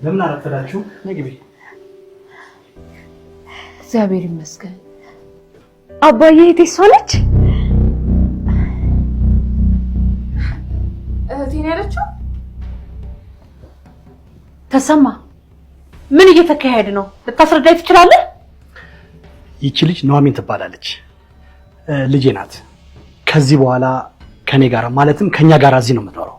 ለምን አረፈዳችሁ? ነግቢ። እግዚአብሔር ይመስገን። አባዬ እህቴ እሷ ነች? እህቴን ያለችው ተሰማ፣ ምን እየተካሄደ ነው? ልታስረዳኝ ትችላለህ? ይቺ ልጅ ኑሐሚን ትባላለች። ልጄ ናት። ከዚህ በኋላ ከኔ ጋር ማለትም ከኛ ጋር እዚህ ነው የምትኖረው።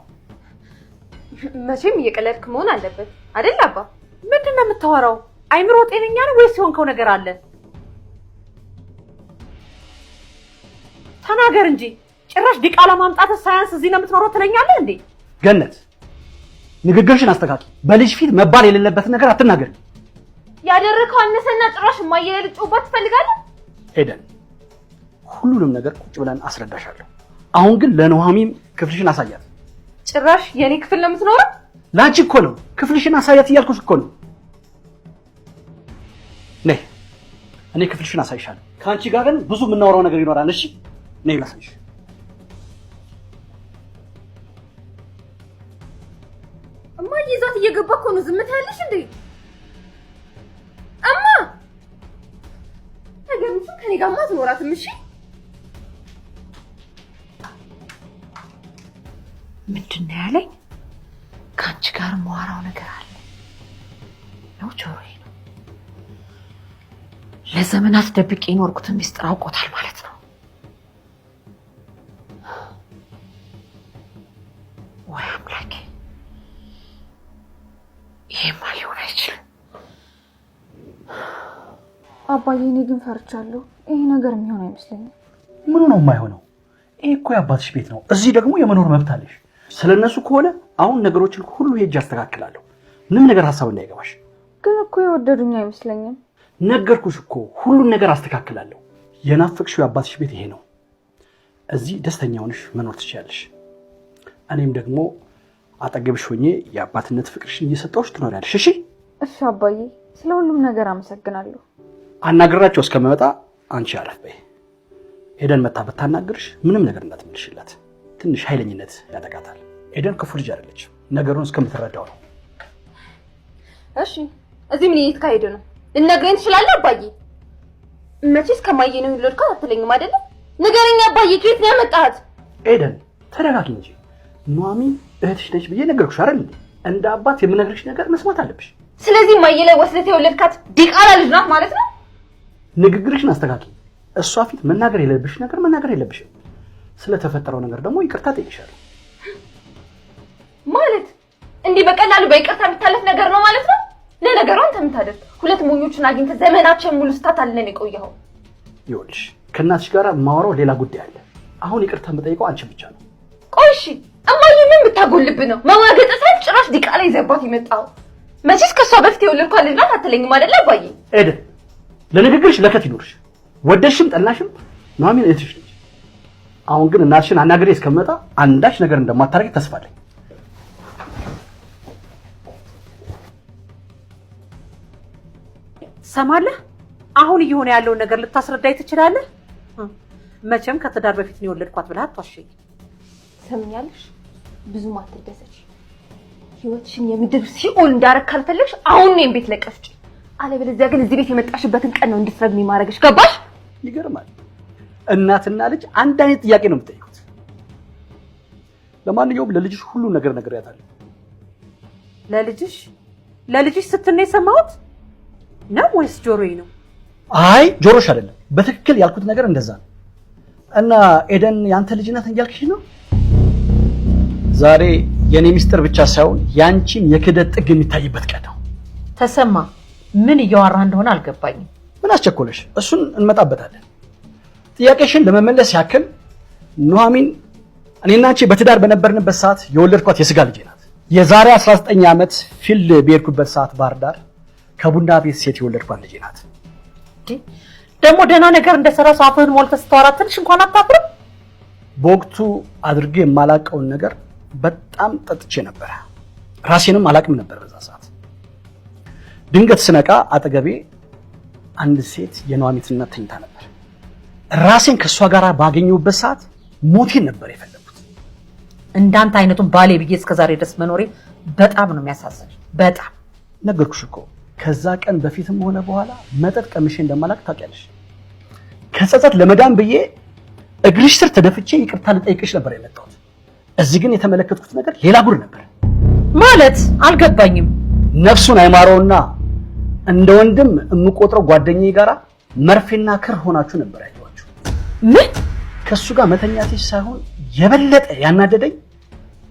መቼም እየቀለድክ መሆን አለበት አይደል አባ? ምንድን ነው የምታወራው? አይምሮ ጤነኛ ነው ወይስ የሆንከው ነገር አለ? ተናገር እንጂ። ጭራሽ ዲቃላ ማምጣት ሳያንስ እዚህ ነው የምትኖረው ትለኛለህ እንዴ? ገነት፣ ንግግርሽን አስተካኪ። በልጅ ፊት መባል የሌለበትን ነገር አትናገሪ። ያደረከው አነሰና ጭራሽ እማዬ ልጮባት ትፈልጋለህ? ኤደን፣ ሁሉንም ነገር ቁጭ ብለን አስረዳሻለሁ። አሁን ግን ለኑሐሚን ክፍልሽን አሳያት። ጭራሽ የኔ ክፍል ነው የምትኖረው? ለአንቺ እኮ ነው ክፍልሽን አሳያት እያልኩሽ እኮ ነው። ነይ፣ እኔ ክፍልሽን አሳይሻለሁ። ከአንቺ ጋር ግን ብዙ የምናወራው ነገር ይኖራል። እሺ፣ ነይ ላሳይሽ። እማዬ ይዟት እየገባ እኮ ነው። ዝም ትያለሽ እንዴ? እማ ተገምቱ ከኔ ጋርማ አትኖራትም። እሺ ምንድን ነው ያለኝ? ከአንቺ ጋር የማወራው ነገር አለ ነው? ጆሮዬ ነው። ለዘመናት ደብቄ የኖርኩትን ሚስጥር አውቆታል ማለት ነው። ወይ አምላኬ፣ ይሄማ ሊሆን አይችልም። አባዬ፣ እኔ ግን ፈርቻለሁ። ይሄ ነገር የሚሆን አይመስለኝም። ምኑ ነው የማይሆነው? ይሄ እኮ የአባትሽ ቤት ነው። እዚህ ደግሞ የመኖር መብት አለሽ። ስለነሱ ከሆነ አሁን ነገሮችን ሁሉ ሄጄ አስተካክላለሁ። ምንም ነገር ሀሳብ እንዳይገባሽ። ግን እኮ የወደዱኝ አይመስለኝም። ነገርኩሽ እኮ ሁሉን ነገር አስተካክላለሁ። የናፈቅሽው የአባትሽ ቤት ይሄ ነው። እዚህ ደስተኛ ሆነሽ መኖር ትችያለሽ። እኔም ደግሞ አጠገብሽ ሆኜ የአባትነት ፍቅርሽን እየሰጠሁሽ ትኖሪያለሽ። እሺ? እሺ አባዬ፣ ስለ ሁሉም ነገር አመሰግናለሁ። አናግራቸው እስከምመጣ አንቺ አረፍ በይ። ኤደን መታ ብታናግርሽ ምንም ነገር እንዳትመልሽላት። ትንሽ ኃይለኝነት ያጠቃታል። ኤደን ክፉ ልጅ አይደለች። ነገሩን እስከምትረዳው ነው። እሺ፣ እዚህ ምን እየተካሄደ ነው? ልትነግረኝ ትችላለህ አባዬ? መቼስ ከማዬ ነው የወለድከው አትለኝም አይደለ? ንገረኝ አባዬ፣ ከየት ነው ያመጣሃት? ኤደን ተረጋጊ እንጂ። ኑሐሚን እህትሽ ነች ብዬ ነገርኩሽ አይደል እንዴ? እንደ አባት የምነግርሽ ነገር መስማት አለብሽ። ስለዚህ እማዬ ላይ ወስደህ የወለድካት ዲቃላ ልጅ ናት ማለት ነው? ንግግርሽን አስተካኪ። እሷ ፊት መናገር የሌለብሽ ነገር መናገር የለብሽም። ስለተፈጠረው ነገር ደግሞ ይቅርታ ጠይቅሻለሁ። ማለት እንዲህ በቀላሉ በይቅርታ የሚታለፍ ነገር ነው ማለት ነው? ለነገሩ አንተ ምን ታደርግ፣ ሁለት ሞኞችን አግኝተህ ዘመናቸውን ሙሉ ስታታልለን የቆየኸው። ይኸውልሽ ከእናትሽ ጋር የማወራው ሌላ ጉዳይ አለ። አሁን ይቅርታ የምጠይቀው አንቺ ብቻ ነው። ቆይ እሺ እማዬ ምን ብታጎልብህ ነው መዋገጥ ሳይሆን ጭራሽ ዲቃላ ይዘባት የመጣኸው? መቼስ ከእሷ በፊት የወለድኳት ልጅ ናት አትለኝም አይደለ አባዬ? ኤደን ለንግግርሽ ለከት ይኖርሽ። ወደድሽም ጠላሽም ኑሐሚን እህትሽ ነች። አሁን ግን እናትሽን አናግሬ እስከምመጣ አንዳች ነገር እንደማታደርጊ ተስፋ አለኝ። ትሰማለህ? አሁን እየሆነ ያለውን ነገር ልታስረዳኝ ትችላለህ? መቼም ከትዳር በፊት ነው የወለድኳት ብለህ አትዋሸኝ። ትሰምኛለሽ? ብዙም አትደሰች። ህይወትሽን የምድር ሲኦል እንዳረግ ካልፈለግሽ አሁን ነው ቤት ለቀሽ ውጪ። አለበለዚያ ግን እዚህ ቤት የመጣሽበትን ቀን ነው እንድትረግሚ ማድረግሽ። ገባሽ? ይገርማል። እናትና ልጅ አንድ አይነት ጥያቄ ነው የምትጠይቁት። ለማንኛውም ለልጅሽ ሁሉ ነገር ነግሬያታለሁ። ለልጅሽ ለልጅሽ ስትል ነው የሰማሁት ነው ወይስ ጆሮዬ ነው? አይ ጆሮሽ አይደለም፣ በትክክል ያልኩት ነገር እንደዛ ነው። እና ኤደን ያንተ ልጅ ናት እያልክሽ ነው? ዛሬ የኔ ሚስጥር ብቻ ሳይሆን ያንቺም የክህደት ጥግ የሚታይበት ቀን ነው። ተሰማ፣ ምን እያወራህ እንደሆነ አልገባኝም። ምን አስቸኮለሽ? እሱን እንመጣበታለን። ጥያቄሽን ለመመለስ ያክል ኑሐሚን እኔና አንቺ በትዳር በነበርንበት ሰዓት የወለድኳት የስጋ ልጄ ናት። የዛሬ 19 ዓመት field በሄድኩበት ሰዓት ባህር ዳር ከቡና ቤት ሴት የወለድኳት ልጄ ናት። ደግሞ ደህና ነገር እንደሰራ ሰው አፍህን ሞልተህ ስታወራ ትንሽ እንኳን አታፍርም? በወቅቱ አድርጌ የማላውቀውን ነገር በጣም ጠጥቼ ነበረ። ራሴንም አላቅም ነበር በዛ ሰዓት። ድንገት ስነቃ አጠገቤ አንድ ሴት የኑሐሚን እናት ተኝታ ነበር። ራሴን ከእሷ ጋር ባገኘሁበት ሰዓት ሞቴን ነበር የፈለኩት። እንዳንተ አይነቱን ባሌ ብዬ እስከዛሬ ድረስ መኖሬ በጣም ነው የሚያሳዝን። በጣም ነገርኩሽ እኮ ከዛ ቀን በፊትም ሆነ በኋላ መጠጥ ቀምሼ እንደማላቅ ታውቂያለሽ። ከጸጸት ለመዳን ብዬ እግርሽ ስር ተደፍቼ ይቅርታ ልጠይቅሽ ነበር የመጣሁት። እዚህ ግን የተመለከትኩት ነገር ሌላ ጉድ ነበር። ማለት አልገባኝም። ነፍሱን አይማረውና እንደ ወንድም የምቆጥረው ጓደኛዬ ጋራ መርፌና ክር ሆናችሁ ነበር ያየኋችሁ። ምን? ከእሱ ጋር መተኛትሽ ሳይሆን የበለጠ ያናደደኝ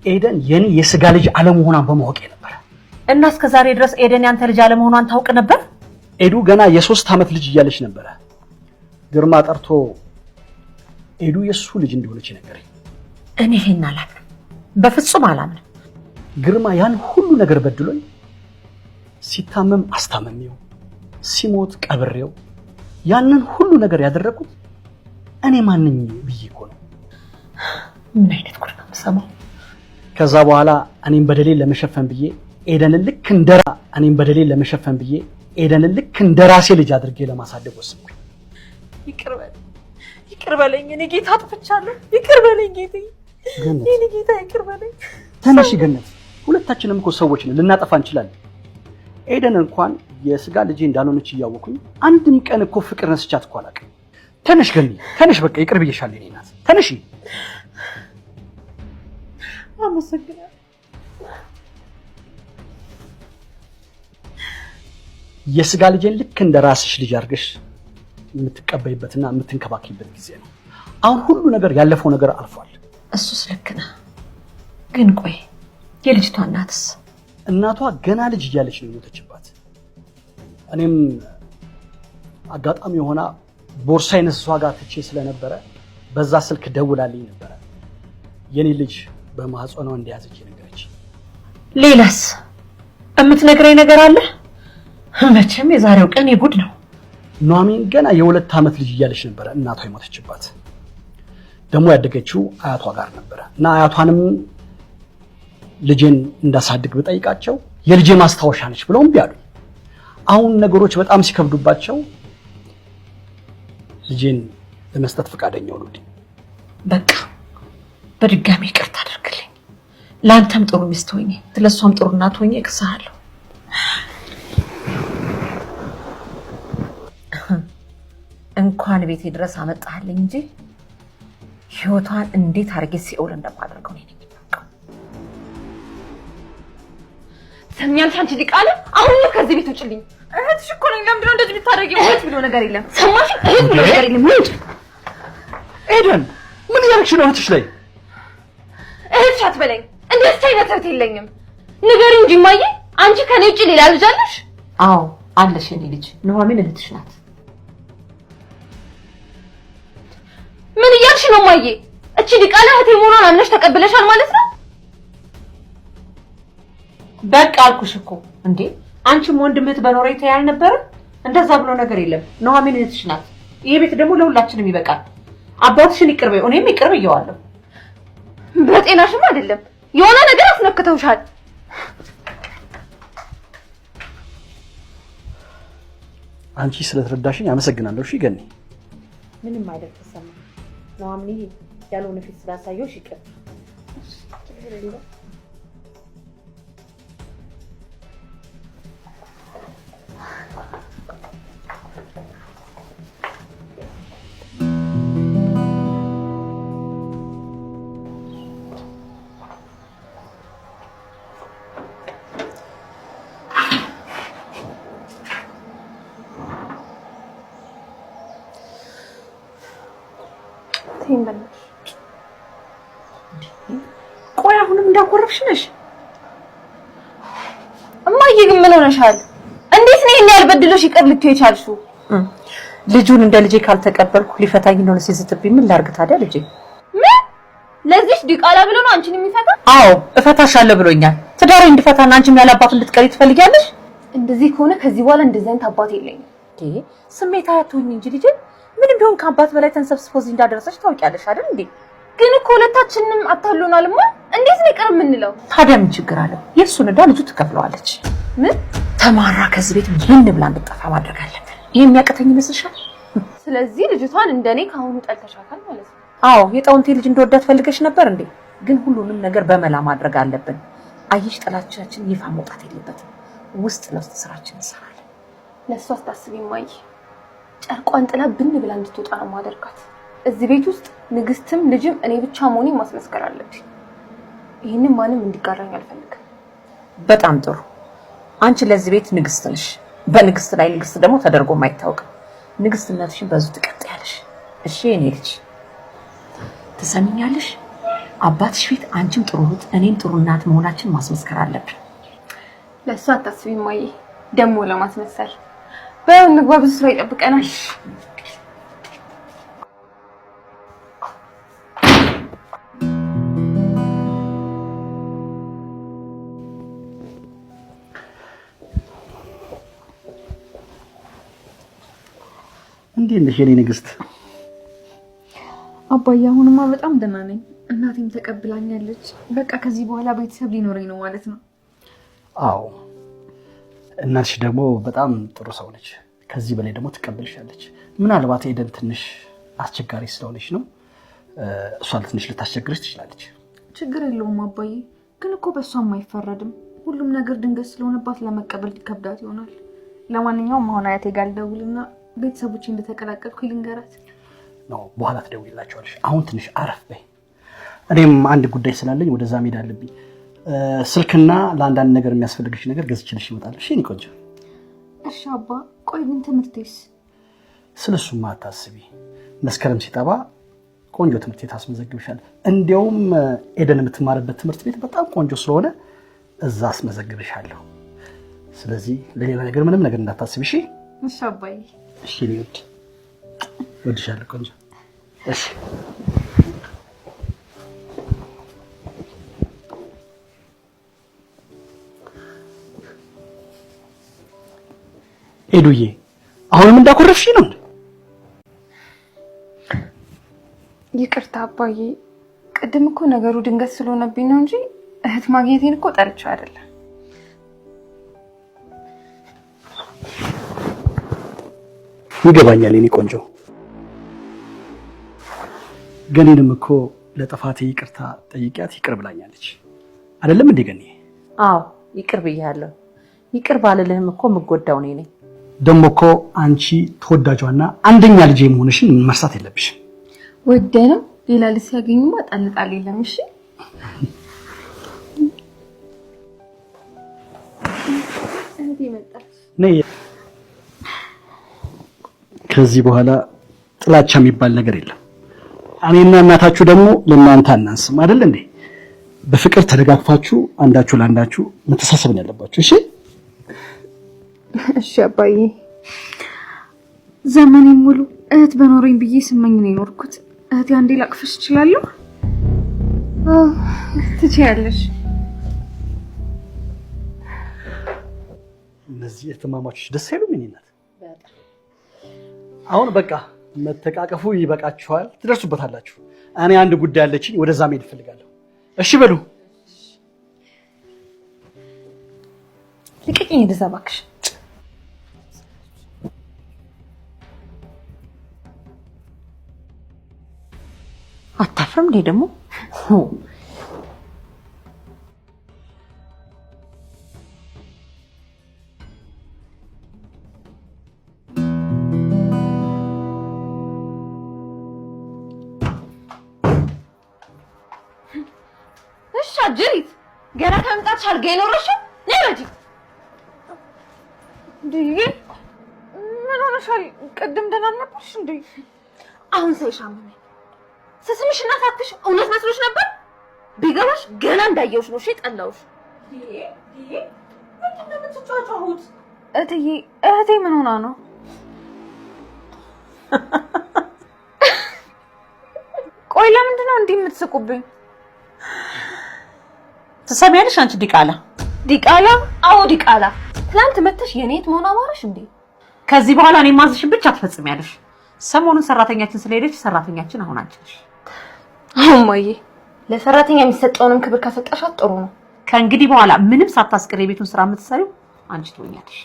ኤደን የኔ የስጋ ልጅ አለመሆኗን በማወቄ ነበር። እና እስከ ዛሬ ድረስ ኤደን ያንተ ልጅ አለመሆኗን ታውቅ ነበር? ኤዱ ገና የ3 ዓመት ልጅ እያለች ነበረ ግርማ ጠርቶ ኤዱ የእሱ ልጅ እንደሆነች ነገረኝ። እኔ ይሄን አላምንም፣ በፍጹም አላምንም። ግርማ ያን ሁሉ ነገር በድሎኝ ሲታመም አስታመሜው፣ ሲሞት ቀብሬው፣ ያንን ሁሉ ነገር ያደረኩት እኔ ማንኝ ብዬ እኮ ነው። ምን አይነት ጉድ ነው የምሰማው? ከዛ በኋላ እኔም በደሌን ለመሸፈን ብዬ ኤደንን ልክ እንደራ እኔም በደሌን ለመሸፈን ብዬ ኤደንን ልክ እንደ ራሴ ልጅ አድርጌ ለማሳደግ ወሰንኩኝ። ይቅር በለኝ፣ ይቅር በለኝ። እኔ ጌታ አጥፍቻለሁ። ይቅር በለኝ ጌቴ፣ ገነት የኔ ጌታ ይቅር በለኝ። ተነሺ ገነት፣ ሁለታችንም እኮ ሰዎች ነን፣ ልናጠፋ እንችላለን። ኤደን እንኳን የስጋ ልጄ እንዳልሆነች እያወኩኝ አንድም ቀን እኮ ፍቅር ነስቻት እኮ አላውቅም። ተነሽ ገኒ፣ ተነሽ፣ በቃ ይቅር ብዬሻለሁ የኔ እናት፣ ተነሺ። አመሰግናለሁ። የስጋ ልጄን ልክ እንደ ራስሽ ልጅ አድርገሽ የምትቀበይበትና የምትንከባከቢበት ጊዜ ነው። አሁን ሁሉ ነገር ያለፈው ነገር አልፏል። እሱስ ልክ ነህ። ግን ቆይ የልጅቷ እናትስ? እናቷ ገና ልጅ እያለች ነው የሞተችባት። እኔም አጋጣሚ ሆና ቦርሳዬን እሷ ጋር ትቼ ስለነበረ በዛ ስልክ ደውላልኝ ነበረ የኔ ልጅ በማህፀኗ እንደያዘች የነገረች። ሌላስ የምትነግረኝ ነገር አለ? መቼም የዛሬው ቀን የጉድ ነው። ኑሐሚን ገና የ2 ዓመት ልጅ እያለች ነበረ እናቷ የሞተችባት። ደግሞ ያደገችው አያቷ ጋር ነበረ እና አያቷንም ልጄን እንዳሳድግ ብጠይቃቸው የልጄ ማስታወሻ ነች ብለው እምቢ አሉኝ። አሁን ነገሮች በጣም ሲከብዱባቸው ልጄን ለመስጠት ፈቃደኛ ሆኑልኝ። በቃ በድጋሚ ይቅርታ አድርግልኝ። ለአንተም ጥሩ ሚስት ሆኜ ለእሷም ጥሩ እናት ሆኜ እክስሃለሁ። እንኳን ቤቴ ድረስ አመጣህልኝ እንጂ ህይወቷን እንዴት አድርጌ ሲኦል እንደማደርገው እኔ ነኝ የማውቀው። ትሰሚኛለሽ አንቺ ዲቃላ፣ አሁን ነው ከዚህ ቤት ውጭልኝ። እህትሽ እኮ ነኝ። ለምንድን ነው እንደዚህ የምታደርጊው? እህት ብሎ ነገር የለም። ሰማሽ? እህት ብሎ ነገር የለም። ውጭ! ኤደን ምን እያደረግሽ ነው እህትሽ ላይ? እህትሽ አትበለኝ። እንደዚህ አይነት እህት የለኝም። ንገሪኝ እንጂ እማዬ፣ አንቺ ከኔ ውጭ ሌላ ልጅ አለሽ? አዎ አለሽ፣ የኔ ልጅ ኑሐሚን እህትሽ ናት። ምን እያልሽ ነው እማዬ? እቺ ዲቃላ እህቴ መሆኗን አምነሽ ተቀብለሻል ማለት ነው? በቃ አልኩሽ እኮ እንዴ! አንቺም ወንድም እህት በኖረ ይተያል ነበረ። እንደዛ ብሎ ነገር የለም። ኑሐሚን እህትሽ ናት። ይሄ ቤት ደግሞ ለሁላችንም ይበቃል። አባትሽን ይቅር በይው፣ እኔም ይቅር ብየዋለሁ። በጤናሽም አይደለም፣ የሆነ ነገር አስነክተውሻል። አንቺ ስለተረዳሽኝ አመሰግናለሁ። እሺ ገኒ። ምንም አይደል ተሰማ። ኑሐሚን ያልሆነ ፊት ስላሳየሁሽ ይቅር። ተይኝ በእናትሽ። ቆይ አሁንም እንዳኮረፍሽ ነሽ? እማዬ ግን ምን ሆነሻል? እንዴት ነው ይሄን ያህል በድሎሽ ይቅር ልትይው የቻልሽው? ልጁን እንደ ልጄ ካልተቀበልኩ ሊፈታኝ እንደሆነ ሲዝትብኝ ምን ላድርግ ታዲያ ልጄ? ምን ለዚች ዲቃላ ብሎ ነው አንቺን የሚፈታ? አዎ እፈታሻለሁ ብሎኛል። ትዳሬ እንድፈታና አንቺም ያለ አባት እንድትቀሪ ትፈልጊያለሽ? እንደዚህ ከሆነ ከዚህ በኋላ እንደዚህ አይነት አባት የለኝም። እንዴ ስሜታዊ አትሁኝ እንጂ ልጄ። ምንም ቢሆን ከአባት በላይ ተንሰብስቦ እዚህ እንዳደረሰች ታውቂያለሽ አይደል እንዴ? ግን እኮ ሁለታችንንም አታሉናልማ። እንዴት ነው ይቅር የምንለው? ታዲያ ምን ችግር አለው? የእሱን ዕዳ ልጁ ትከፍለዋለች። ምን ተማራ ከዚህ ቤት ብን ብላ እንድጠፋ ማድረግ አለብን። ይሄ የሚያቅተኝ ይመስልሻል? ስለዚህ ልጅቷን እንደኔ ከአሁኑ ጠልተሻታል ማለት ነው። አዎ የጣውንቴ ልጅ እንደወዳት ፈልገሽ ነበር እንዴ? ግን ሁሉንም ነገር በመላ ማድረግ አለብን። አየሽ፣ ጥላቻችን ይፋ መውጣት የለበትም። ውስጥ ለውስጥ ስራችን እንሰራለን። ለእሷ አታስቢ እማዬ። ጨርቋን ጥላ ብን ብላ እንድትወጣ ነው ማደርጋት። እዚህ ቤት ውስጥ ንግስትም ልጅም እኔ ብቻ መሆኔን ማስመስከር አለብኝ። ይህንን ማንም እንዲጋራኝ አልፈልግም። በጣም ጥሩ። አንቺ ለዚህ ቤት ንግስት ነሽ። በንግስት ላይ ንግስት ደግሞ ተደርጎም አይታወቅም። ንግስትነትሽን በዙ ትቀጥያለሽ። እሺ የኔ ልጅ ትሰሚኛለሽ? አባትሽ ፊት አንቺም ጥሩ እህት እኔም ጥሩ እናት መሆናችን ማስመስከር አለብን። ለእሷ አታስቢ እማዬ፣ ደግሞ ለማስመሰል በያው እንግባ፣ ብዙ ስራ ይጠብቀናል። እንዴት ነሽ የኔ ንግስት? አባዬ አሁንማ በጣም ደህና ነኝ። እናቴም ተቀብላኛለች። በቃ ከዚህ በኋላ ቤተሰብ ሊኖረኝ ነው ማለት ነው። አዎ እናትሽ ደግሞ በጣም ጥሩ ሰው ነች። ከዚህ በላይ ደግሞ ትቀበልሻለች። ምናልባት ኤደን ትንሽ አስቸጋሪ ስለሆነች ነው እሷ ትንሽ ልታስቸግርሽ ትችላለች። ችግር የለውም አባዬ። ግን እኮ በእሷም አይፈረድም። ሁሉም ነገር ድንገት ስለሆነባት ለመቀበል ከብዳት ይሆናል። ለማንኛውም አሁን አያቴ ጋር ልደውልና ቤተሰቦቼ እንደተቀላቀልኩ ልንገራት ነው። በኋላ ትደውይላቸዋለሽ። አሁን ትንሽ አረፍ በይ። እኔም አንድ ጉዳይ ስላለኝ ወደዛ መሄድ አለብኝ። ስልክና ለአንዳንድ ነገር የሚያስፈልግሽ ነገር ገዝቼልሽ እመጣለሁ። እሺ የእኔ ቆንጆ። እሺ አባ። ቆይ ግን ትምህርቴስ? ስለሱማ አታስቢ። መስከረም ሲጠባ ቆንጆ ትምህርት ቤት አስመዘግብሻለሁ። እንዲያውም ኤደን የምትማርበት ትምህርት ቤት በጣም ቆንጆ ስለሆነ እዛ አስመዘግብሻለሁ። ስለዚህ ለሌላ ነገር ምንም ነገር እንዳታስቢ። እሺ? እሺ አባዬ። እሺ የእኔ ውድ፣ እወድሻለሁ ቆንጆ። እሺ ኤዱዬ፣ አሁንም እንዳኮረፍሽ ነው? ይቅርታ አባዬ፣ ቅድም እኮ ነገሩ ድንገት ስለሆነብኝ ነው እንጂ እህት ማግኘቴን እኮ ጠልቼው አይደለም። ይገባኛል የኔ ቆንጆ። ገኔንም እኮ ለጥፋቴ ይቅርታ ጠይቂያት ይቅር ብላኛለች። አይደለም እንዴ ገኔ? አዎ ይቅር ብያለሁ። ይቅር ባልልህም እኮ የምጎዳው እኔ ነኝ። ደግሞ እኮ አንቺ ተወዳጇና አንደኛ ልጄ መሆንሽን መርሳት የለብሽም። ወደ ነው ሌላ ልጅ ሲያገኙማ ጣል ጣል የለም። እሺ ነይ። ከዚህ በኋላ ጥላቻ የሚባል ነገር የለም። እኔና እናታችሁ ደግሞ ለእናንተ አናንስም አይደል እንዴ? በፍቅር ተደጋግፋችሁ አንዳችሁ ለአንዳችሁ መተሳሰብ ነው ያለባችሁ። እሺ እሺ አባዬ። ዘመኔን ሙሉ እህት በኖረኝ ብዬ ስመኝ ነው የኖርኩት። እህቴ አንዴ ላቅፍሽ እችላለሁ? አዎ ትችያለሽ። እነዚህ እህትማማቾች ደስ አይሉም? የእኔ እናት አሁን በቃ መተቃቀፉ ይበቃችኋል፣ ትደርሱበታላችሁ። እኔ አንድ ጉዳይ አለችኝ፣ ወደዛ መሄድ እፈልጋለሁ። እሺ በሉ። ልቀቂኝ ወደዛ እባክሽ። አታፍርም እንዴ ደግሞ? እሺ አጀሪት ገና ከመምጣትሽ አልጋ የኖረሽው ነይ ወዲህ። እንዴ ምን ሆነሻል? ቅድም ደህና አልነበርሽ እንዴ? አሁን ሳይሽ አመመኝ። ስስምሽና ሳትሽ እውነት መስሎሽ ነበር? ቢገባሽ ገና እንዳየሁሽ ነው። እሺ ጠላሁሽ። ምንድን ነው የምትጫጫሁት? እትዬ እህቴ ምን ሆና ነው? ቆይ ለምንድን ነው እንዲህ የምትስቁብኝ? ትሰሚያለሽ አንቺ ዲቃላ። ዲቃላ? አዎ ዲቃላ። ትናንት መተሽ የኔ እህት መሆን አማረሽ እንዴ? ከዚህ በኋላ እኔ ማዝሽን ብቻ ትፈጽሚያለሽ። ሰሞኑን ሰራተኛችን ስለሄደች ሰራተኛችን አሁን አንቺ ነሽ። አዎ እማዬ፣ ለሰራተኛ የሚሰጠውንም ክብር ከሰጠሻት ጥሩ ነው። ከእንግዲህ በኋላ ምንም ሳታስቀር የቤቱን ስራ የምትሰሪው አንቺ ትሆኛለሽ።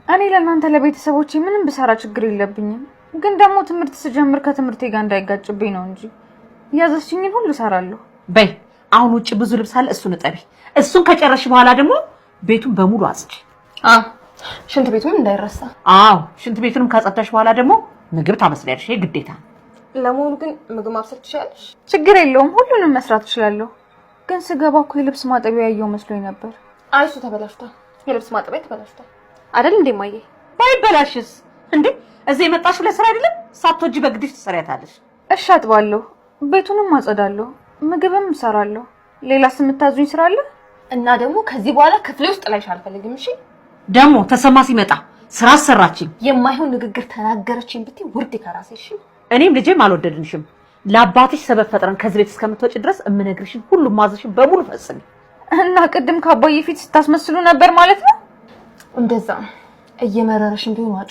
እኔ ለእናንተ ለቤተሰቦቼ ምንም ብሰራ ችግር የለብኝም። ግን ደግሞ ትምህርት ስጀምር ከትምህርቴ ጋር እንዳይጋጭብኝ ነው እንጂ ያዘዝሽኝን ሁሉ እሰራለሁ። በይ አሁን ውጭ ብዙ ልብስ አለ፣ እሱን እጠቢ። እሱን ከጨረስሽ በኋላ ደግሞ ቤቱን በሙሉ አጽጂ። አዎ፣ ሽንት ቤቱም እንዳይረሳ። አዎ፣ ሽንት ቤቱንም ካጸዳሽ በኋላ ደግሞ ምግብ ታበስሪያለሽ። ይሄ ግዴታ። ለመሆኑ ግን ምግብ ማብሰል ትችያለሽ? ችግር የለውም፣ ሁሉንም መስራት እችላለሁ። ግን ስገባ እኮ የልብስ ማጠቢያ ያየው መስሎኝ ነበር። አይ እሱ ተበላሽቷል። የልብስ ማጠቢያ ተበላሽቷል አይደል እንዴ ማየ? ባይበላሽስ እንዴ? እዚህ የመጣሽው ለስራ አይደለም? ሳትወጂ በግድሽ ትሰሪያታለሽ። እሺ፣ አጥባለሁ፣ ቤቱንም አጸዳለሁ፣ ምግብም እሰራለሁ። ሌላስ የምታዙኝ ስራ አለ? እና ደግሞ ከዚህ በኋላ ክፍሌ ውስጥ ላይሽ አልፈልግም። እሺ? ደግሞ ተሰማ ሲመጣ ስራ አሰራችኝ፣ የማይሆን ንግግር ተናገረችኝ ብትይ ውርድ ከራሴ። እሺ? እኔም ልጄም አልወደድንሽም። ለአባትሽ ሰበብ ፈጥረን ከዚህ ቤት እስከምትወጪ ድረስ እምነግርሽን ሁሉ ማዘሽን በሙሉ ፈጽሚ። እና ቅድም ከአባዬ ፊት ስታስመስሉ ነበር ማለት ነው? እንደዛ እየመረረሽን ቢሆን ዋጩ።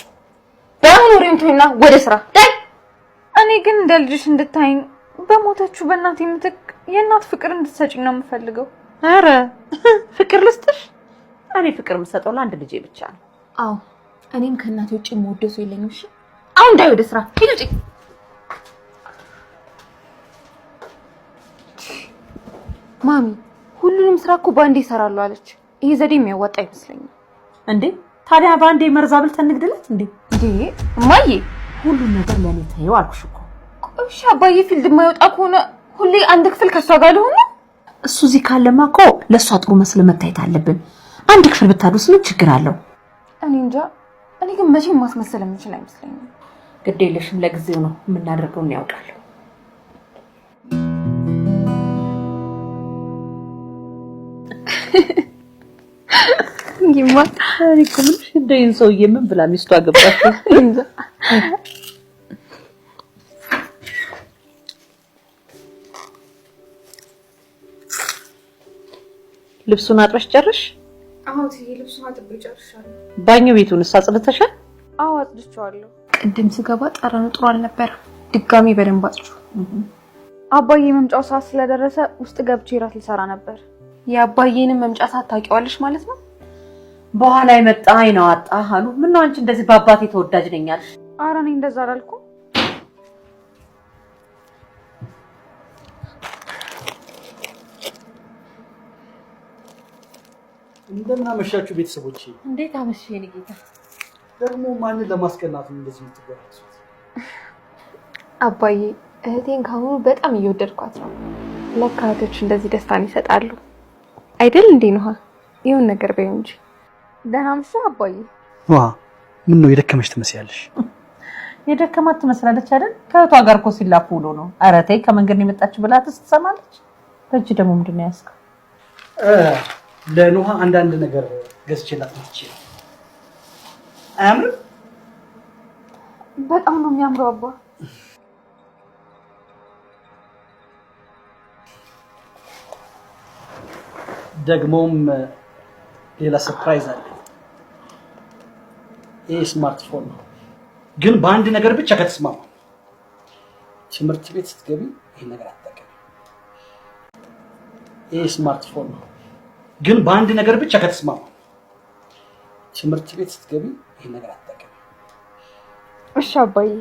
በአሁኑ ወሬውን ተይና ወደ ስራ ዳይ። እኔ ግን እንደ ልጅሽ እንድታይኝ በሞተችው በእናቴ ምትክ የእናት ፍቅር እንድትሰጪኝ ነው የምፈልገው። ኧረ ፍቅር ልስጥሽ? እኔ ፍቅር የምሰጠው ለአንድ ልጄ ብቻ ነው። አዎ እኔም ከእናቴ ውጭ የምወደው ሰው የለኝም። እሺ አሁን ዳይ ወደ ስራ ሂድ፣ ውጪ። ማሚ ሁሉንም ስራ እኮ በአንዴ ይሰራሉ አለች። ይሄ ዘዴ የሚያዋጣ አይመስለኝም። እንዴ ታዲያ በአንዴ መርዝ አብልተን እንግደላት እንዴ? እንዴ እማዬ ሁሉን ነገር ለእኔ ተይው አልኩሽ እኮ። እሺ አባዬ field የማይወጣ ከሆነ ሁሌ አንድ ክፍል ከእሷ ጋር ልሆን ነው? እሱ እዚህ ካለማ እኮ ለእሷ ጥሩ መስል መታየት አለብን። አንድ ክፍል ብታድሩስ ምን ችግር አለው? እኔ እንጃ። እኔ ግን መቼም ማስመሰል የምችል አይመስለኝም። ግድ የለሽም፣ ለጊዜው ነው የምናደርገውን ያውቃለሁ። ይማ እኔ እኮ የምልሽ እንደው ይሄን ሰውዬ ምን ብላ ሚስቱ አገባችው? ልብሱን አጥበሽ ጨርሽ? አዎ እትዬ፣ ልብሱን አጥቤ ጨርሻለሁ። ባኞ ቤቱንስ አጽድተሻል? አዎ አጽድቼዋለሁ። ቅድም ስገባ ጠረኑ ጥሩ አልነበረም። ድጋሚ በደንብ አጽጁ። አባዬ መምጫው ሰዓት ስለደረሰ ውስጥ ገብቼ እራት ልሰራ ነበር። የአባዬንም መምጫ ሰዓት ታውቂዋለሽ ማለት ነው? በኋላ የመጣ አይን አወጣ አሉ። ምነው አንቺ እንደዚህ በአባቴ ተወዳጅ ነኝ አልሽ? ኧረ እኔ እንደዛ አላልኩም። እንደምን አመሻችሁ ቤተሰቦቼ። እንዴት አመሸህ የእኔ ጌታ? ደግሞ ማንን ለማስቀናት ነው እንደዚህ የምትጎራረሱት? አባዬ እህቴን ካሁኑ በጣም እየወደድኳት ነው። ለካ እህቶች እንደዚህ ደስታን ይሰጣሉ አይደል እንዴ? ነዋ ይሁን ነገር በይው እንጂ። ደህና አመሸህ አባዬ። ዋ ምን ነው የደከመሽ ትመስያለሽ? የደከማት ትመስላለች አይደል? ከእህቷ ጋር እኮ ሲላፉ ውሎ ነው። ኧረ ተይ ከመንገድ ነው የመጣችው ብላትስ ትሰማለች። በእጅ ደግሞ ምንድን ነው ያዝከው? ለኑሃ አንዳንድ ነገር ገዝቼላት መጥቼ ነው። አያምርም? በጣም ነው የሚያምረው አባ። ደግሞም ሌላ surprise አለ። ይህ ስማርትፎን ነው፣ ግን በአንድ ነገር ብቻ ከተስማማ ትምህርት ቤት ስትገቢ ይህን ነገር አትጠቀሚ። ይህ ስማርትፎን ነው፣ ግን በአንድ ነገር ብቻ ከተስማማ ትምህርት ቤት ስትገቢ ይህን ነገር አትጠቀሚ። እሺ አባዬ።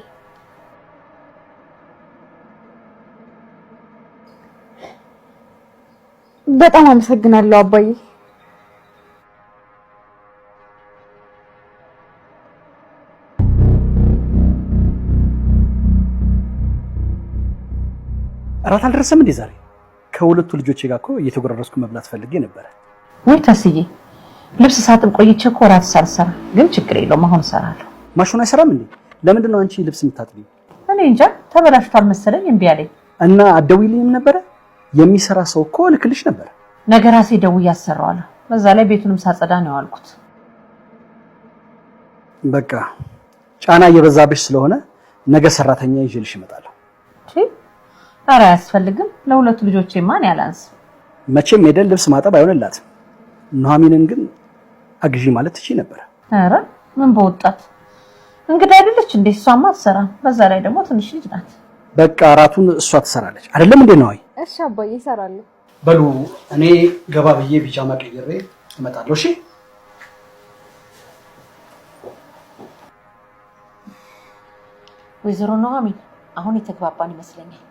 በጣም አመሰግናለሁ አባዬ። እራት አልደረሰም እንዴ ዛሬ? ከሁለቱ ልጆቼ ጋር እኮ እየተጎራረስኩ መብላት ፈልጌ ነበረ። ወይ ተስዬ፣ ልብስ ሳጥብ ቆይቼ እኮ እራት ሳልሰራ። ግን ችግር የለውም አሁን እሰራለሁ። ማሽኑ አይሰራም እንዴ? ለምንድን ነው አንቺ ልብስ የምታጥቢው? እኔ እንጃ ተበላሽቷል መሰለኝ እምቢ አለኝ። እና አትደውይልኝም ነበረ? የሚሰራ ሰው እኮ እልክልሽ ነበር። ነገ ራሴ ደውዬ አሰራዋለሁ። በዛ ላይ ቤቱንም ሳጸዳ ነው ያልኩት። በቃ ጫና እየበዛብሽ ስለሆነ ነገ ሰራተኛ ይዤልሽ እመጣለሁ። ኧረ አያስፈልግም። ለሁለቱ ልጆቼ ማን ያላንስ። መቼም ሄደን ልብስ ማጠብ አይሆንላትም። ኑሐሚንን ግን አግዢ ማለት ትችይ ነበር። ኧረ ምን በወጣት እንግዳ አይደለች እንዴ? እሷማ አትሰራም። በዛ ላይ ደግሞ ትንሽ ልጅ ናት። በቃ እራቱን እሷ ትሰራለች አይደለም እንዴ ነው? እሺ አባዬ እሰራለሁ። በሉ እኔ ገባ ብዬ ቢጃማ ቀይሬ እመጣለሁ። እሺ ወይዘሮ ኑሐሚን አሁን የተግባባን ይመስለኛል።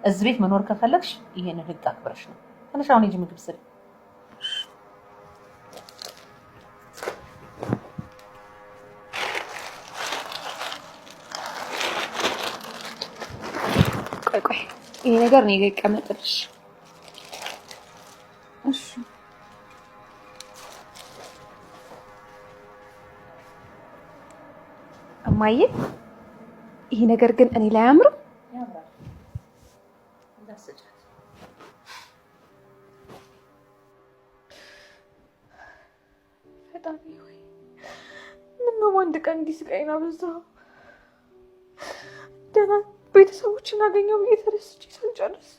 እዚህ ቤት መኖር ከፈለግሽ ይሄንን ህግ አክብረሽ ነው። ትንሽ አሁን ሂጂ ምግብ ስሪ። ነገር እኔ ጋር ይቀመጥልሽ። እሺ እማዬ፣ ይሄ ነገር ግን እኔ ላይ አያምርም? ፈጣሪ ሆይ ምነው በአንድ ቀን እንዲህ ስቃይን አበዛኸው? ደህና ቤተሰቦችን አገኘው ብዬ ተደስቼ ሳልጨርስ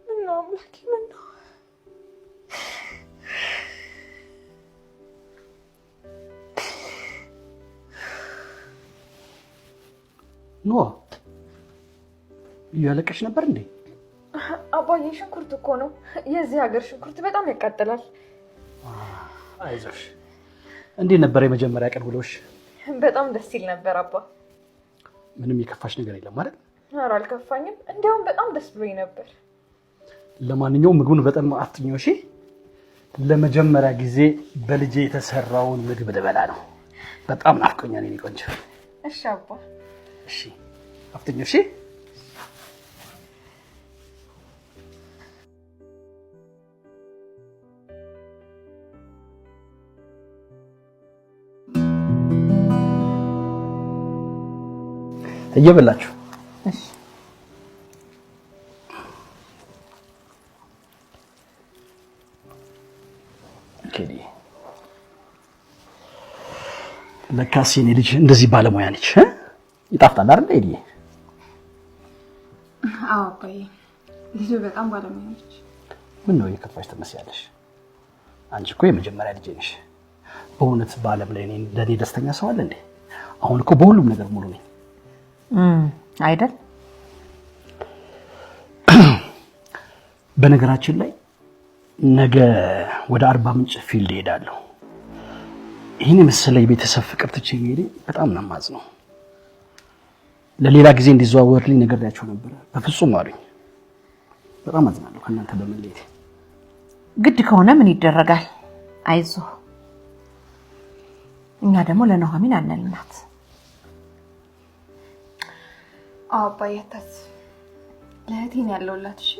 ምነው አምላኬ፣ ምነው። ኖ እያለቀሽ ነበር እንዴ? አባዬ ሽንኩርት እኮ ነው። የዚህ ሀገር ሽንኩርት በጣም ያቃጥላል። አይዞሽ። እንዴት ነበር የመጀመሪያ ቀን ውሎሽ? በጣም ደስ ይል ነበር አባ። ምንም የከፋሽ ነገር የለም ማለት? ኧረ አልከፋኝም፣ እንዲያውም በጣም ደስ ብሎኝ ነበር። ለማንኛውም ምግቡን በጣም አፍጥኚው እሺ። ለመጀመሪያ ጊዜ በልጄ የተሰራውን ምግብ ልበላ ነው። በጣም ናፍቆኛል የኔ ቆንጆ። እሺ አባ። እሺ አፍጥኚው እሺ። እየበላችሁ እሺ። ኬዲ ለካስ የኔ ልጅ እንደዚህ ባለሙያ ነች። ይጣፍጣል አይደል ኤዲ? አዎ አባዬ፣ ልጅ በጣም ባለሙያ ነች። ምን ነው የከፋሽ ትመስያለሽ? አንቺ እኮ የመጀመሪያ ልጄ ነሽ። በእውነት በዓለም ላይ ለእኔ ደስተኛ ሰው አለ እንዴ? አሁን እኮ በሁሉም ነገር ሙሉ ነኝ አይደል? በነገራችን ላይ ነገ ወደ አርባ ምንጭ field እሄዳለሁ። ይህን የመሰለ የቤተሰብ ፍቅር ትቼ መሄዴ በጣም ነው የማዝነው። ለሌላ ጊዜ እንዲዘዋወርልኝ ነግሬያቸው ነበረ። በፍጹም አሉኝ። በጣም አዝናለሁ ከእናንተ በመለየቴ። ግድ ከሆነ ምን ይደረጋል? አይዞህ። እኛ ደግሞ ለኑሐሚን አነልናት። አዎ አባዬ አታስብ፣ ለእህቴ ነው ያለሁላት። እሺ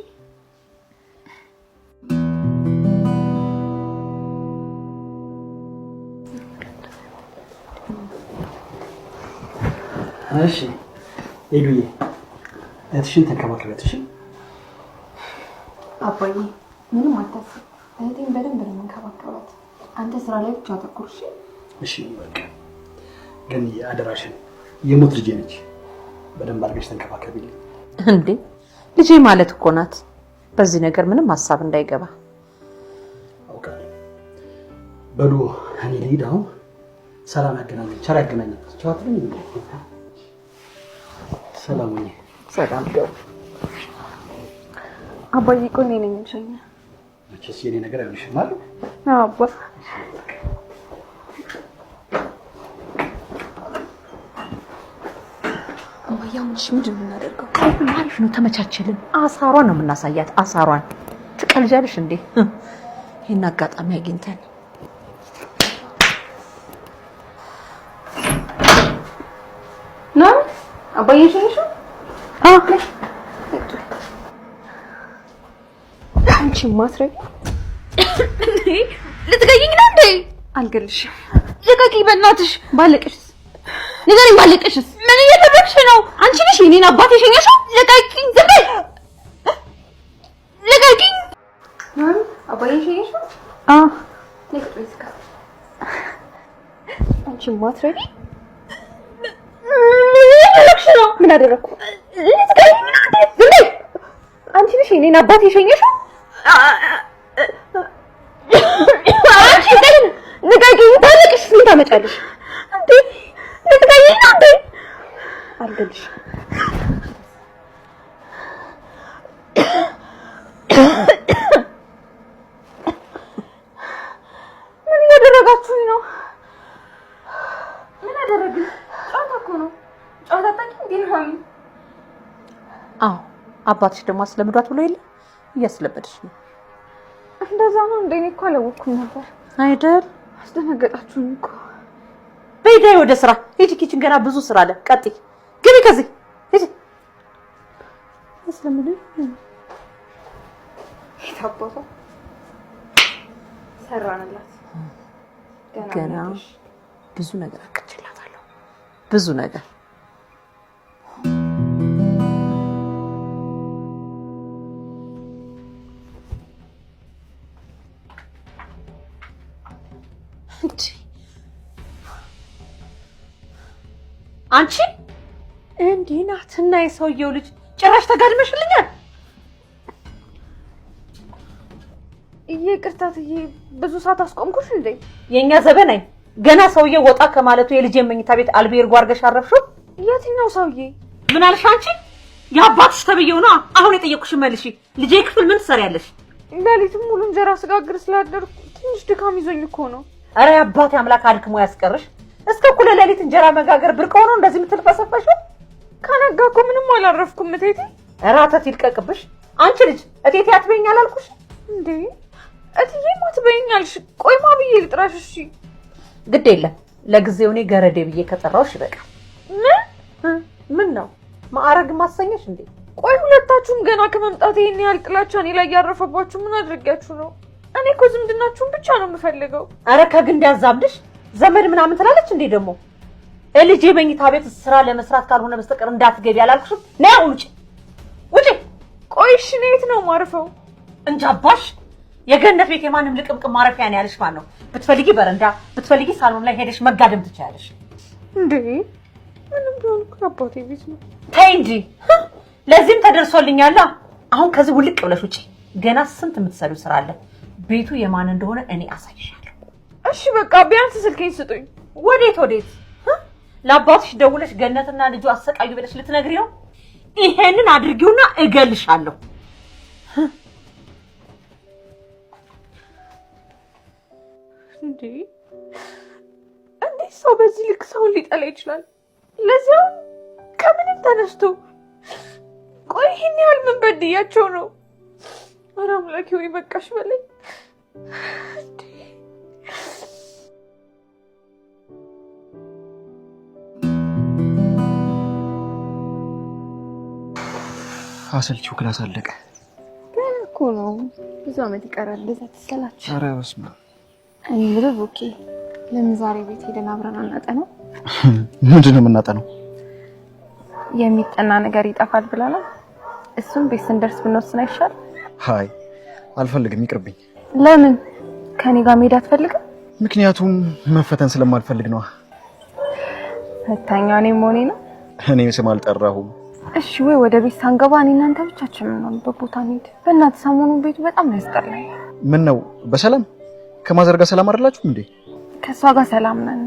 እሺ ኤዱዬ፣ እህትሽን ተንከባከቢያት። እሺ አባዬ ምንም አታስብ፣ እህቴን በደንብ ነው የምንከባከባት። አንተ ስራ ላይ ብቻ አተኩር። እሺ እሺ። በቃ ግን አደራሽን፣ የሞት ልጄ ነች። በደንብ አድርገሽ ተንከባከቢልኝ። እንዴ ልጄ ማለት እኮ ናት። በዚህ ነገር ምንም ሀሳብ እንዳይገባ አውቃለሁ። በሉ እኔ ልሂድ አሁን። ሰላም ያገናኘን፣ ቸር ያገናኘን። ቻው አትሉኝ እንዴ? ሰላም ሁኚ። ሰላም ገቡ። አባዬ ቆይ እኔ ነኝ የምሸኘው። መቼስ የኔ ነገር አይሆንሽም አይደል? አዎ አባ። እማዬ አሁን እሺ ምንድን ነው የምናደርገው? አሪፍ ነው፣ ተመቻቸልን። አሳሯን ነው የምናሳያት። አሳሯን ትቀልጃለሽ እንዴ? ይሄን አጋጣሚ አግኝተን ነው አባዬ ሸኝሽው? አዎ። አንቺ ማትረቢ ልትገይኝ ነው እንዴ? አልገልሽም። ልቀቂኝ በእናትሽ። ባለቅሽስ ንገሪኝ፣ ባለቅሽስ ምን እየተበክሽ ነው? አንቺ ነሽ የኔን አባት የሸኘሽው? ልቀቂኝ! ዝም በይ! ልቀቂኝ! አባዬ ሸኘሽው? አዎ። አንቺ ማትረቢ ምን እያደረግሽ ነው? ምን አደረግኩ? ልትገይኝ ነው እንዴ? ዝም በይ! አንቺ ነሽ የኔን አባት የሸኘሽው? አንቺ ልቀቂኝ! ታለቅሽ ምን ታመጫለሽ? እንዴ ልትገይኝ ነው እንዴ? አልገልሽም። ምን እያደረጋችሁኝ ነው? ምን አደረግን? ጨዋታ እኮ ነው። ጨዋታ አታውቂም እንዴ ኑሐሚን? አዎ አባትሽ ደግሞ አስለምዷት ብሎ የለ እያስለመደሽ ነው። እንደዛ ነው እንዴ? እኔ እኮ አላወኩም ነበር። አይደል? አስደነገጣችሁኝ እኮ። በይ ዳይ ወደ ስራ ሂጂ። kitchen ገና ብዙ ስራ አለ። ቀጥይ፣ ግቢ ከዚህ ሂጂ። ስለምንም የታባቷ ሰራንላት። ገና ብዙ ነገር አቅጅላታለሁ። ብዙ ነገር። አንቺ እንዲህ ናትና የሰውየው ልጅ ጭራሽ ተጋድመሽልኛል። ይቅርታ እትዬ፣ ብዙ ሰዓት አስቆምኩሽ እንዴ? የእኛ ዘበናይ ገና ሰውየው ወጣ ከማለቱ የልጄ መኝታ ቤት አልቤርጎ አድርገሽ አረፍሽው። የትኛው ሰውዬ? ምን አልሽ አንቺ? የአባትሽ ተብዬው ነዋ። አሁን የጠየቅኩሽን መልሺ። ልጄ ክፍል ምን ትሰሪያለሽ? ሌሊቱን ሙሉ እንጀራ ስጋግር ስላደርኩ ትንሽ ድካም ይዞኝ እኮ ነው። ኧረ የአባቴ አምላክ አድክሞ ያስቀርሽ። እስከ እኩለ ሌሊት እንጀራ መጋገር ብርቅ ሆኖ እንደዚህ የምትልፈሰፈሽው? ከነጋ እኮ ምንም አላረፍኩም እቴቴ። ኧረ አተት ይልቀቅብሽ። አንቺ ልጅ እቴቴ አትበይኝ አላልኩሽ እንዴ? እትዬማ ትበይኝ አልሽ። ቆይ ማ ብዬ ልጥራሽ? እሺ ግድ የለም ለጊዜው እኔ ገረዴ ብዬ ከጠራሁሽ ይበቃል። ምን ምን ነው ማዕረግ ማሰኘሽ እንዴ? ቆይ ሁለታችሁም ገና ከመምጣት ይሄን ያህል ጥላቻ እኔ ላይ ያረፈባችሁ ምን አድርጊያችሁ ነው? እኔ እኮ ዝምድናችሁን ብቻ ነው የምፈልገው። ኧረ ከግንድ ያዛምድሽ ዘመድ ምናምን ትላለች እንዴ ደግሞ። ልጄ መኝታ ቤት ስራ ለመስራት ካልሆነ በስተቀር እንዳትገቢ አላልኩሽም? ነይ አሁን ውጪ ውጪ። ቆይ እሺ እኔ የት ነው የማርፈው? እንጃባሽ የገነት ቤት የማንም ልቅምቅም ማረፊያ ነው ያለሽ ማን ነው? ብትፈልጊ በረንዳ ብትፈልጊ ሳሎን ላይ ሄደሽ መጋደም ትችያለሽ። እንዴ ምንም ቢሆን እኮ የአባቴ ቤት ነው። ተይ እንጂ ለዚህም ተደርሶልኛል። አሁን ከዚህ ውልቅ ብለሽ ውጪ። ገና ስንት የምትሰሪው ስራ አለ። ቤቱ የማን እንደሆነ እኔ አሳይሻለሁ። እሺ በቃ ቢያንስ ስልኬን ስጡኝ። ወዴት ወዴት? ለአባትሽ ደውለሽ ገነትና ልጁ አሰቃዩ ብለሽ ልትነግሪ ነው? ይሄንን አድርጊውና እገልሻለሁ። እንዴ እንዴት ሰው በዚህ ልክ ሰውን ሊጠላ ይችላል? ለዚያውም ከምንም ተነስቶ። ቆይ ይሄን ያህል ምን በድያቸው ነው? ኧረ አምላኬ ወይ በቃሽ በለኝ። አሰልቺው class አለቀ እኮ ነው። ብዙ አመት ይቀራል። እንደዛ ትሰላች። ኧረ በስመ አብ። እኔ የምልህ ብሩኬ፣ ለምን ዛሬ ቤት ሄደን አብረን አናጠናው? ምንድን ነው የምናጠናው? የሚጠና ነገር ይጠፋል ብለናል። እሱም ቤት ስንደርስ ብንወስን አይሻል? አይ አልፈልግም፣ ይቅርብኝ። ለምን? ከኔ ጋር መሄድ አትፈልግም? ምክንያቱም መፈተን ስለማልፈልግ ነዋ። ፈታኛ እኔ መሆኔ ነው። እኔ ስም አልጠራሁም። እሺ ወይ ወደ ቤት ሳንገባ እኔ እናንተ ብቻችን የምንሆንበት ቦታ እንሂድ። በእናትህ ሰሞኑን ቤቱ በጣም ነው ያስጠላኝ። ምን ነው በሰላም ከማዘር ጋር ሰላም አይደላችሁም እንዴ? ከእሷ ጋር ሰላም ነን።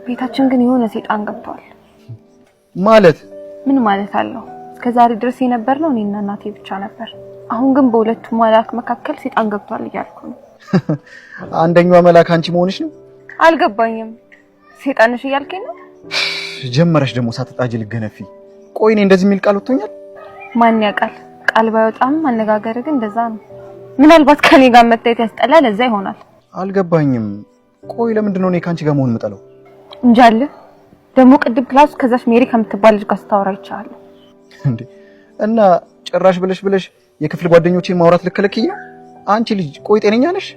ቤታችን ግን የሆነ ሴጣን ገብቷል። ማለት ምን ማለት አለው? እስከዛሬ ድረስ የነበርነው እኔና እናቴ ብቻ ነበር። አሁን ግን በሁለቱ መላክ መካከል ሴጣን ገብቷል እያልኩ ነው። አንደኛዋ መላክ አንቺ መሆንሽ ነው። አልገባኝም። ሴጣንሽ እያልከኝ ነው? ጀመረሽ ደግሞ ሳትጣጂ ልገነፊ። ቆይ እኔ እንደዚህ የሚል ቃል ወጥቶኛል? ማን ያውቃል? ቃል ባይወጣም አነጋገር ግን እንደዛ ነው። ምናልባት ከኔ ጋር መታየት ያስጠላ፣ ለዛ ይሆናል። አልገባኝም። ቆይ ለምንድን ነው እኔ ከአንቺ ጋር መሆን የምጠላው? እንጃል። ደግሞ ቅድም class ከዛች ሜሪ ከምትባል ልጅ ጋር ስታወራ አይቻለሁ። እንዴ እና ጭራሽ ብለሽ ብለሽ የክፍል ጓደኞቼን ማውራት ልከለክኝ ነው? አንቺ ልጅ ቆይ ጤነኛ ነሽ?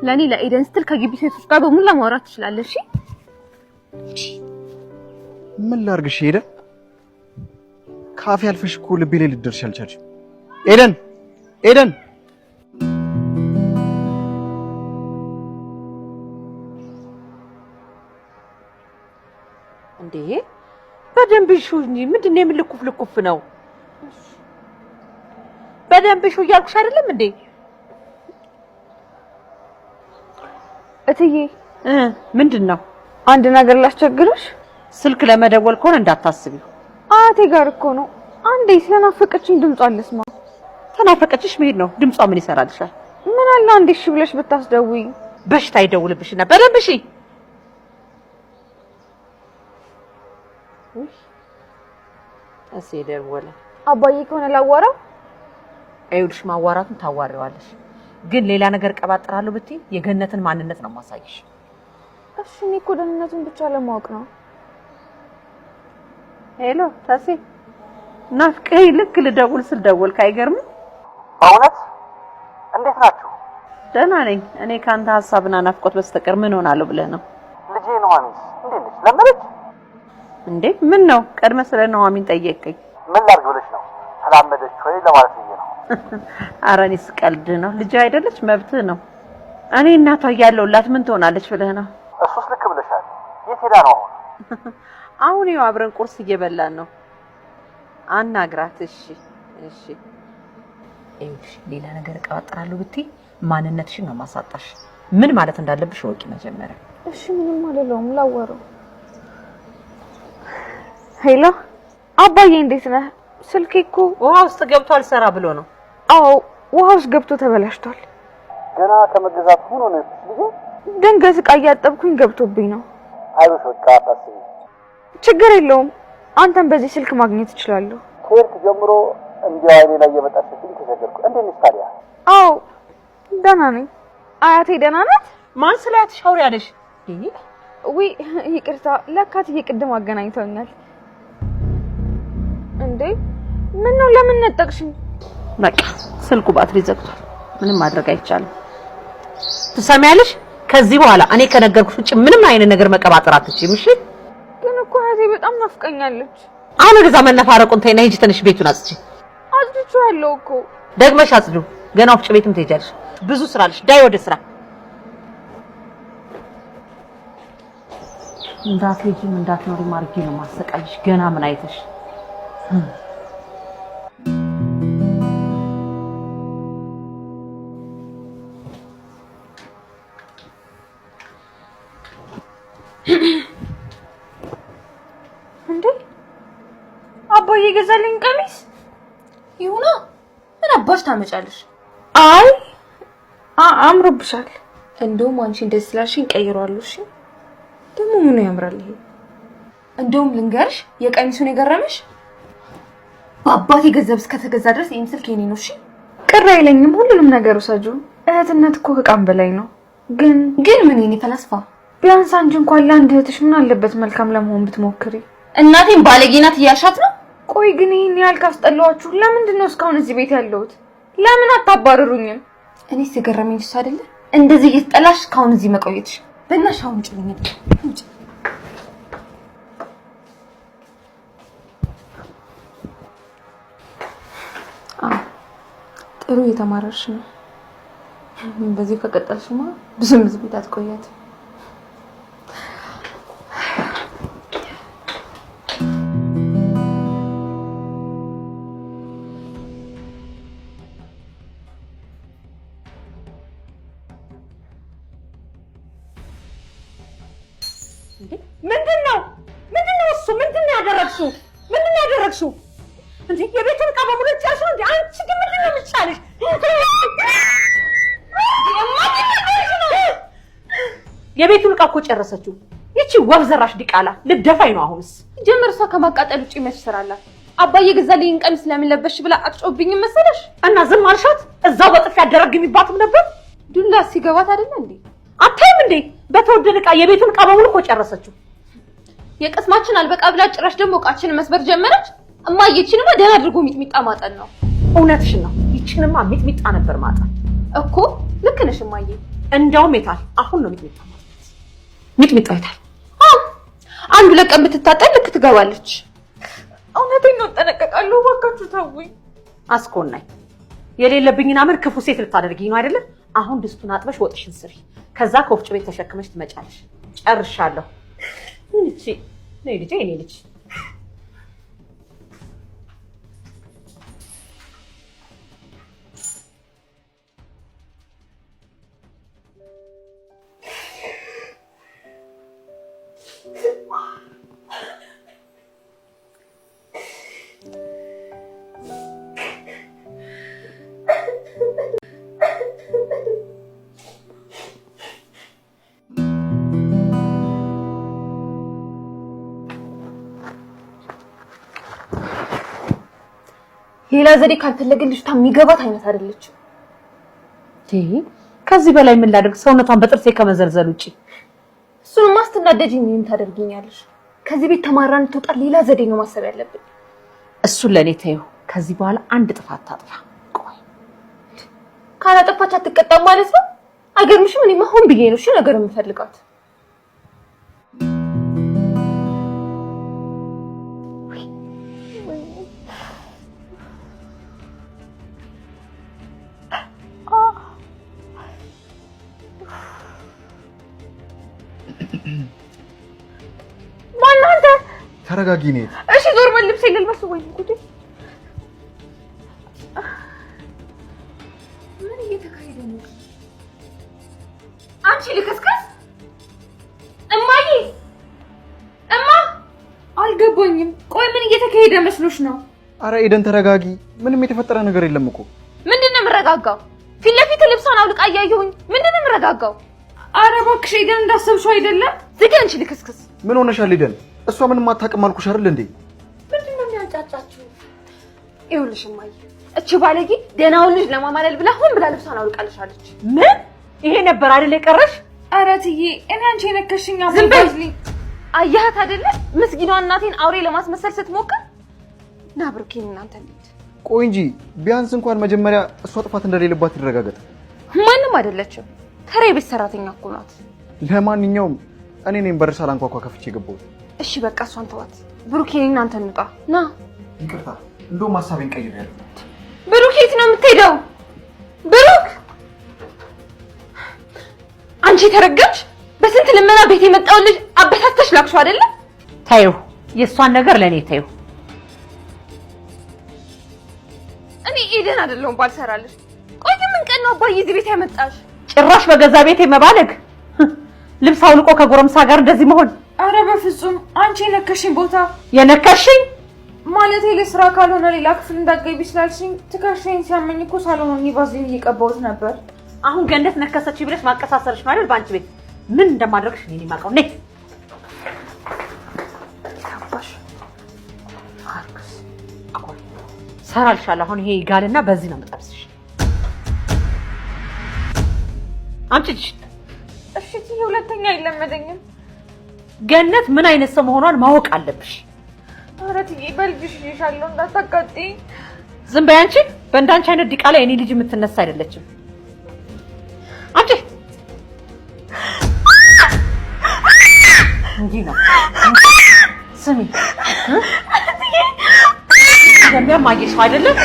ለኔ ለኤደን ስትል ከግቢ ሴቶች ጋር በሙላ ማውራት ትችላለሽ። እሺ ምን ላድርግሽ ኤደን? ካፌ አልፈሽ እኮ ልቤ ላይ ልትደርሽ አልቻልሽም። ኤደን ኤደን እንዴ በደንብ እሺ እንጂ ምንድን ነው የምልኩፍ ልኩፍ ነው? በደንብ እሺ እያልኩሽ አይደለም እንዴ? እትዬ ምንድን ነው? አንድ ነገር ላስቸግርሽ። ስልክ ለመደወል ከሆነ እንዳታስቢው። አያቴ ጋር እኮ ነው። አንዴ ስለናፈቀችኝ ድምጿን ልስማ። ተናፈቀችሽ መሄድ ነው። ድምጿ ምን ይሰራልሻል? ምን አለ አንዴ እሺ ብለሽ ብታስደውይ። በሽታ ይደውልብሽና በደንብ እሺ። እሺ ደወለ። አባዬ ከሆነ ላዋራው። ይኸውልሽ ማዋራቱን ታዋሪዋለሽ፣ ግን ሌላ ነገር ቀባጥራለሁ ብትይ የገነትን ማንነት ነው የማሳይሽ። እሺ እኔ እኮ ደህንነቱን ብቻ ለማወቅ ነው። Hello ታሴ፣ ናፍቀኸኝ ልክ ልደውል ስል ደወልክ። አይገርምም? በእውነት እንዴት ናችሁ? ደህና ነኝ። እኔ ከአንተ ሀሳብና ናፍቆት በስተቀር ምን ሆናለሁ ብለህ ነው? ልጄ ኑሐሚንስ እንዴት ነች? ለመደች እንዴ? ምን ነው ቀድመህ ስለ ኑሐሚን ጠየቅከኝ? ምን ላድርግ ብለሽ ነው? ተላመደች ወይ ለማለት ብዬ ነው። ኧረ እኔስ ቀልድ ነው። ልጅ አይደለች፣ መብትህ ነው። እኔ እናቷ እያለሁላት ምን ትሆናለች ብለህ ነው? እሱስ ልክ ብለሻል። የት ሄዳ ነው አሁን? አሁን ይኸው አብረን ቁርስ እየበላን ነው። አናግራት። እሺ እሺ። ይኸውልሽ ሌላ ነገር እቀባጥራለሁ ብትይ ማንነትሽን ነው ማሳጣሽ። ምን ማለት እንዳለብሽ እወቂ መጀመሪያ። እሺ ምንም አልለውም፣ ላወራው። Hello አባዬ፣ እንዴት ነህ? ስልኬ እኮ ውሃ ውስጥ ገብቶ አልሰራ ብሎ ነው። አዎ ውሃ ውስጥ ገብቶ ተበላሽቷል። ገና ከመገዛት ሆኖ ነው ልጄ። ድንገት ዕቃ እያጠብኩኝ ገብቶብኝ ነው። አይዞሽ በቃ አታስቢ። ችግር የለውም። አንተን በዚህ ስልክ ማግኘት እችላለሁ። ከሄድክ ጀምሮ እንዲያው አይኔ ላይ የመጣሽብኝ ተቸገርኩ። እንዴት ነሽ ታዲያ? አዎ ደህና ነኝ። አያቴ ደህና ናት? ማን ስለ አያትሽ አውሪ አለሽ? ውይ ይቅርታ፣ ለካ እትዬ ቅድም አገናኝተውኛል። እንዴ ምን ነው ለምን ነጠቅሽኝ? በቃ ስልኩ ባትሪ ዘግቷል። ምንም ማድረግ አይቻልም። ትሰሚያለሽ? ከዚህ በኋላ እኔ ከነገርኩሽ ውጭ ምንም አይነት ነገር መቀባጠር አትችይም። እሺ? ግን እኮ አያቴ በጣም ናፍቀኛለች። አሁን ወደዛ መነፋረቁን ተይና ሂጂ ትንሽ ቤቱን አጽጂ። አጽድቼዋለሁ እኮ። ደግመሽ አጽዱ። ገና ወፍጮ ቤትም ትሄጃለሽ። ብዙ ስራ አለሽ። ዳይ ወደ ስራ። እንዳትሄጂም እንዳትኖሪም አድርጌ ነው ማሰቃይሽ። ገና ምን አይተሽ። እንዴ አባዬ የገዛልኝ ቀሚስ ይሁና። ምን አባሽ ታመጫለሽ? አይ አምሮብሻል። እንደውም አንቺ እንደዚህ ስላልሽኝ ቀይሯለሁ። እሺ ደግሞ ምኑ ያምራል ይሄ? እንደውም ልንገርሽ፣ የቀሚሱን የገረመሽ በአባቴ ገንዘብ እስከተገዛ ድረስ ይህም ስልክ የኔ ነው። እሺ ቅር አይለኝም። ሁሉንም ነገር ውሰጁ። እህትነት እኮ ከዕቃም በላይ ነው። ግን ግን ምን የኔ ፈላስፋ፣ ቢያንስ አንቺ እንኳን ለአንድ እህትሽ ምን አለበት መልካም ለመሆን ብትሞክሪ። እናቴን ባለጌ ናት እያልሻት ነው? ቆይ ግን ይህን ያህል ካስጠላኋችሁ ለምንድን ነው እስካሁን እዚህ ቤት ያለሁት? ለምን አታባርሩኝም? እኔስ የገረመኝ እሱ አይደለ እንደዚህ እየተጠላሽ እስካሁን እዚህ መቆየትሽ። በእናትሽ አሁን ውጭ ልኝ ውጭ። ጥሩ እየተማረርሽ ነው። በዚህ ከቀጠልሽማ ብዙም እዚህ ቤት አትቆያትም። ምንድን ነው ምንድን ነው እሱ? ምንድን ነው ያደረግሽው? ምንድን ነው ያደረግሽው? እንዴ የቤቱን ዕቃ በሙሉ ጨርሽ ነው እንዴ? አንቺ ግን ምንድን ነው የሚቻልሽ? የቤቱን ዕቃ እኮ ጨረሰችው። ይቺ ወፍ ዘራሽ ዲቃላ ልደፋኝ ነው አሁንስ። ጀምር እሷ ከማቃጠል ውጪ መች ስራ አላት? አባዬ የገዛልኝን ቀሚስ ለምን ለበስሽ ብላ አትጮህብኝም መሰለሽ? እና ዝም አልሻት? እዛው በጥፊ ያደረግሚባትም ነበር። ዱላ ሲገባት አይደለ እንዴ? አታይም እንዴ? በተወደደ ዕቃ የቤቱን ዕቃ በሙሉ እኮ ጨረሰችው። የቅስማችን አልበቃ ብላ ጭራሽ ደግሞ ዕቃችንን መስበር ጀመረች። እማዬ ይቺንማ ደህና አድርጎ ሚጥሚጣ ማጠን ነው። እውነትሽን ነው። ይቺንማ ሚጥሚጣ ነበር ማጠን እኮ። ልክ ነሽ እማዬ። እንደውም የታል አሁን ነው ሚጥሚጣ ማጠን። ሚጥሚጣ የታል? አዎ አንድ ሁለት ቀን ብትታጠን ልክ ትገባለች። እውነቴን ነው፣ እጠነቀቃለሁ። እባካችሁ ተውኝ። አስኮናኝ የሌለብኝን አመል ክፉ ሴት ልታደርጊኝ ነው አይደለ? አሁን ድስቱን አጥበሽ ወጥሽን ስሪ። ከዛ ከወፍጮ ቤት ተሸክመሽ ትመጫለሽ። ጨርሻለሁ። እቺ ነይ ልጄ፣ የኔ ልጅ። ሌላ ዘዴ ካልፈለግን ልጅቷ የሚገባት አይነት አይደለችም። ከዚህ በላይ ምን ላድርግ? ሰውነቷን በጥርሴ ከመዘልዘል ውጪ። እሱንማ ስትናደጂ እኔንም ታደርጊኛለሽ። ከዚህ ቤት ተማራ እንድትወጣ ሌላ ዘዴ ነው ማሰብ ያለብን። እሱን ለእኔ ተይው። ከዚህ በኋላ አንድ ጥፋት ታጥፋ። ቆይ ካላጠፋች አትቀጣም ማለት ነው? አይገርምሽም? እኔማ ሆን ብዬ ነው እሺ ነገር የምፈልጋት። ማነው አንተ? ተረጋጊ። ኔት እሺ፣ ዞር በል። ልብሴን ልልበስ ወይ ጉዴ! ምን እየተካሄደ ነው? አንቺ ልክስክስ! እማዬ! እማ! አልገባኝም። ቆይ ምን እየተካሄደ መስሎሽ ነው? አረ ኤደን ተረጋጊ። ምንም የተፈጠረ ነገር የለም እኮ። ምንድን ነው የምረጋጋው? ፊት ለፊት ልብሷን አውልቃ እያየሁኝ ምንድን ነው የምረጋጋው? አረ እባክሽ ኤደን እንዳሰብሽው አይደለም። ዝጊ አንቺ ልክስክስ! ምን ሆነሻል ኤደን? እሷ ምንም አታውቅም አልኩሽ አይደል እንዴ? ምንድን ነው የሚያንጫጫችሁ? ይኸውልሽ እማዬ፣ እቺ ባለጌ ደህናውን ልጅ ለማማለል ብላ ሆን ብላ ልብሷን አውልቃልሻለች። ምን? ይሄ ነበር አይደል የቀረሽ? ኧረ እትዬ እኔ አንቺ የነከሽኝ ዝም በይ። አያት አይደለ ምስጊኗ እናቴን አውሬ ለማስመሰል ስትሞክር። ና ብሩኬን፣ እናንተ እንሂድ። ቆይ እንጂ ቢያንስ እንኳን መጀመሪያ እሷ ጥፋት እንደሌለባት ይረጋገጥ። ማንም አይደለችም፣ ተራ የቤት ሰራተኛ እኮ ናት። ለማንኛውም እኔ ነኝ በር ሳላንኳኳ ከፍቼ የገባሁት። እሺ በቃ እሷን ተዋት። ብሩኬን፣ እናንተ እንውጣ። ና። ይቅርታ፣ እንደውም ሀሳቤን ቀይሬያለሁ። ብሩክ የት ነው የምትሄደው? ብሩክ አንቺ የተረገምሽ! በስንት ልመና ቤት የመጣውን ልጅ አበሳተሽ ላክሽው አይደለ? ተይው፣ የእሷን ነገር ለእኔ ተይው። እኔ ኤደን አይደለሁም ባልሰራልሽ። ቆይ ግን ምን ቀን ነው አባዬ እዚህ ቤት ያመጣሽ? ጭራሽ በገዛ ቤቴ መባለግ፣ ልብስ አውልቆ ከጎረምሳ ጋር እንደዚህ መሆን። አረ በፍጹም አንቺ የነከሽኝ ቦታ የነከሽኝ ማለቴ ለስራ ካልሆነ ሌላ ክፍል እንዳትገቢ ስላልሽኝ ትከሻዬን ሲያመኝ እኮ ሳሎን ሆኜ ቫዝሊን እየቀባሁት ነበር። አሁን ገነት ነከሰች ብለሽ ማቀሳሰርሽ ማለት በአንቺ ቤት ምን እንደማድረግሽ እኔ የማውቀው። ነይ ታባሽ አርክስ ቆይ ሰራልሻለሁ። አሁን ይሄ ይጋልና በዚህ ነው የምጠብስሽ። አምጪ እጅሽን። እሺ እትዬ፣ ሁለተኛ አይለመደኝም። ገነት ምን አይነት ሰው መሆኗን ማወቅ አለብሽ። ኧረ እትዬ በልጅሽ ይሻለሁ እንዳታቃጥይኝ። ዝም በይ አንቺ። በእንዳንቺ አይነት ዲቃላ የኔ ልጅ የምትነሳ አይደለችም። አምጪ። እንዲህ ነው። ስሚ እንደሚያማየሽው አይደለም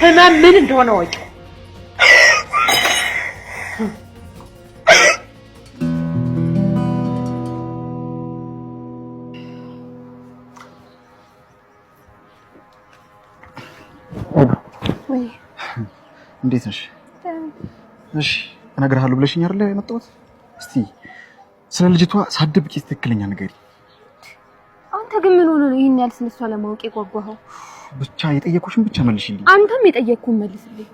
ህመም ምን እንደሆነ ወቂ። እንዴት ነሽ? እሺ እነግርሃለሁ ብለሽኝ አይደለ የመጣሁት? እስቲ ስለ ልጅቷ ሳትደብቂ ትክክለኛ ንገሪ። አንተ ግን ምን ሆነ ነው ይሄን ያህል ስለሷ ለማወቅ የጓጓኸው? ብቻ የጠየኩሽን ብቻ መልሽልኝ። አንተም የጠየቅኩህን መልስልኝ።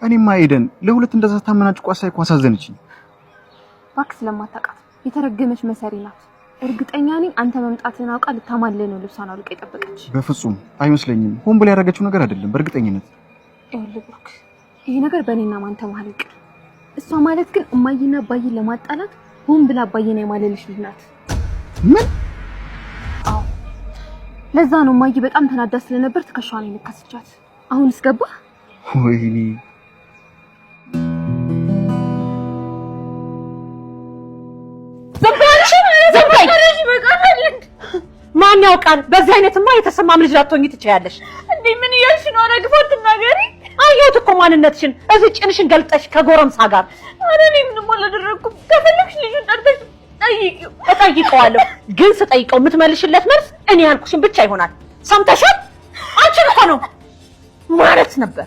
እኔማ ኤደን ለሁለት እንደዛ ታመናጭቋ ሳይ እኮ አሳዘነችኝ። እባክህ ስለማታውቃት የተረገመች መሰሪ ናት። እርግጠኛ ነኝ አንተ መምጣትህን አውቃ ልታማልህ ነው ልብሷን አውልቃ የጠበቀች። በፍጹም አይመስለኝም። ሆን ብላ ያደረገችው ነገር አይደለም በእርግጠኝነት። ይኸውልህ ብሩክ፣ ይሄ ነገር በእኔና ማንተ መሀል ይቅር። እሷ ማለት ግን እማዬና አባዬን ለማጣላት ሆን ብላ አባዬን የማለልሽ ልጅ ናት። ምን? አዎ፣ ለዛ ነው እማዬ በጣም ተናዳ ስለነበር ትከሻዋን የነከሰቻት። አሁንስ ገባህ? ወይኔ ዝም በይ። ማን ያውቃል? በዚህ አይነትማ የተሰማም ልጅ ላትሆኚ ትችያለሽ። እንዴ ምን እያልሽ ነው? ኧረ ግፋ አትናገሪ። አየሁት እኮ ማንነትሽን እዚህ ጭንሽን ገልጠሽ ከጎረምሳ ጋር። ኧረ እኔ ምንም አላደረኩም። ከፈለግሽ ልጁን ጠርተሽ ጠይቂው። እጠይቀዋለሁ፣ ግን ስጠይቀው የምትመልሽለት መልስ እኔ ያልኩሽን ብቻ ይሆናል። ሰምተሻል? አንቺን እኮ ነው ማለት ነበር።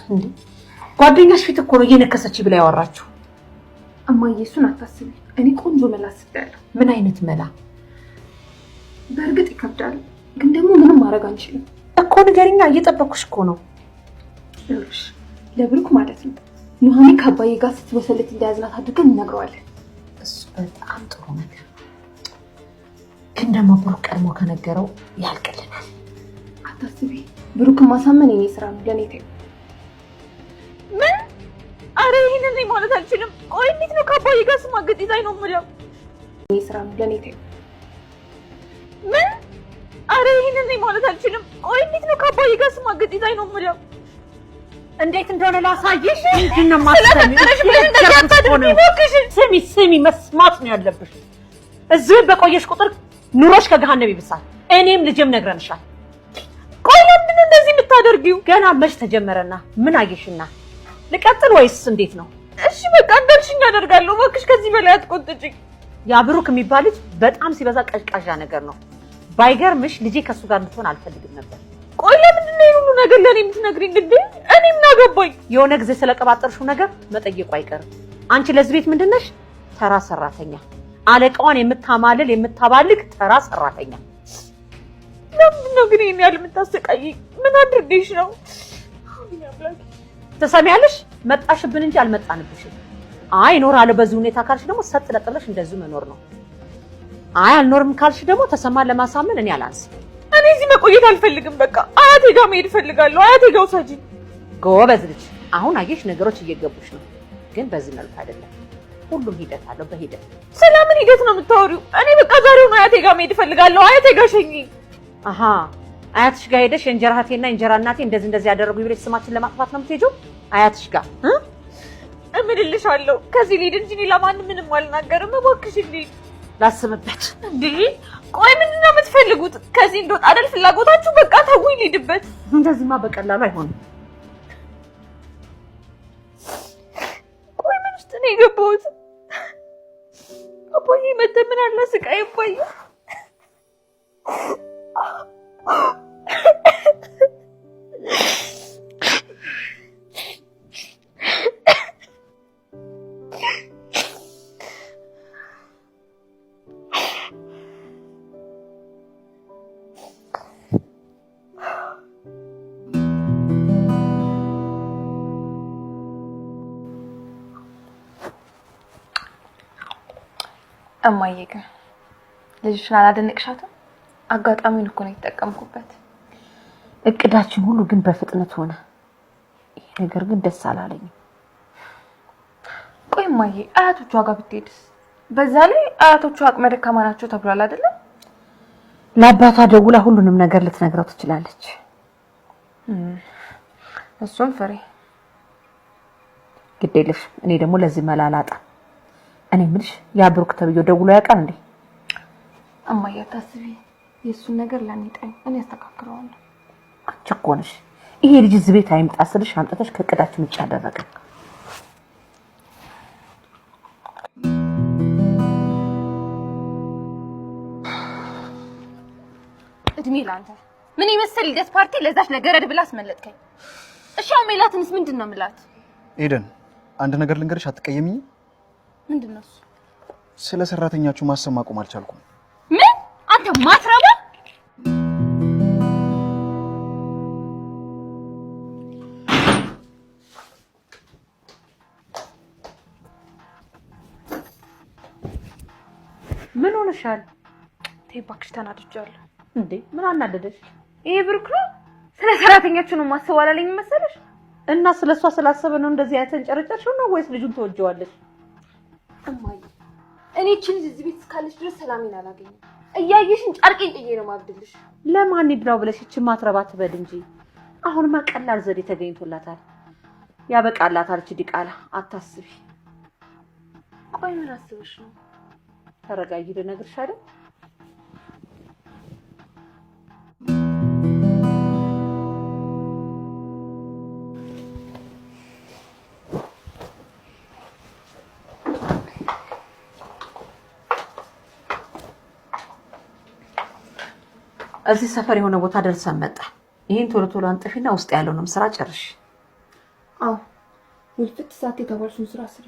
እንዴ ጓደኛሽ ፊት እኮ ነው እየነከሰች ብላ ያወራችሁ። እማዬ እሱን አታስቢ። እኔ ቆንጆ መላ አስቤያለሁ። ምን አይነት መላ? በእርግጥ ይከብዳል፣ ግን ደግሞ ምንም ማድረግ አንችልም እኮ። ንገሪኛ፣ እየጠበኩሽ እኮ ነው። ይኸውልሽ ለብሩክ ማለት ነው ኑሐሚን ከአባዬ ጋር ስትወሰልት እንደያዝናት አድርገን እንነግረዋለን። እሱ በጣም ጥሩ ነገር፣ ግን ደግሞ ብሩክ ቀድሞ ከነገረው ያልቅልናል። አታስቢ፣ ብሩክን ማሳመን የኔ ስራ ነው፣ ለእኔ ተይው። ምን? አረ ይሄንን እኔ ማለት አልችልም። ቆይ እንዴት ነው ከአባዬ ጋር ስማገጥ ይዛኝ ነው የምለው? የኔ ስራ ነው፣ ለእኔ ተይው። ምን? አረ ይሄንን እኔ ማለት አልችልም። ቆይ እንዴት ነው ከአባዬ ጋር ስማገጥ ይዛኝ ነው የምለው? እንዴት እንደሆነ ላሳይሽ። ምንድን ነው የማትሰሚው? ስሚ ስሚ፣ መስማት ነው ያለብሽ። እዚህ በቆየሽ ቁጥር ኑሮሽ ከገሃነም ይብሳል። እኔም ልጄም ነግረንሻል። ቆይ ለምንድን ነው እንደዚህ የምታደርጊው? ገና መች ተጀመረና ምን አየሽና? ልቀጥል ወይስ እንዴት ነው? እሺ በቃ እንዳልሽኝ አደርጋለሁ። እባክሽ ከዚህ በላይ አትቆጥጪኝ። ያ ብሩክ የሚባል ልጅ በጣም ሲበዛ ቀዥቃዣ ነገር ነው። ባይገርምሽ ልጄ ከእሱ ጋር እንድትሆን አልፈልግም ነበር። ቆይ ለምንድን ነው ይሄን ሁሉ ነገር ለእኔ የምትነግሪኝ? እንዴ እኔ ምን አገባኝ? የሆነ ጊዜ ስለቀባጠርሽው ነገር መጠየቁ አይቀርም። አንቺ ለዚህ ቤት ምንድን ነሽ? ተራ ሰራተኛ፣ አለቃዋን የምታማልል የምታባልግ ተራ ሰራተኛ። ለምንድን ነው ግን ይሄን ያህል የምታሰቃይኝ? ምን አድርጌሽ ነው? ትሰሚያለሽ? መጣሽብን እንጂ አልመጣንብሽም። አይ እኖራለሁ በዚህ ሁኔታ ካልሽ ደግሞ ሰጥ ለጥ ብለሽ እንደዚሁ መኖር ነው። አይ አልኖርም ካልሽ ደግሞ ተሰማን ለማሳመን እኔ አላንስም። እኔ እዚህ መቆየት አልፈልግም። በቃ አያቴ ጋር መሄድ እፈልጋለሁ። አያቴ ጋር ውሰጂኝ። ጎበዝ ልጅ፣ አሁን አየሽ ነገሮች እየገቡሽ ነው። ግን በዚህ መልኩ አይደለም። ሁሉም ሂደት አለው። በሂደት ስለምን ሂደት ነው የምታወሪው? እኔ በቃ ዛሬውኑ አያቴ ጋር መሄድ እፈልጋለሁ። አያቴ ጋር ሸኚኝ። አሃ አያትሽ ጋር ሄደሽ የእንጀራ እህቴና የእንጀራ እናቴ እንደዚህ እንደዚህ ያደረጉ ብለሽ ስማችን ለማጥፋት ነው የምትሄጂው? አያትሽ ጋር እምልልሻለሁ። ከዚህ ልሂድ እንጂ እኔ ለማንም ምንም አልናገርም። እባክሽ ልሂድ። ላስብበት። እንዴ ቆይ ምንድን ነው የምትፈልጉት? ከዚህ እንደወጣ አይደል ፍላጎታችሁ? በቃ ተውኝ፣ ልሂድበት። እንደዚህማ በቀላሉ አይሆንም። ቆይ ምን ውስጥ ነው የገባሁት? አባዬ መተህ ምን አለ ስቃይ አባዬ። እማዬ ግን ልጅሽን አላደነቅሻትም? አጋጣሚውን እኮ ነው የተጠቀምኩበት። እቅዳችን ሁሉ ግን በፍጥነት ሆነ። ይሄ ነገር ግን ደስ አላለኝም። ቆይ እማዬ አያቶቿ ጋር ብትሄድስ? በዛ ላይ አያቶቿ አቅመ ደካማ ናቸው ተብሏል አይደለም? ለአባቷ ደውላ ሁሉንም ነገር ልትነግረው ትችላለች። እሱም ፍሬ ግድ የለሽ። እኔ ደግሞ ለዚህ መላላጣ። እኔ የምልሽ ያ ብሩክ ተብዬው ደውሎ ያውቃል እንዴ? እማዬ አታስቢ፣ የእሱን ነገር ለእኔ ጣይኝ፣ እኔ አስተካክለዋለሁ። አንቺ እኮ ነሽ ይሄ ልጅ እዚህ ቤት አይምጣ ስልሽ አምጥተሽ ከእቅዳችን ውጭ አደረገ። እድሜ ለአንተ። ምን የመሰል ልደት ፓርቲ ለዛች ለገረድ ብላ አስመለጥከኝ። እሺ አሁን ሜላትንስ ምንድን ነው የምላት? ኤደን አንድ ነገር ልንገርሽ፣ አትቀየሚኝ? ምንድን ነው እሱ? ስለ ሰራተኛችሁ ማሰብ ማቆም አልቻልኩም። ምን አንተ ማትረባ! ምን ሆነሻል? ተይ እባክሽ ተናድጃለሁ። እንዴ ምን አናደደሽ? ይሄ ብሩክ ነው ስለ ሰራተኛችሁ ነው ማሰብ አላለኝም መሰለሽ? እና ስለ እሷ ስላሰበ ነው እንደዚህ አይተንጨረጨርሽው ነው ወይስ ልጁን ትወጂዋለሽ? እማዬ እኔ እቺ ልጅ እዚህ ቤት እስካለች ድረስ ሰላሜን አላገኝም። እያየሽን ጨርቄን ጥዬ ነው ማብድልሽ። ለማን ይድራው ብለሽ እቺ ማትረባ ትበል እንጂ። አሁንማ ቀላል ዘዴ ተገኝቶላታል። ያበቃላታል። እቺ ዲቃላ አታስቢ። ቆይ ምን አስበሽ ነው? ተረጋጊ፣ ልነግርሽ አይደል? እዚህ ሰፈር የሆነ ቦታ ደርሰን መጣ። ይሄን ቶሎ ቶሎ አንጥፊና ውስጥ ያለውንም ስራ ጨርሽ። አዎ ውልፍት ሰዓት የተባልሽውን ስራ ስሪ።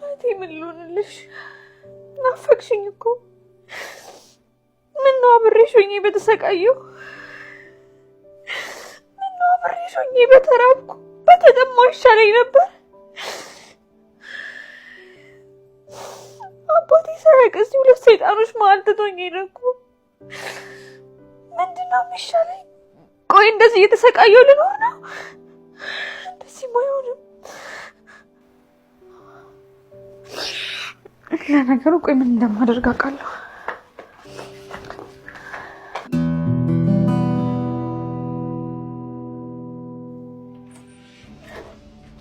እህቴ ምን ልሆንልሽ? ናፈቅሽኝ እኮ። ምነው አብሬሽ ሆኜ በተሰቃየሁ፣ ምነው አብሬሽ ሆኜ በተራብኩ በተጠማሁ ይሻለኝ ነበር። አባቴ ሳያውቅ እዚህ ሁለት ሰይጣኖች መሀል ትቶኝ ሄደ እኮ። ምንድን ነው የሚሻለኝ? ቆይ እንደዚህ እየተሰቃየሁ ልኖር ነው? እንደዚህም አይሆንም። ለነገሩ ቆይ ምን እንደማደርግ አውቃለሁ።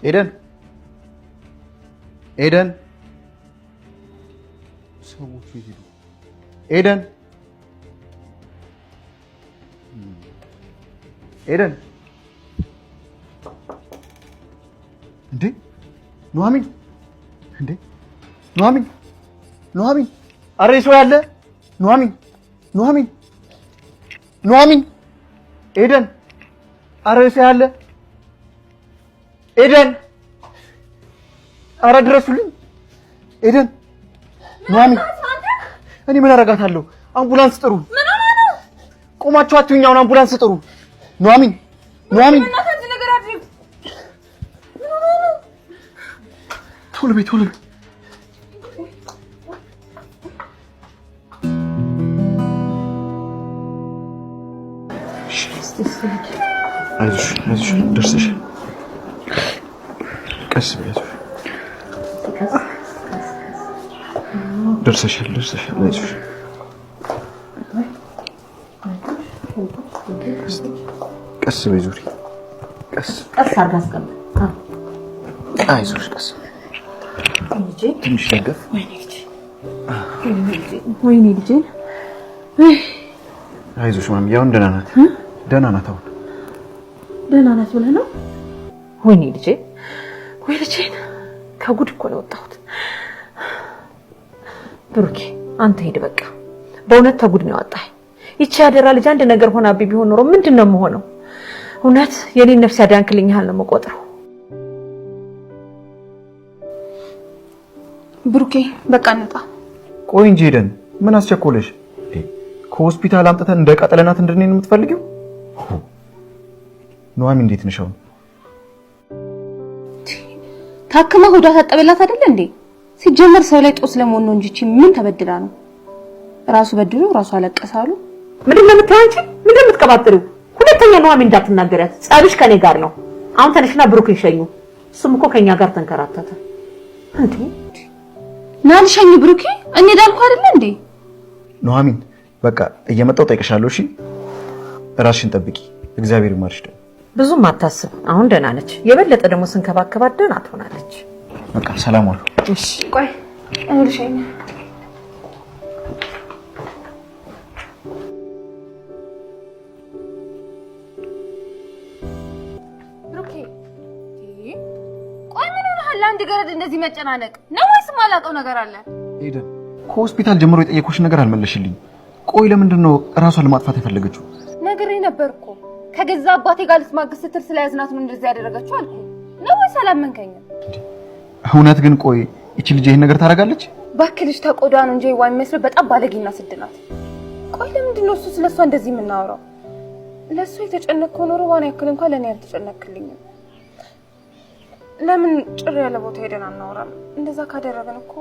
ኤደን ኤደን፣ ሰዎቹ የት ሄዱ? ኤደን ኤደን፣ እንዴ ኑሐሚን፣ እንዴ ኑሐሚን፣ ኑሐሚን፣ አረ ሰው ያለ ኑሐሚን፣ ኑሐሚን፣ ኑሐሚን፣ ኤደን፣ አረ ሰው ያለ ኤደን፣ አረ ድረሱልኝ! ኤደን፣ ኑሐሚን፣ እኔ ምን አደርጋታለሁ? አምቡላንስ ጥሩ። ቆማችሁ አትዩኝ። አሁን አምቡላንስ ጥሩ። ኑሐሚን፣ ኑሐሚን፣ ቶሎ በይ፣ ቶሎ በይ። አይዞሽ፣ አይዞሽ፣ ደርሰሽ ቀስ በይ። ደርሰሻል፣ ደርሰሻል። አይዞሽ፣ ቀስ በይ ዙሪ፣ ቀስ ቀስ አድርጋ አስቀምጥ። አይዞሽ፣ ቀስ ትንሽ ደገፍ። ወይኔ ልጄ፣ አይዞሽ ማሚ፣ አሁን ደህና ናት፣ ደህና ናት። አሁን ደህና ናት ብለህ ነው? ወይኔ ልጄ፣ ወይ ልጄን፣ ከጉድ እኮ ነው የወጣሁት። ብሩኬ አንተ ሂድ በቃ። በእውነት ተጉድ ነው ያወጣህ። ይቺ ያደራ ልጅ አንድ ነገር ሆናብኝ ቢሆን ኖሮ ምንድን ነው የምሆነው? እውነት የኔን ነፍስ ያዳንክልኝ ያህል ነው የምቆጥረው። ብሩኬ በቃ እንውጣ። ቆይ እንጂ ሄደን ምን አስቸኮለሽ? ከሆስፒታል አምጥተን እንደ ዕቃ ጥለናት እንድንሄድ ነው የምትፈልጊው? ኑሐሚን እንዴት ነሽ አሁን? ታክማ ሆዷ ታጠበላት አይደል እንዴ? ሲጀመር ሰው ላይ ጦስ ለመሆን ነው እንጂ እቺ ምን ተበድላ ነው? ራሱ በድሎ ራሱ አለቀሳሉ። ምንድን ነው የምታየው አንቺ? ምንድን ነው የምትቀባጥሪው? ሁለተኛ ኑሐሚን እንዳትናገሪያት፣ ጸብሽ ከኔ ጋር ነው። አሁን ተነሽና ብሩክን ሸኙ። እሱም እኮ ከኛ ጋር ተንከራተተ። እንዴ ና ልሸኝ ብሩኬ፣ እንሄድ አልኩህ አይደል እንዴ? ኑሐሚን በቃ እየመጣሁ ጠይቅሻለሁ። እሺ ራስሽን ጠብቂ። እግዚአብሔር ይማርሽ። ደግሞ ብዙም አታስብ፣ አሁን ደህና ነች። የበለጠ ደግሞ ስንከባከባት ደህና ትሆናለች። በቃ ሰላም ዋሉ። እሺ ቆይ እኔ ልሸኝ። ብሩኬ ቆይ ምን ሆነሃል? ለአንድ ገረድ እንደዚህ መጨናነቅ ነው ወይስ የማላውቀው ነገር አለ? ኤደን ከሆስፒታል ጀምሮ የጠየኩሽን ነገር አልመለሽልኝ። ቆይ ለምንድን ነው እራሷን ለማጥፋት የፈለገችው? ነግሬ ነበር እኮ ከገዛ አባቴ ጋር ልትማግስ ስትል ስለያዝናት ነው እንደዚህ ያደረገችው አልኩህ። ነው ወይስ አላመንከኝም? እውነት ግን ቆይ ይቺ ልጅ ይሄን ነገር ታደርጋለች? እባክህ ልጅ ተቆዳ ነው እንጂ ዋ የሚመስለው በጣም ባለጌና ስድ ናት። ቆይ ለምንድን ነው እሱ ስለሷ እንደዚህ የምናወራው? ለእሷ የተጨነቅከው ኖሮ ዋን ያክል እንኳን ለእኔ አልተጨነቅክልኝም። ለምን ጭር ያለ ቦታ ሄደን አናወራም? እንደዛ ካደረግን እኮ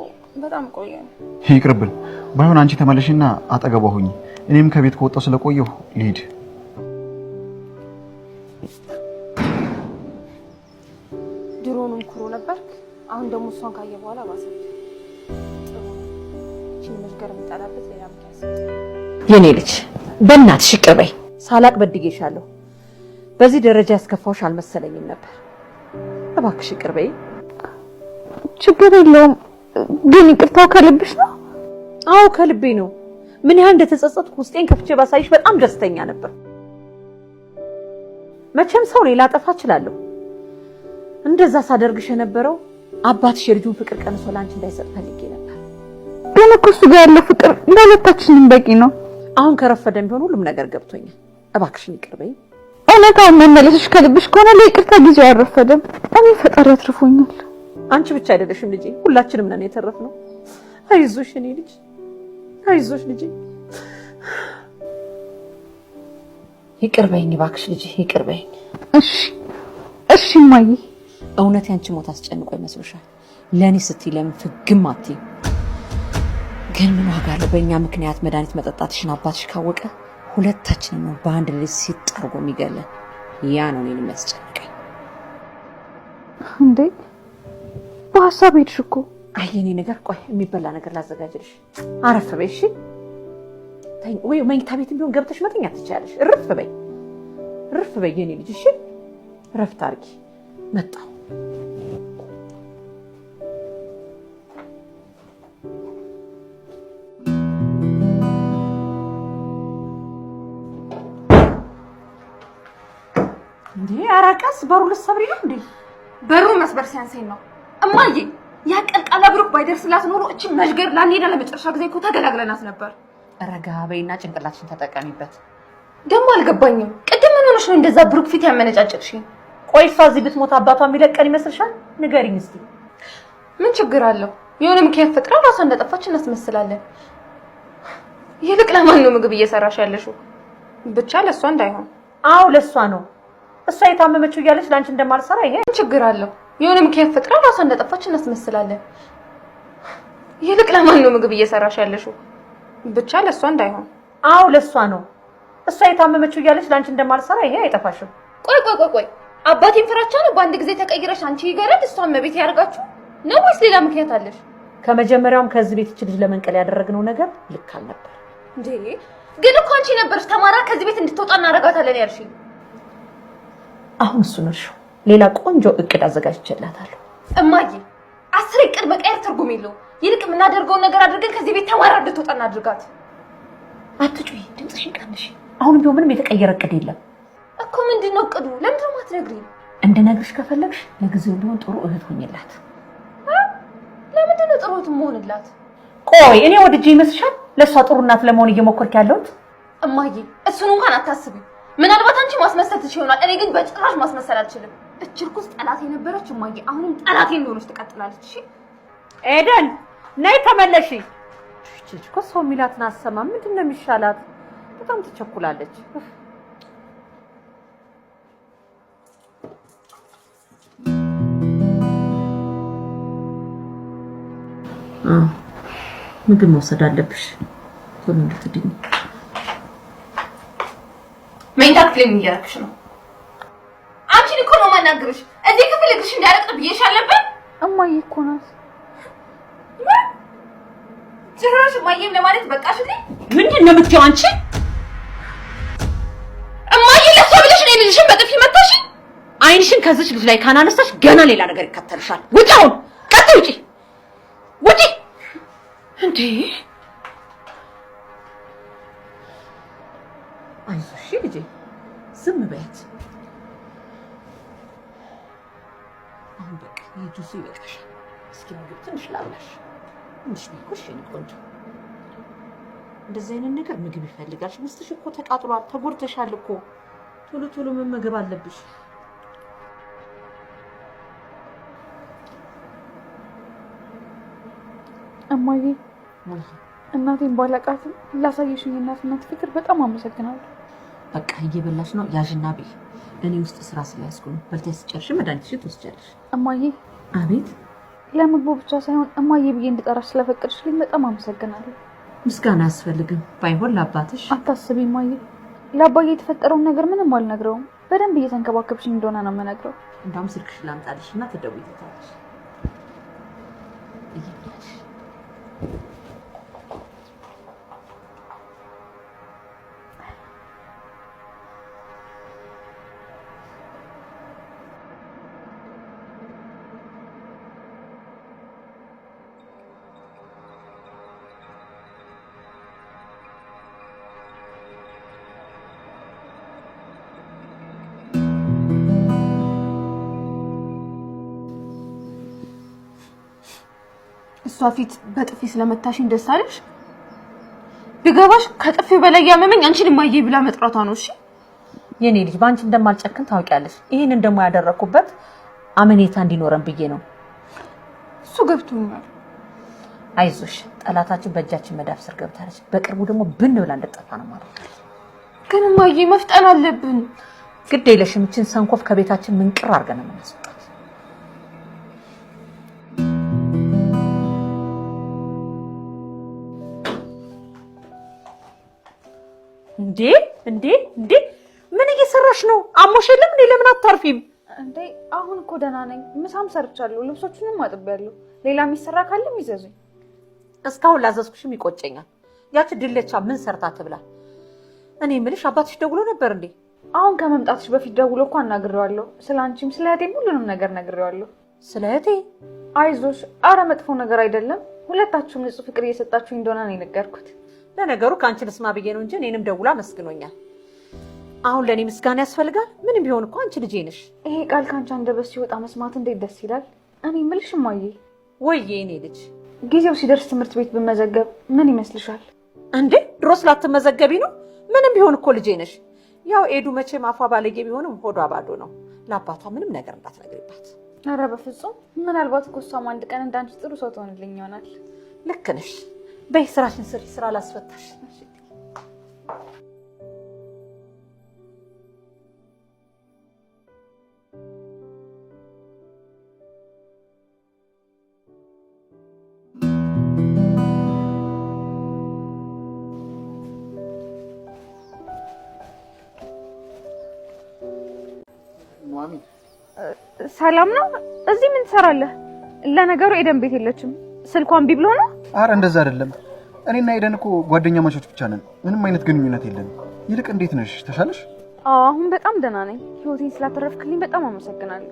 በጣም ቆየን። ይቅርብን። ባይሆን አንቺ ተመለሽና አጠገቧ ሁኚ። እኔም ከቤት ከወጣሁ ስለቆየሁ ልሂድ። ድሮንም ኩሩ ነበርክ። አሁን ደግሞ እሷን ካየ በኋላ ባሰብህ። ጥሩ ይህችን መሽገር የምጠላበት ሌላ ምክንያት ስጥ። የኔ ልጅ በእናትሽ ይቅር በይ። ሳላቅ በድዬሻለሁ። በዚህ ደረጃ ያስከፋውሽ አልመሰለኝም ነበር። እባክሽ ይቅር በይ። ችግር የለውም ግን ይቅርታው ከልብሽ ነው? አዎ ከልቤ ነው። ምን ያህል እንደተጸጸትኩ ውስጤን ከፍቼ ባሳይሽ በጣም ደስተኛ ነበር። መቼም ሰው እኔ ላጠፋ እችላለሁ። እንደዛ ሳደርግሽ የነበረው አባትሽ የልጁን ፍቅር ቀንሶ ለአንቺ እንዳይሰጥ ፈልጌ ነበር። ግን እኮ እሱ ጋር ያለው ፍቅር ለሁለታችንም በቂ ነው። አሁን ከረፈደም ቢሆን ሁሉም ነገር ገብቶኛል። እባክሽን ይቅር በይ። እውነታውን መመለስሽ ከልብሽ ከሆነ ለይቅርታ ጊዜው አልረፈደም። እኔ ፈጣሪ አትርፎኛል። አንቺ ብቻ አይደለሽም ልጄ፣ ሁላችንም ነን የተረፍነው። አይዞሽ እኔ ልጅ፣ አይዞሽ ልጄ። ይቅር በይኝ እባክሽ ልጄ፣ ይቅር በይኝ። እሺ እሺ እማዬ። እውነት ያንቺ ሞት አስጨንቆ ይመስልሻል? ለእኔ ስትይ ለምን ፍግም አትይም? ግን ምን ዋጋ አለው? በእኛ ምክንያት መድኃኒት መጠጣትሽን አባትሽ ካወቀ ሁለታችንን ነው በአንድ ሌሊት ሲጠርጎ የሚገለን። ያ ነው እኔን የሚያስጨንቀኝ። እንዴ በሀሳብ ሄድሽ እኮ። አይ የኔ ነገር፣ ቆይ የሚበላ ነገር ላዘጋጅልሽ። አረፍ በይ እሺ። ወይ መኝታ ቤትም ቢሆን ገብተሽ መተኛት ትችያለሽ። እርፍ በይ እርፍ በይ የኔ ልጅ እሺ። እረፍት አድርጊ። መጣሁ። እንዴ ኧረ ቀስ፣ በሩ ልትሰብሪ ነው እንዴ? በሩ መስበር ሲያንሰኝ ነው እማዬ። ያ ቀልቃላ ብሩክ ባይደርስላት ኖሮ እቺ መዥገር ለአንዴና ለመጨረሻ ጊዜ እኮ ተገላግለናት ነበር። ረጋ በይና ጭንቅላትሽን ተጠቀሚበት። ደግሞ አልገባኝም። ቅድም ምን ሆነሽ ነው እንደዛ ብሩክ ፊት ያመነጫጨቅሽኝ? ቆይ እሷ እዚህ ብትሞት አባቷ የሚለቀን ይመስልሻል? ንገሪኝ እስኪ። ምን ችግር አለው? የሆነ ምክንያት ፈጥራ ራሷ እንዳጠፋች እናስመስላለን። ይልቅ ለማን ነው ምግብ እየሰራሽ ያለሽው? ብቻ ለእሷ እንዳይሆን። አዎ ለእሷ ነው። እሷ የታመመችው እያለች ለአንቺ እንደማልሰራ ይሄ ምን ችግር አለው? የሆነ ምክንያት ፈጥራ ራሷ እንዳጠፋች እናስመስላለን። ይልቅ ለማን ነው ምግብ እየሰራሽ ያለሽው? ብቻ ለእሷ እንዳይሆን። አዎ ለእሷ ነው። እሷ የታመመችው እያለች ለአንቺ እንደማልሰራ ይሄ አይጠፋሽም። ቆይ ቆይ ቆይ ቆይ አባቴን ፍራቻ ነው በአንድ ጊዜ ተቀይረሽ አንቺ ይገረድ እሷን መቤት ያደርጋችሁ ነው ወይስ ሌላ ምክንያት አለሽ? ከመጀመሪያውም ከዚህ ቤት እች ልጅ ለመንቀል ያደረግነው ነገር ልክ አልነበር። እንዴ ግን እኮ አንቺ ነበርሽ ተማራ ከዚህ ቤት እንድትወጣ እናደርጋታለን ያልሽኝ። አሁን እሱን እርሺው። ሌላ ቆንጆ እቅድ አዘጋጅቼላታለሁ። እማዬ 10 እቅድ መቀየር ትርጉም የለውም። ይልቅ የምናደርገውን ነገር አድርገን ከዚህ ቤት ተማራ እንድትወጣ እናድርጋት። አትጩይ፣ ድምፅሽን ቀንሺ። አሁንም ቢሆን ምንም የተቀየረ እቅድ የለም እኮ። ምንድን ነው እቅዱ? ለምንድን ነው የማትነግሪኝ? እንድነግርሽ ከፈለግሽ ለጊዜው ቢሆን ጥሩ እህት ሁኝላት። ለምንድን ነው ጥሩ እህት መሆንላት? ቆይ እኔ ወድጄ ይመስልሻል ለእሷ ጥሩ እናት ለመሆን እየሞከርክ ያለሁት? እማዬ እሱን እንኳን አታስቢ። ምናልባት አንቺ ማስመሰል ትችይ ይሆናል፣ እኔ ግን በጭራሽ ማስመሰል አልችልም። እች እርኩስ ጠላት የነበረች እማዬ አሁንም ጠላቴ እንደሆነች ትቀጥላለች። እሺ ኤደን ነይ ተመለሺ። እች ልጅ እኮ ሰው የሚላትን አሰማ። ምንድን ነው የሚሻላት? በጣም ትቸኩላለች። ምግብ መውሰድ አለብሽ ቶሎ እንድትድኝ። መኝታ ክፍሌ ምን እያደረግሽ ነው? አንቺን እኮ ነው የማናግርሽ። እዚህ ክፍል እግርሽ እንዳያረጥብ ብዬሽ አልነበር? እማዬ እኮ ናት። ጭራሽ እማዬም ለማለት በቃሽልኝ። ምንድን ነው የምትይው አንቺ? እማዬ ለእሷ ብለሽ ነው ልጅሽን በጥፊ መታሽኝ። ዓይንሽን ከዚች ልጅ ላይ ካናነሳሽ ገና ሌላ ነገር ይከተልሻል። ውጪ አሁን ቀጥ ውጪ፣ ውጪ! እንዴ አይዞሽ ልጄ፣ ዝም በያት። አሁን በቃ ይሄ ጁሱ ይበቃሻል። እስኪ ምግብ ትንሽ ላብላሽ። ትንሽ ቢኩሽ የኔ ቆንጆ። እንደዚህ አይነት ነገር ምግብ ይፈልጋል። ውስጥሽ እኮ ተቃጥሏል፣ ተጎድተሻል እኮ። ቶሎ ቶሎ መመገብ አለብሽ። እማዬ እናቴን ባላቃትም ላሳየሽኝ እናትነት ፍቅር በጣም አመሰግናለሁ። በቃ እየበላሽ ነው፣ ያዥና ብይ። እኔ ውስጥ ስራ ስለያዝኩ ነው። በልተሽ ስትጨርሺ መድኃኒትሽን ትወስጃለሽ። እማዬ። አቤት። ለምግቡ ብቻ ሳይሆን እማዬ ብዬ እንድጠራሽ ስለፈቀድሽልኝ በጣም አመሰግናለሁ። ምስጋና አያስፈልግም። ባይሆን ለአባትሽ። አታስቢ እማዬ፣ ለአባዬ የተፈጠረውን ነገር ምንም አልነግረውም። በደንብ እየተንከባከብሽኝ እንደሆነ ነው የምነግረው። እንዳውም ስልክሽ ላምጣልሽና ትደውይለታለሽ። እየበላሽ እሷ ፊት በጥፊ ስለመታሽኝ ደስ አለሽ? ቢገባሽ ከጥፊው በላይ ያመመኝ አንቺን እማዬ ብላ መጥራቷ ነው። እሺ የኔ ልጅ በአንቺ እንደማልጨክን ታውቂያለሽ። ይህንን ደግሞ ያደረኩበት አመኔታ እንዲኖረን ብዬ ነው። እሱ ገብቶኛል። አይዞሽ፣ ጠላታችን በእጃችን መዳፍ ስር ገብታለች። በቅርቡ ደግሞ ብን ብላ እንድጠፋ ነው ማለት ነው። ግን እማዬ መፍጠን አለብን። ግድ የለሽም። ይህችን ሰንኮፍ ከቤታችን ምንቅር አድርገን ነው የምናስወጣት። እንዴ እንዴ እንዴ! ምን እየሰራሽ ነው? አሞሽ የለም እንዴ? ለምን አታርፊም? እንዴ አሁን እኮ ደህና ነኝ። ምሳም ሰርቻለሁ፣ ልብሶቹንም አጥቤያለሁ። ሌላ የሚሰራ ካለም ይዘዙኝ። እስካሁን ላዘዝኩሽም ይቆጨኛል። ያቺ ድለቻ ምን ሰርታ ትብላ? እኔ የምልሽ አባትሽ ደውሎ ነበር እንዴ? አሁን ከመምጣትሽ በፊት ደውሎ እኮ አናግሬዋለሁ። ስለ አንቺም ስለ እህቴም ሁሉንም ነገር ነግሬዋለሁ። ስለ እህቴ? አይዞሽ፣ አረ መጥፎ ነገር አይደለም። ሁለታችሁም ንጹህ ፍቅር እየሰጣችሁ እንደሆነ ነው የነገርኩት። ለነገሩ ከአንቺ ልስማ ብዬ ነው እንጂ እኔንም ደውላ አመስግኖኛል። አሁን ለእኔ ምስጋና ያስፈልጋል? ምንም ቢሆን እኮ አንቺ ልጄ ነሽ። ይሄ ቃል ከአንቺ አንደበት ሲወጣ መስማት እንዴት ደስ ይላል። እኔ የምልሽ እማዬ። ወይዬ የኔ ልጅ፣ ጊዜው ሲደርስ ትምህርት ቤት ብመዘገብ ምን ይመስልሻል? እንዴ ድሮስ ላትመዘገቢ ነው? ምንም ቢሆን እኮ ልጄ ነሽ። ያው ኤዱ መቼም አፏ ባለጌ ቢሆንም ሆዷ ባዶ ነው። ለአባቷ ምንም ነገር እንዳትነግሪባት። ኧረ በፍጹም። ምናልባት እኮ እሷም አንድ ቀን እንዳንቺ ጥሩ ሰው ትሆንልኝ ይሆናል። ልክ ነሽ። በይ ስራሽን ስሪ፣ ስራ ላስፈታሽ። ሰላም ነው? እዚህ ምን ትሰራለህ? ለነገሩ ኤደን ቤት የለችም። ስልኳን እምቢ ብሎ ነው? አረ እንደዛ አይደለም። እኔና ኤደን እኮ ጓደኛማቾች ብቻ ነን። ምንም አይነት ግንኙነት የለንም። ይልቅ እንዴት ነሽ? ተሻለሽ? አዎ አሁን በጣም ደህና ነኝ። ህይወቴን ስላተረፍክልኝ በጣም አመሰግናለሁ።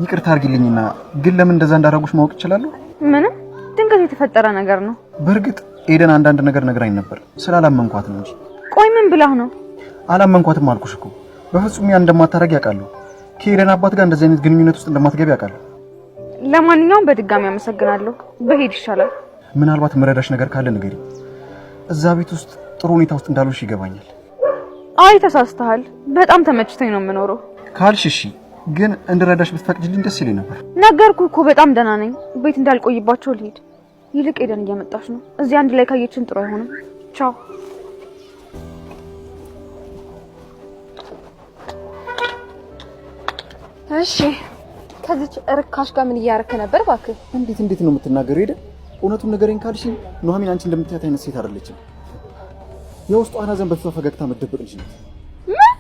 ይቅርታ አድርጊልኝና ግን ለምን እንደዛ እንዳደረጉሽ ማወቅ እችላለሁ? ምንም ድንገት የተፈጠረ ነገር ነው። በእርግጥ ኤደን አንዳንድ ነገር ነግራኝ ነበር፣ ስላላመንኳት ነው እንጂ። ቆይ ምን ብላህ ነው? አላመንኳትም አልኩሽ እኮ። በፍጹም ያን እንደማታረግ ያውቃለሁ። ከኤደን አባት ጋር እንደዚህ አይነት ግንኙነት ውስጥ እንደማትገቢ ያውቃለሁ። ለማንኛውም በድጋሚ አመሰግናለሁ። በሄድ ይሻላል። ምናልባት መረዳሽ ነገር ካለ ንገሪኝ። እዛ ቤት ውስጥ ጥሩ ሁኔታ ውስጥ እንዳልሆንሽ ይገባኛል። አይ ተሳስተሃል። በጣም ተመችቶኝ ነው የምኖረው። ካልሽ እሺ፣ ግን እንድረዳሽ ብትፈቅጂልኝ ደስ ይለኝ ነበር። ነገርኩህ እኮ በጣም ደህና ነኝ። ቤት እንዳልቆይባቸው ልሂድ። ይልቅ ኤደን እየመጣች ነው። እዚህ አንድ ላይ ካየችን ጥሩ አይሆንም። ቻው። እሺ ከዚች እርካሽ ጋር ምን እያረክ ነበር እባክህ? እንዴት እንዴት ነው የምትናገረው? ኤደን እውነቱን ንገረኝ ካልሽኝ ኑሐሚን አንቺ እንደምታያት አይነት ሴት አይደለችም። የውስጧን ሐዘን በፊቷ ፈገግታ መደበቅ ልጅ ናት። ምን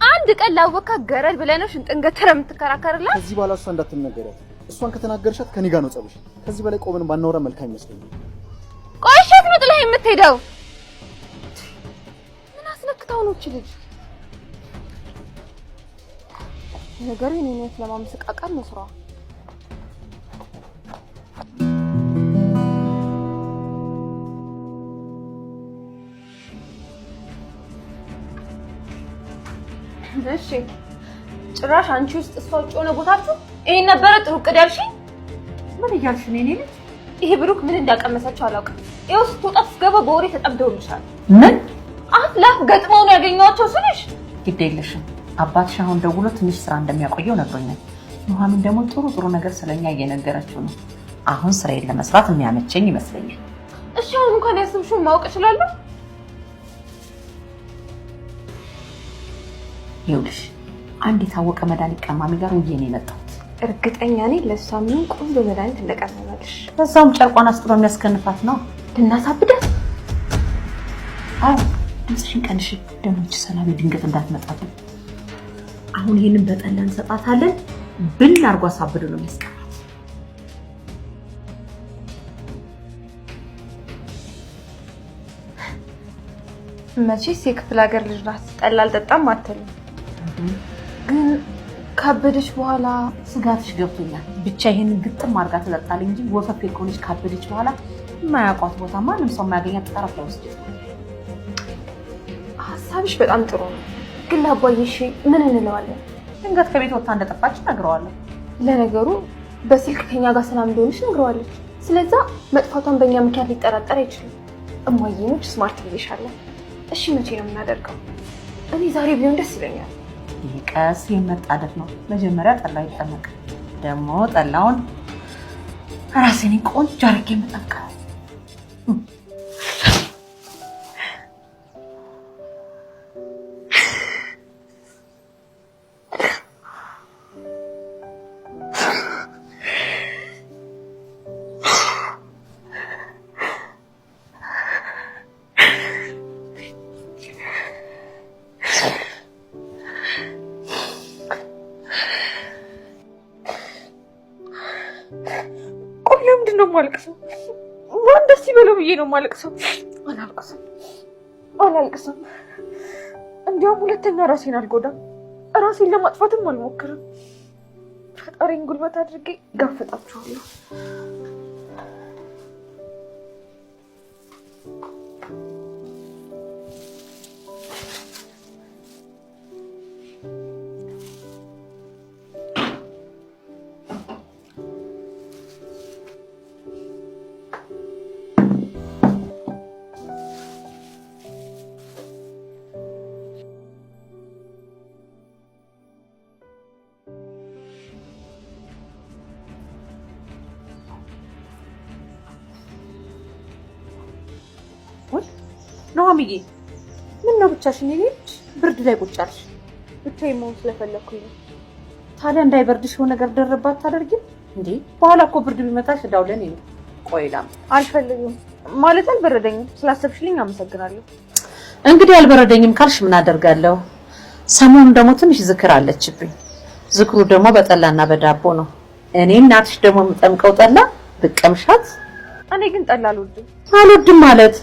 አንድ ቀን ላወካ ገረድ ብለህ ነው ሽንጥን ገትረህ የምትከራከርላት? ከዚህ በኋላ እሷ እንዳትናገሪያት። እሷን ከተናገርሻት ከኔ ጋር ነው ጸብሽ። ከዚህ በላይ ቆመን ባናወራ መልካም ይመስለኛል። ቆይ እሺ፣ የት ነው ጥለህ የምትሄደው? ምን አስነክታው ነው እቺ ልጅ? ነገሩ የኔን ህይወት ለማመሰቃቀል ነው ስራዋ። እሺ ጭራሽ አንቺ ውስጥ እሷ ውጭ ሆነ ቦታችሁ ይሄን ነበረ ጥሩ እቅድ ያልሽኝ? ምን እያልሽ ነው የኔ ልጅ? ይሄ ብሩክ ምን እንዳቀመሰችው አላውቅም። ይኸው ስትወጣ ስትገባ በወሬ ተጠምደውልሻል። ምን አፍ ላፍ ገጥመው ነው ያገኘኋቸው ስልሽ። ግድ የለሽም። አባትሽ አሁን ደውሎ ትንሽ ስራ እንደሚያቆየው ነግሮኛል። ኑሐሚን ደግሞ ጥሩ ጥሩ ነገር ስለኛ እየነገረችው ነው። አሁን ስራዬን ለመስራት የሚያመቸኝ ይመስለኛል። እሺ አሁን እንኳን ያሰብሽውን ማወቅ እችላለሁ? ይኸውልሽ አንድ የታወቀ መድኃኒት ቀማሚ ጋር ውዬ ነው የመጣሁት። እርግጠኛ ነኝ ለእሷ ምን ቆንጆ መድኃኒት እንደቀመመልሽ። በዛውም ጨርቋን አስጥሎ የሚያስከንፋት ነው። ልናሳብዳት? አዎ ድምፅሽን ቀንሽ። ደግሞ ይህች ሰላቢ ድንገት እንዳትመጣብን። አሁን ይህንን በጠላ እንሰጣታለን። ብል አድርጎ አሳብዶ ነው የሚያስቀራት። መቼስ የክፍለ ሀገር ልጅ ናት፣ ጠላ አልጠጣም አትልም። ግን ካበደች በኋላ ስጋትሽ ገብቶኛል። ብቻ ይሄንን ግጥም አድርጋ ትጠጣለች እንጂ ወፈፌ ከሆነች ካበደች በኋላ የማያውቋት ቦታ ማንም ሰው የማያገኛት ጠረፍ ላይ ወስጄ ሀሳብሽ በጣም ጥሩ ነው። ግን ለአባዬ እሺ ምን እንለዋለን? ድንገት ከቤት ወጥታ እንደጠፋች እነግረዋለሁ። ለነገሩ በስልክ ከኛ ጋር ሰላም እንደሆነች ነግረዋለች። ስለዛ መጥፋቷን በእኛ ምክንያት ሊጠራጠር አይችልም። እማዬ ነች smart ብዬሻለሁ። እሺ መቼ ነው የምናደርገው? እኔ ዛሬ ቢሆን ደስ ይለኛል። ይሄ ቀስ የመጣደፍ ነው። መጀመሪያ ጠላ ይጠመቅ፣ ደግሞ ጠላውን ራሴን ቆንጆ አድርጌ የምጠምቀው። ለምንድን ነው የማለቅሰው? ማን ደስ ይበለው ብዬ ነው የማለቅሰው? አላለቅስም፣ አላለቅስም። እንዲያውም ሁለተኛ ራሴን አልጎዳም፣ ራሴን ለማጥፋትም አልሞክርም። ፈጣሪን ጉልበት አድርጌ ጋፈጣችኋለሁ። ኑሐሚዬ ምን ነው ብቻሽን የሄድሽ? ብርድ ላይ ቁጭ አልሽ? ብቻዬን መሆን ስለፈለኩኝ ነው። ታዲያ እንዳይበርድሽ የሆነ ነገር ደረባት ታደርጊም እንዴ? በኋላ እኮ ብርድ ቢመታሽ እዳው ለኔ ነው። ቆይ ላምጣ። አልፈልግም ማለት አልበረደኝም። ስላሰብሽልኝ አመሰግናለሁ። እንግዲህ አልበረደኝም ካልሽ ምን አደርጋለሁ? ሰሞኑን ደግሞ ትንሽ ዝክር አለችብኝ። ዝክሩ ደግሞ በጠላና በዳቦ ነው። እኔ እናትሽ ደግሞ የምጠምቀው ጠላ ብቀምሻት። እኔ ግን ጠላ አልወድም። አልወድም ማለት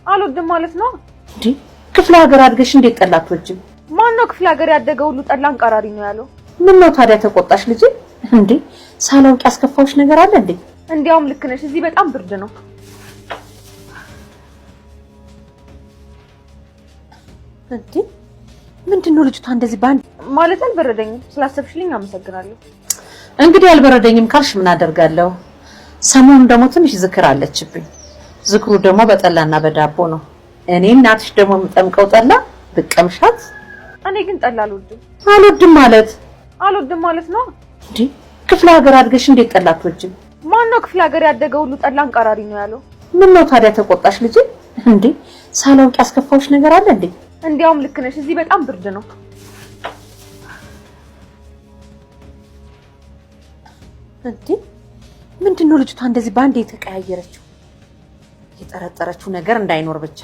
አልወድም ማለት ነው እንዴ? ክፍለ ሀገር አድገሽ እንዴት ጠላ አትወጂም? ማን ነው ክፍለ ሀገር ያደገ ሁሉ ጠላ አንቀራሪ ነው ያለው? ምን ነው ታዲያ ተቆጣሽ ልጄ? እንዴ ሳላውቅ ያስከፋውሽ ነገር አለ እንዴ? እንዲያውም ልክ ነሽ። እዚህ በጣም ብርድ ነው። እንዴ ምንድን ነው ልጅቷ እንደዚህ ባንድ ማለት አልበረደኝም። ስላሰብሽልኝ አመሰግናለሁ። እንግዲህ አልበረደኝም ካልሽ ምን አደርጋለሁ? ሰሞኑን ደግሞ ትንሽ ዝክር አለችብኝ። ዝክሩ ደግሞ በጠላና በዳቦ ነው። እኔ እናትሽ ደግሞ የምጠምቀው ጠላ ብቀምሻት። እኔ ግን ጠላ አልወድም። አልወድም ማለት አልወድም ማለት ነው እንዴ? ክፍለ ሀገር አድገሽ እንዴት ጠላ አትወጂም? ማን ነው ክፍለ ሀገር ያደገ ሁሉ ጠላ አንቀራሪ ነው ያለው? ምን ነው ታዲያ ተቆጣሽ ልጄ? እንዴ ሳላውቅ ያስከፋውሽ ነገር አለ እንዴ? እንዲያውም ልክ ነሽ። እዚህ በጣም ብርድ ነው። እንዴ ምንድን ነው ልጅቷ እንደዚህ በአንዴ የተቀያየረችው? የጠረጠረችው ነገር እንዳይኖር ብቻ።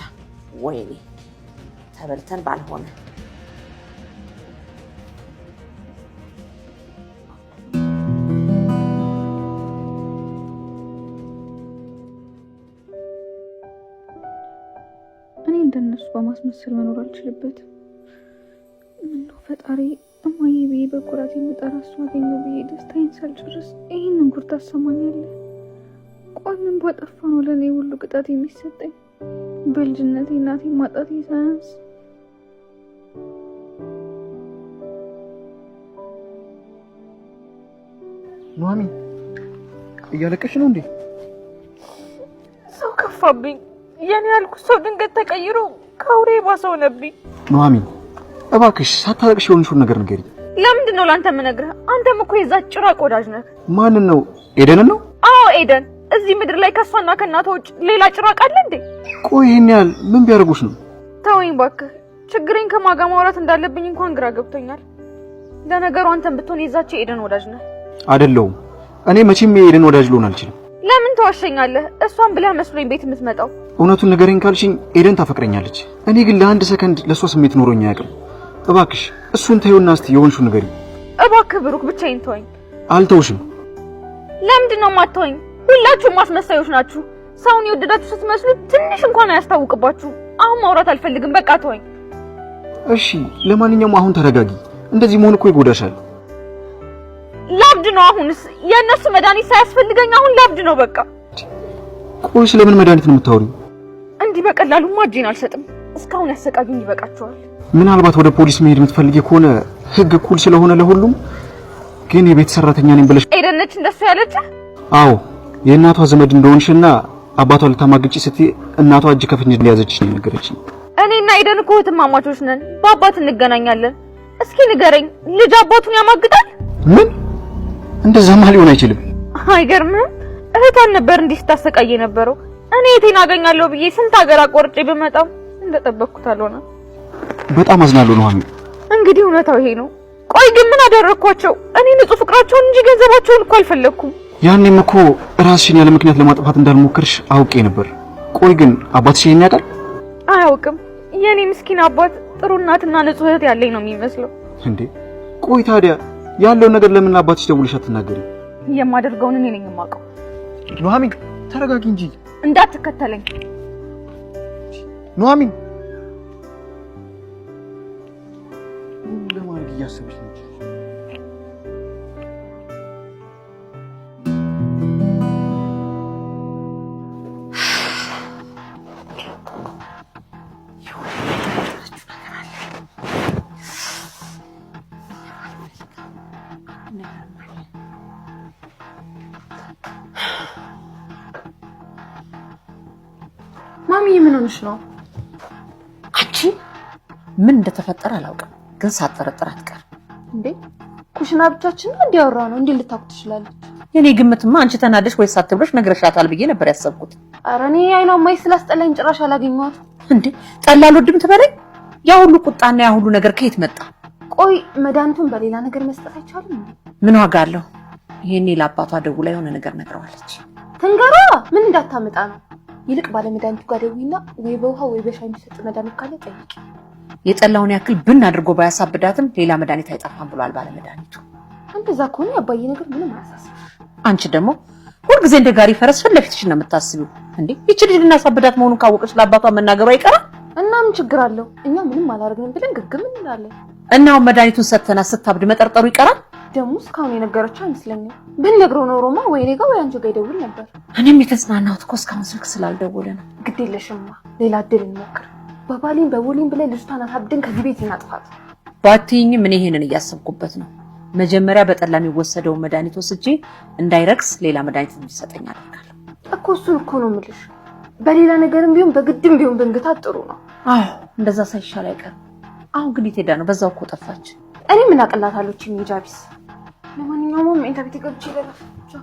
ወይኔ ተበልተን ባልሆነ። እኔ እንደነሱ በማስመሰል መኖር አልችልበትም። ምነው ፈጣሪ እማዬ ብዬ በኩራት የምጠራ እሱ አገኘው ብዬ ደስታዬን ሳልጨርስ ይህንን ጉድ ታሰማኛለህ? ቆይ ምን ባጠፋ ነው ለእኔ ሁሉ ቅጣት የሚሰጠኝ? በልጅነቴ እናቴ ማጣቴ ሳያንስ ኑሐሚን እያለቀሽ ነው እንዴ? ሰው ከፋብኝ። የኔ ያልኩት ሰው ድንገት ተቀይሮ ከአውሬ ባሰ ሆነብኝ። ኑሐሚን እባክሽ ሳታለቅሽ የሆንሽውን ነገር ንገሪኝ። ለምንድን ነው ለአንተ የምነግርህ? አንተም እኮ የዛ ጭራቅ ወዳጅ ነህ። ማንን ነው? ኤደንን ነው? አዎ ኤደን። እዚህ ምድር ላይ ከሷና ከእናቷ ውጭ ሌላ ጭራቅ አለ እንዴ? ቆይ ይሄን ያህል ምን ቢያደርጉሽ ነው? ተወኝ እባክህ። ችግሬን ከማን ጋር ማውራት እንዳለብኝ እንኳን ግራ ገብቶኛል። ለነገሩ አንተም ብትሆን የዛች የኤደን ወዳጅ ነህ። አይደለሁም። እኔ መቼም የኤደን ወዳጅ ልሆን አልችልም። ለምን ተዋሸኛለህ? እሷን ብለህ መስሎኝ ቤት የምትመጣው። እውነቱን ንገረኝ ካልሽኝ ኤደን ታፈቅረኛለች። እኔ ግን ለአንድ ሰከንድ ለእሷ ስሜት ኖሮኝ አያውቅም። እባክሽ እሱን ተይውና እስቲ የሆንሽውን ንገሪኝ። እባክህ ብሩክ ብቻዬን ተወኝ። አልተውሽም። ለምንድን ነው የማትተወኝ? ሁላችሁም አስመሳዮች ናችሁ። ሰውን የወደዳችሁ ስትመስሉ ትንሽ እንኳን አያስታውቅባችሁ። አሁን ማውራት አልፈልግም። በቃ ተወኝ። እሺ፣ ለማንኛውም አሁን ተረጋጊ። እንደዚህ መሆን እኮ ይጎዳሻል። ላብድ ነው አሁንስ። የእነሱ መድኃኒት ሳያስፈልገኝ አሁን ላብድ ነው በቃ። ቆይ ስለምን መድኃኒት ነው የምታወሪው? እንዲህ በቀላሉማ እጄን አልሰጥም። እስካሁን ያሰቃዩኝ ይበቃቸዋል። ምናልባት ወደ ፖሊስ መሄድ የምትፈልጊ ከሆነ ሕግ እኩል ስለሆነ ለሁሉም። ግን የቤት ሰራተኛ ነኝ ብለሽ ኤደን ነች እንደሱ ያለች? አዎ የእናቷ ዘመድ እንደሆንሽና አባቷ ልታማግጪ ስትይ እናቷ እጅ ከፍንጅ እንደያዘችሽ ነው የነገረችኝ። እኔና ኤደን እኮ እህትማማቾች ነን፣ በአባት እንገናኛለን። እስኪ ንገረኝ፣ ልጅ አባቱን ያማግጣል? ምን? እንደዛማ ሊሆን አይችልም። አይገርምህም? እህቷን ነበር እንዲህ ስታሰቃይ የነበረው። እኔ እህቴን አገኛለሁ ብዬ ስንት ሀገር አቆርጬ ብመጣም እንደጠበቅኩት አልሆነም። በጣም አዝናለሁ ኑሐሚን። እንግዲህ እውነታው ይሄ ነው። ቆይ ግን ምን አደረግኳቸው? እኔ ንጹህ ፍቅራቸውን እንጂ ገንዘባቸውን እኮ አልፈለግኩም። ያኔም እኮ ራስሽን ያለ ምክንያት ለማጥፋት እንዳልሞከርሽ አውቄ ነበር። ቆይ ግን አባትሽ ይሄን ያውቃል? አያውቅም። የኔ ምስኪን አባት ጥሩ እናትና ንጹህ እህት ያለኝ ነው የሚመስለው። እንዴ ቆይ ታዲያ ያለውን ነገር ለምን አባትሽ ደውለሽ አትናገሪ? የማደርገውን እኔ ነኝ የማውቀው። ኑሐሚን ተረጋጊ እንጂ። እንዳትከተለኝ ኑሐሚን። ምን ለማድረግ እያሰበች ነው? ማሚዬ ምን ሆነሽ ነው? አንቺ ምን እንደተፈጠረ አላውቅም፣ ግን ሳትጠረጥር አትቀርም። እንዴ ኩሽና ብቻችን ነው እንዲያወራ ነው እንዴ ልታውቅ ትችላለች? የኔ ግምትማ አንቺ ተናደሽ ወይ ሳትብለሽ ነግረሻታል ብዬ ነበር ያሰብኩት። ኧረ እኔ አይኗ ማይ ስላስጠላኝ ጭራሽ አላገኘኋትም። እንዴ ጠላ አልወድም ትበለኝ? ያ ሁሉ ቁጣና ያ ሁሉ ነገር ከየት መጣ? ቆይ መድኃኒቱን በሌላ ነገር መስጠት አይቻልም እንዴ? ምን ዋጋ አለው? ይሄኔ ለአባቷ ደውላ የሆነ ነገር ነግረዋለች። ትንገሯ ምን እንዳታመጣ ነው። ይልቅ ባለመድኃኒቱ ጋር ደውይና ወይ በውሃ ወይ በሻይ የሚሰጥ መድኃኒት ካለ ጠይቂ። የጠላውን ያክል ብን አድርጎ ባያሳብዳትም ሌላ መድኃኒት አይጠፋም ብሏል ባለመድኃኒቱ። እንደዛ ከሆነ የአባዬ ነገር ምንም አያሳስብሽ። አንቺ ደግሞ ሁልጊዜ እንደ ጋሪ ፈረስ ፊት ለፊትሽ ነው የምታስቢው። እንዴ ይቺ ልጅ ልናሳብዳት መሆኑን ካወቀች ለአባቷ መናገሩ አይቀርም። እና ምን ችግር አለው? እኛ ምንም አላደርግንም ብለን ግግም እንላለን። እና አሁን መድኃኒቱን ሰጥተናት ስታብድ መጠርጠሩ ይቀራል። ደግሞ እስካሁን የነገረችው አይመስለኝም። ብንነግረው ኖሮማ ወይ እኔ ጋር ወይ አንቺ ጋር ይደውል ነበር። እኔም የተጽናናሁት እኮ እስካሁን ስልክ ስላልደወለ ነው። ግድ የለሽማ ሌላ እድል እንሞክር። በባሌም በቦሌም ብለን ልጅቷን አሳብደን ከዚህ ቤት እናጥፋት። ባትይኝም እኔ ይሄንን እያሰብኩበት ነው። መጀመሪያ በጠላ የሚወሰደውን መድኃኒት ወስጄ እንዳይረክስ ሌላ መድኃኒት እንዲሰጠኝ አደርጋለሁ። እኮ እሱን እኮ ነው የምልሽ። በሌላ ነገርም ቢሆን በግድም ቢሆን ብንግታት ጥሩ ነው። አዎ እንደዛ ሳይሻል አይቀርም። አሁን ግን የት ሄዳ ነው? በዛው እኮ ጠፋች። እኔ ምን አቅላታለሁ እቺ ጃቢስ። ለማንኛውም መኝታ ቤት ገብቼ ልረፍ። ቻው።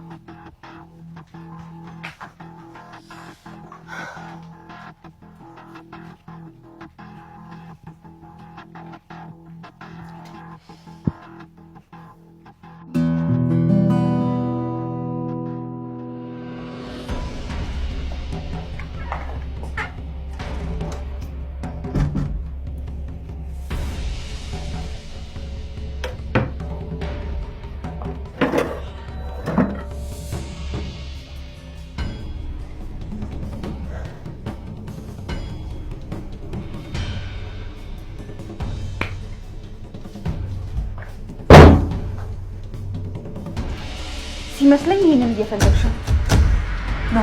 ሲመስለኝ ይሄንን እየፈለግሽ ነው።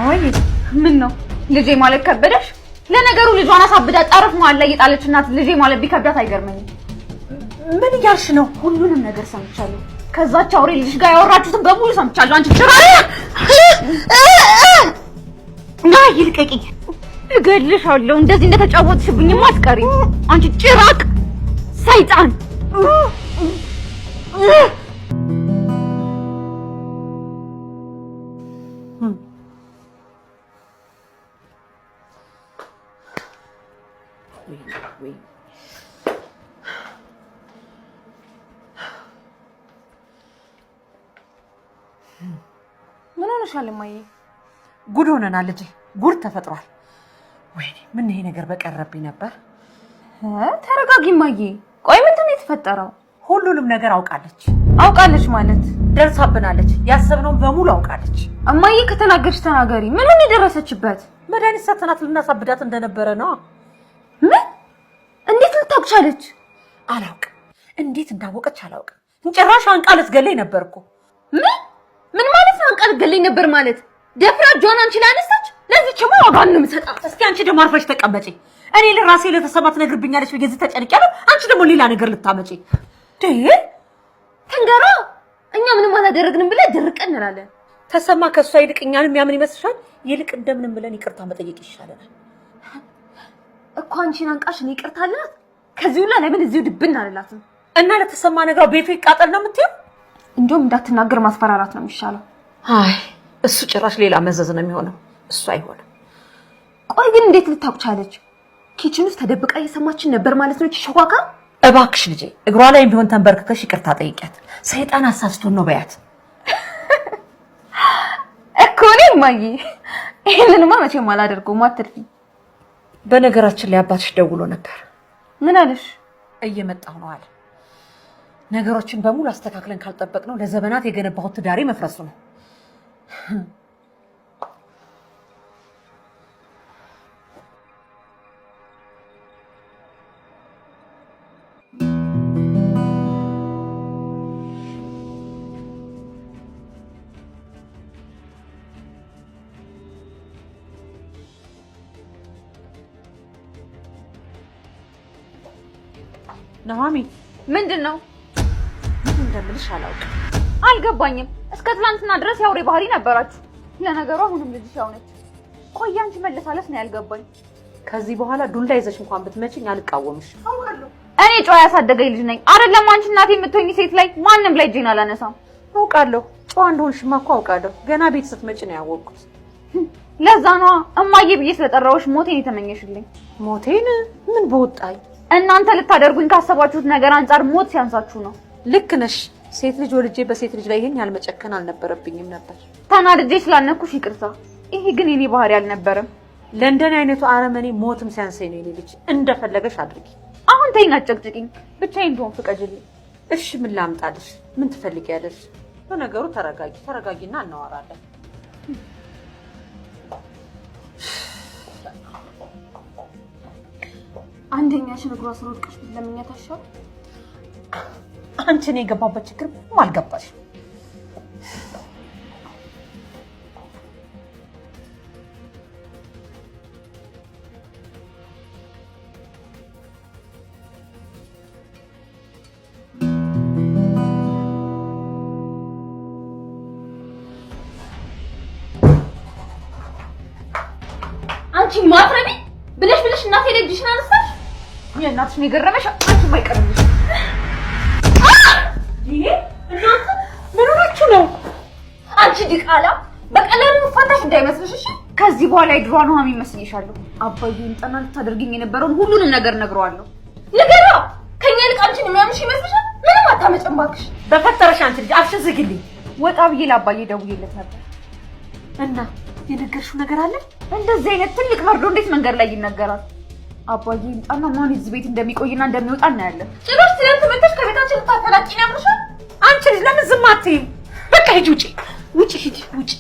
ወይ ምን ነው ልጄ ማለት ከበደሽ? ለነገሩ ልጇን አሳብዳ ጠረፍ መሀል ላይ የጣለች እናት ልጄ ማለት ቢከብዳት አይገርመኝም። ምን እያልሽ ነው? ሁሉንም ነገር ሰምቻለሁ። ከዛች አውሬ ልጅሽ ጋር ያወራችሁትን በሙሉ ሰምቻለሁ። አንቺ ጭራ ና ይልቀቂኝ፣ እገልሻለሁ። እንደዚህ እንደተጫወትሽብኝማ አትቀሪም። አንቺ ጭራቅ ሰይጣን! ምን ሆነሻል እማዬ? ጉድ ሆነናል ልጄ፣ ጉድ ተፈጥሯል። ወይኔ ምን ይሄ ነገር በቀረብኝ ነበር። ተረጋጊ እማዬ። ቆይ ምንድን ነው የተፈጠረው? ሁሉንም ነገር አውቃለች። አውቃለች ማለት? ደርሳብናለች። ያሰብነውን በሙሉ አውቃለች። እማዬ ከተናገርሽ ተናገሪ። ምኑን የደረሰችበት? መድኃኒት ሰተናት ልናሳብዳት እንደነበረ ነው። ምን? እንዴት ልታውቅ ቻለች? አላውቅም፣ እንዴት እንዳወቀች አላውቅም። ጭራሽ አንቃ ልትገለኝ ነበር እኮ። ምን ምን ማለት ነው? አንቃ ልትገለኝ ነበር ማለት? ደፍራ እጇን አንቺ ላይ አነሳች? ለዚህችማ ዋጋን ነው የምሰጣት። እስኪ አንቺ ደግሞ አርፈሽ ተቀመጪ። እኔ ለራሴ ለተሰማ ትነግርብኛለች ብዬ እዚህ ተጨንቄያለሁ። አንቺ ደግሞ ሌላ ነገር ልታመጪ ተንገራ። እኛ ምንም አላደረግንም ብለን ድርቅ እንላለን። ተሰማ ከእሷ ይልቅ እኛን የሚያምን ይመስልሻል? ይልቅ እንደምንም ብለን ይቅርታ መጠየቅ ይሻለናል እኮ። አንቺን አንቃሽ እኔ ይቅርታ አልላት? ከዚህ ሁላ ለምን እዚሁ ድብን አልላትም? እና ለተሰማ ነገሯ ቤቱ ይቃጠል ነው የምትይው? እንዲሁም እንዳትናገር ማስፈራራት ነው የሚሻለው። አይ እሱ ጭራሽ ሌላ መዘዝ ነው የሚሆነው። እሱ አይሆንም። ቆይ ግን እንዴት ልታውቅ ቻለች? kitchen ውስጥ ተደብቃ እየሰማችን ነበር ማለት ነው? ሸኳካ። እባክሽ ልጄ እግሯ ላይ ቢሆን ተንበርክከሽ ይቅርታ ጠይቂያት። ሰይጣን አሳስቶን ነው በያት። እኮ እኔ እማዬ ይሄንንማ መቼም አላደርገውም፣ አትልፊ። በነገራችን ላይ አባትሽ ደውሎ ነበር። ምን አለሽ? እየመጣሁ ነው አለ። ነገሮችን በሙሉ አስተካክለን ካልጠበቅነው ለዘመናት የገነባሁት ትዳሬ መፍረሱ ነው። ኑሐሚ ምንድን ነው? ምን እንደምልሽ አላውቅም። አልገባኝም። እስከ ትላንትና ድረስ የአውሬ ባህሪ ነበራችሁ። ለነገሩ አሁንም ልጅሽ ያው ነች። ቆይ አንቺ መለሳለስ ነው ያልገባኝ። ከዚህ በኋላ ዱላ ይዘሽ እንኳን ብትመጪኝ አልቃወምሽ። እኔ ጨዋ ያሳደገኝ ልጅ ነኝ። አይደለም አንቺ እናቴ የምትሆኝ ሴት ላይ ማንም ላይ እጄን አላነሳም። አውቃለሁ፣ ጨዋ እንደሆንሽማ እኮ አውቃለሁ። ገና ቤት ስትመጪ ነው ያወቅኩት። ለዛ ነዋ እማዬ ብዬ ስለጠራሁሽ ሞቴን የተመኘሽልኝ። ሞቴን? ምን በወጣኝ። እናንተ ልታደርጉኝ ካሰባችሁት ነገር አንጻር ሞት ሲያንሳችሁ ነው። ልክ ነሽ። ሴት ልጅ ወልጄ በሴት ልጅ ላይ ይሄን ያህል መጨከን አልነበረብኝም ነበር። ተናድጄ ስላነኩሽ ይቅርታ። ይሄ ግን የኔ ባህሪ አልነበረም። ለእንደኔ አይነቱ አረመኔ ሞትም ሲያንሰኝ ነው የኔ ልጅ። እንደፈለገሽ አድርጊ። አሁን ተይኝ፣ አትጨቅጭቂኝ። ብቻዬን እንደሆን ፍቀጅልኝ። እሺ፣ ምን ላምጣልሽ? ምን ትፈልጊያለሽ? በነገሩ ተረጋጊ፣ ተረጋጊና እናወራለን። አንደኛሽን እግሯ ስር ወድቀሽ ብትለምኛት አይሻልም? አንቺ እኔ የገባበት ችግር ምንም አልገባሽም። አንቺ ማትረቢ ብለሽ ብለሽ እናቴ ላይ እጅሽን አነሳሽ። የእናትሽን የገረመሽ አንቺም አይቀርልሽ። ይሄ እናንተ ምን ሆናችሁ ነው? አንቺ ዲቃላ በቀላሉ መፋታሽ እንዳይመስልሽ እሺ። ከዚህ በኋላ የድሮዋ ኑሐሚን መስዬሻለሁ። አባዬን ጠና ልታደርግኝ የነበረውን ሁሉንም ነገር ነግረዋለሁ። ንገሪዋ። ከኛ ይልቅ አንቺን የሚያምንሽ ይመስልሻል? ምንም አታመጭም እባክሽ። በፈጠረሽ አንቺ ልጅ አፍሽን ዝጊልኝ። ወጣ ብዬ ለአባዬ ደውዬለት ነበር። እና የነገርሽው ነገር አለ? እንደዚህ አይነት ትልቅ መርዶ እንዴት መንገድ ላይ ይነገራል? አባዬ ይምጣና ማን እዚህ ቤት እንደሚቆይና እንደሚወጣ እናያለን። ጭራሽ ትናንት መተሽ ከቤታችን ልታፈናቂን ያምርሻል። አንቺ ልጅ ለምን ዝም አትይም? በቃ ሂጂ፣ ውጪ፣ ውጪ፣ ሂጂ፣ ውጪ።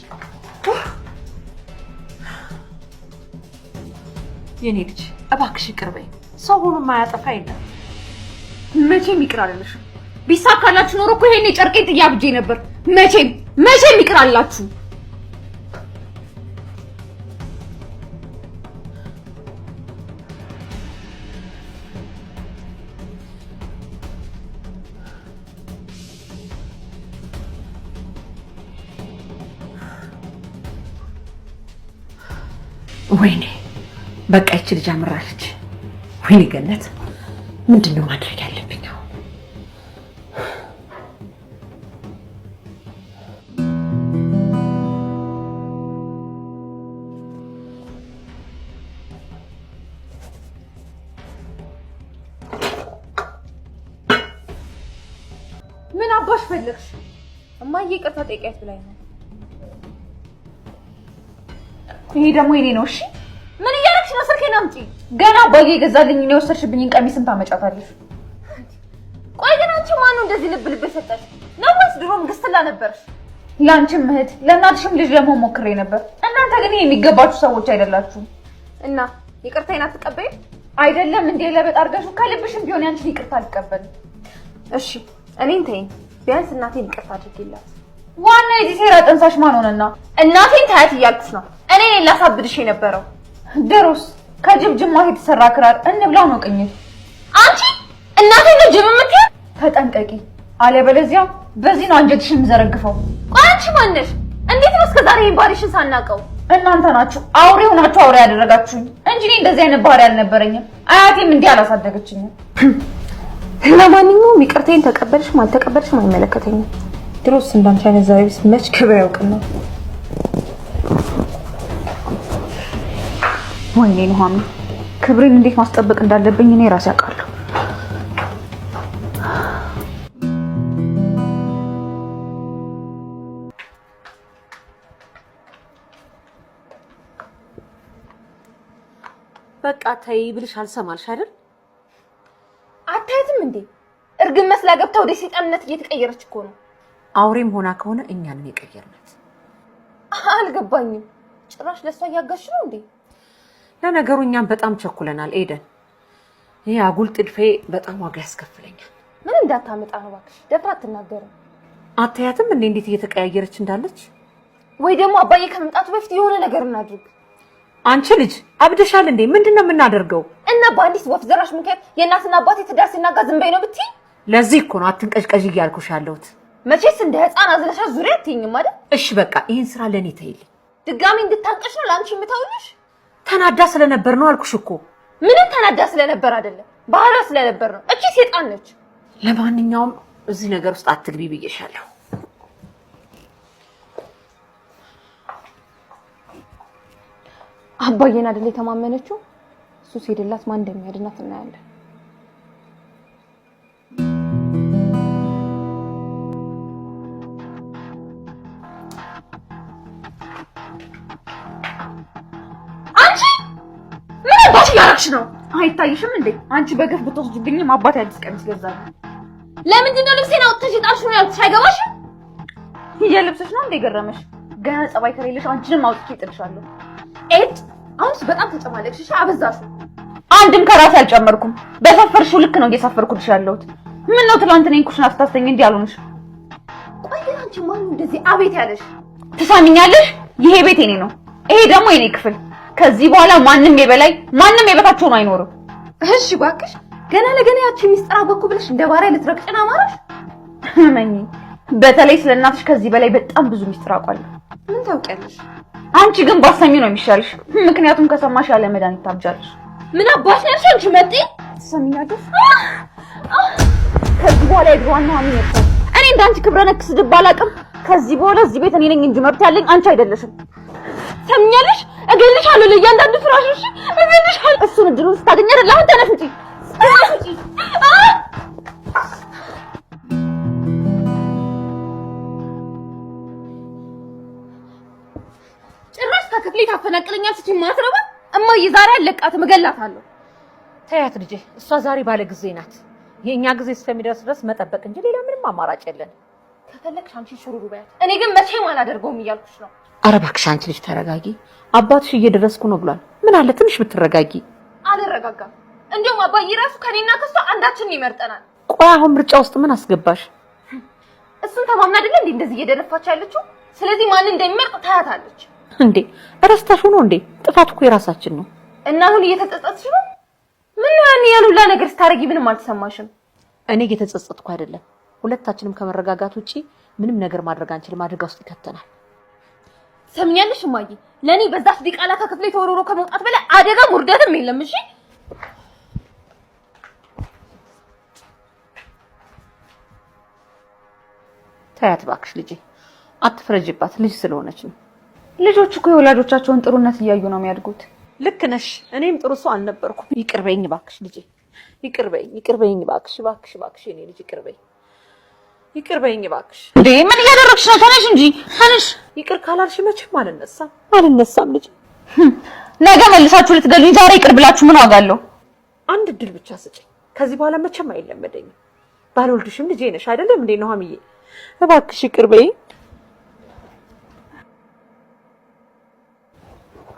የኔ ልጅ እባክሽ ይቅር በይኝ። ሰው ሆኖ የማያጠፋ የለም። መቼም ይቅር አልልሽም። ቢሳካላችሁ ኖሮ እኮ ይሄኔ ጨርቄን ጥዬ አብጄ ነበር። መቼም መቼም ይቅር አልላችሁ። ወይኔ በቃ ይቺ ልጅ አምራለች። ወይኔ ገነት፣ ምንድን ነው ማድረግ ያለብኝ አሁን? ምን አባሽ ፈለግሽ? እማዬ ይቅርታ ጠይቂያት ብላኝ ነው። ይሄ ደግሞ የኔ ነው። እሺ ምን እያደረግሽ ነው? ስልኬን አምጪ። ገና አባዬ የገዛልኝ ነው የወሰድሽብኝን ቀሚስም ታመጫታለሽ። ቆይ ግን አንቺ ማነው እንደዚህ ልብ ልብ የሰጠሽ ነው ወይስ ድሮም ግስላ ነበርሽ? ለአንቺም እህት ለእናትሽም ልጅ ለመሆን ሞክሬ ነበር። እናንተ ግን ይሄ የሚገባችሁ ሰዎች አይደላችሁም። እና ይቅርታዬን አትቀበይም? አይደለም እንዴ ለበጥ አድርገሽው ከልብሽም ቢሆን ያንቺን ይቅርታ አልቀበልም። እሺ እኔን ተይኝ፣ ቢያንስ እናቴን ይቅርታ አድርጊላት። ዋና የዚህ ሴራ ጠንሳሽ ማን ሆነና? እናቴን ታያት እያልኩሽ ነው። እኔ ነኝ ላሳብድሽ የነበረው። ድሮስ ከጅብ ጅማት የተሰራ ክራር እንብላው ነው ቅኝት። አንቺ እናቴን ነው ጅብ የምትይው? ተጠንቀቂ፣ አለበለዚያ በዚህ ነው አንጀትሽን የምዘረግፈው። ቆይ አንቺ ማን ነሽ? እንዴት ነው እስከ ዛሬ ይሄን ባህሪሽን ሳናውቀው? እናንተ ናችሁ አውሬ ሆናችሁ አውሬ ያደረጋችሁኝ እንጂ እኔ እንደዚህ አይነት ባህሪ አልነበረኝም። አያቴም እንዲህ አላሳደገችኝም። ለማንኛውም ይቅርታዬን ተቀበልሽም አልተቀበልሽም አይመለከተኝም። ድሮስ እንዳንቺ አይነት ዛሬስ መች ክብር ያውቅና። ወይኔ ኑሐሚን፣ ክብሬን እንዴት ማስጠበቅ እንዳለብኝ እኔ ራሴ አውቃለሁ። በቃ ተይ ብልሽ አልሰማልሽ አይደል? አታያትም እንዴ? እርግብ መስላ ገብታ ወደ ሰይጣንነት እየተቀየረች እኮ ነው። አውሬም ሆና ከሆነ እኛንን የቀየርናት። አልገባኝም። ጭራሽ ለእሷ እያጋሽ ነው እንዴ? ለነገሩ እኛም በጣም ቸኩለናል ኤደን። ይሄ አጉል ጥድፌ በጣም ዋጋ ያስከፍለኛል። ምን እንዳታመጣ ነው እባክሽ፣ ደፍራ አትናገርም። አታያትም እንዴ እንዴት እየተቀያየረች እንዳለች? ወይ ደግሞ አባዬ ከመምጣቱ በፊት የሆነ ነገር እናድርግ። አንቺ ልጅ አብደሻል እንዴ? ምንድን ነው የምናደርገው? እና በአንዲት ወፍ ዘራሽ ምክንያት የእናትና አባቴ ትዳር ሲናጋ ዝም በይ ነው ብትይ? ለዚህ እኮ ነው አትንቀዥቀዥ እያልኩሽ ያለሁት። መቼስ እንደ ህፃን አዝለሻ ዙሪያ አትይኝም አይደል? እሺ በቃ ይህን ስራ ለእኔ ተይልኝ። ድጋሚ እንድታንቀሽ ነው ለአንቺ የምተውልሽ? ተናዳ ስለነበር ነው አልኩሽ እኮ። ምንም ተናዳ ስለነበር አይደለም፣ ባህሪዋ ስለነበር ነው። እቺ ሴጣን ነች። ለማንኛውም እዚህ ነገር ውስጥ አትግቢ ብዬሻለሁ። አባዬን አይደል የተማመነችው? እሱ ሲሄድላት ማን እንደሚያድናት እናያለን። አንቺ ምን አባሽ እያደረግሽ ነው? አይታይሽም እንዴ? አንቺ በገፍ ብትወስጂብኝም አባቴ አዲስ ቀሚስ ገዛልኝ። ለምንድን ነው ልብሴን አውጥተሽ የጣልሽው ነው ያልኩሽ? አይገባሽም? የልብስሽ ነው እንዴ ገረመሽ? ገና ጸባይ ከሌለሽ አንቺንም አውጥቼ እጥልሻለሁ። ኤድ አሁንስ በጣም ተጨማለቅሽ። እሺ አበዛሽው። አንድም ከራሴ አልጨመርኩም። በሰፈርሽው ልክ ነው እየሰፈርኩልሽ ያለሁት። ምን ነው ትላንት እኔን ኩሽና ስታስተኝ እንዲህ አልሆንሽ? ቆይ ግን አንቺ ማን እንደዚህ አቤት ያለሽ? ትሰሚኛለሽ? ይሄ ቤት የኔ ነው፣ ይሄ ደግሞ የኔ ክፍል። ከዚህ በኋላ ማንም የበላይ ማንም የበታች ሆኖ አይኖርም። እሺ እባክሽ፣ ገና ለገና ያቺ ሚስጥር አወኩ ብለሽ እንደ ባሪያ ልትረግጭን አማረሽ? እመኚ፣ በተለይ ስለ እናትሽ ከዚህ በላይ በጣም ብዙ ሚስጥር አውቃለሁ። ምን ታውቂያለሽ? አንቺ ግን ባሰሚ ነው የሚሻልሽ። ምክንያቱም ከሰማሽ ያለ መድኃኒት ታብጃለሽ። ምን አባሽ ነሽ አንቺ መጤ? ትሰሚኛለሽ? ከዚህ በኋላ የድሮዋን ኑሐሚን የለም። እኔ እንዳንቺ ክብረ ነክ ስድብ አላውቅም። ከዚህ በኋላ እዚህ ቤት እኔ ነኝ እንጂ መብት ያለኝ አንቺ አይደለሽም። ሰምኛለሽ? እገልሻለሁ፣ ለእያንዳንዱ ፍራሽ። እሺ እገልሻለሁ። እሱን እድሉን ስታገኝ አይደል? አሁን ተነሽ ውጪ፣ ተነሽ ውጪ። ጭራሽ ከክፍሌ ታፈናቅለኛለች እቺ ማትረባ። እማዬ ዛሬ አለቃትም፣ እገላታለሁ። ተያት ልጄ፣ እሷ ዛሬ ባለ ጊዜ ናት። የእኛ ጊዜ እስከሚደርስ ድረስ መጠበቅ እንጂ ሌላ ምንም አማራጭ የለን። ከፈለግሽ አንቺ ሹሩሩ በያት፣ እኔ ግን መቼም አላደርገውም እያልኩሽ ነው። ኧረ እባክሽ አንቺ ልጅ ተረጋጊ። አባትሽ እየደረስኩ ነው ብሏል። ምን አለ ትንሽ ብትረጋጊ። አልረጋጋም። እንዲያውም አባዬ ራሱ ከኔና ከሷ አንዳችንን ይመርጠናል። ቆይ አሁን ምርጫ ውስጥ ምን አስገባሽ? እሱን ተማምና አይደለ እንዴ እንደዚህ እየደነፋች ያለችው? ስለዚህ ማንን እንደሚመርጥ ታያታለች። እንዴ እረስታሽ ሆኖ እንዴ? ጥፋት እኮ የራሳችን ነው። እና አሁን እየተጸጸትሽ ነው? ምን ነው ያን ያሉላ ነገር ስታረጊ ምንም አልተሰማሽም? እኔ እየተጸጸትኩ አይደለም። ሁለታችንም ከመረጋጋት ውጪ ምንም ነገር ማድረግ አንችልም። አደጋ ውስጥ ይከተናል። ሰምኛለሽ እማዬ፣ ለኔ በዛች ዲቃላ ከክፍሌ ተወርውሮ ከመውጣት በላይ አደጋም ውርደትም የለም። እሺ ተያት እባክሽ ልጄ፣ አትፍረጅባት። ልጅ ስለሆነች ነው። ልጆች እኮ የወላጆቻቸውን ጥሩነት እያዩ ነው የሚያድጉት። ልክ ነሽ። እኔም ጥሩ ሰው አልነበርኩም። ይቅር በይኝ እባክሽ ልጄ፣ ይቅር በይኝ፣ ይቅር በይኝ እባክሽ፣ እባክሽ፣ እባክሽ የኔ ልጅ ይቅር በይኝ፣ ይቅር በይኝ እባክሽ። እንዴ ምን እያደረግሽ ነው? ተነሽ እንጂ ተነሽ። ይቅር ካላልሽ መቼም አልነሳም፣ አልነሳም ልጄ። ነገ መልሳችሁ ልትገሉኝ ዛሬ ይቅር ብላችሁ ምን ዋጋ አለው? አንድ እድል ብቻ ስጭኝ። ከዚህ በኋላ መቼም አይለመደኝም። ባልወልድሽም ልጄ ነሽ አይደለም እንዴ ኑሐሚዬ? እባክሽ ይቅር በይኝ።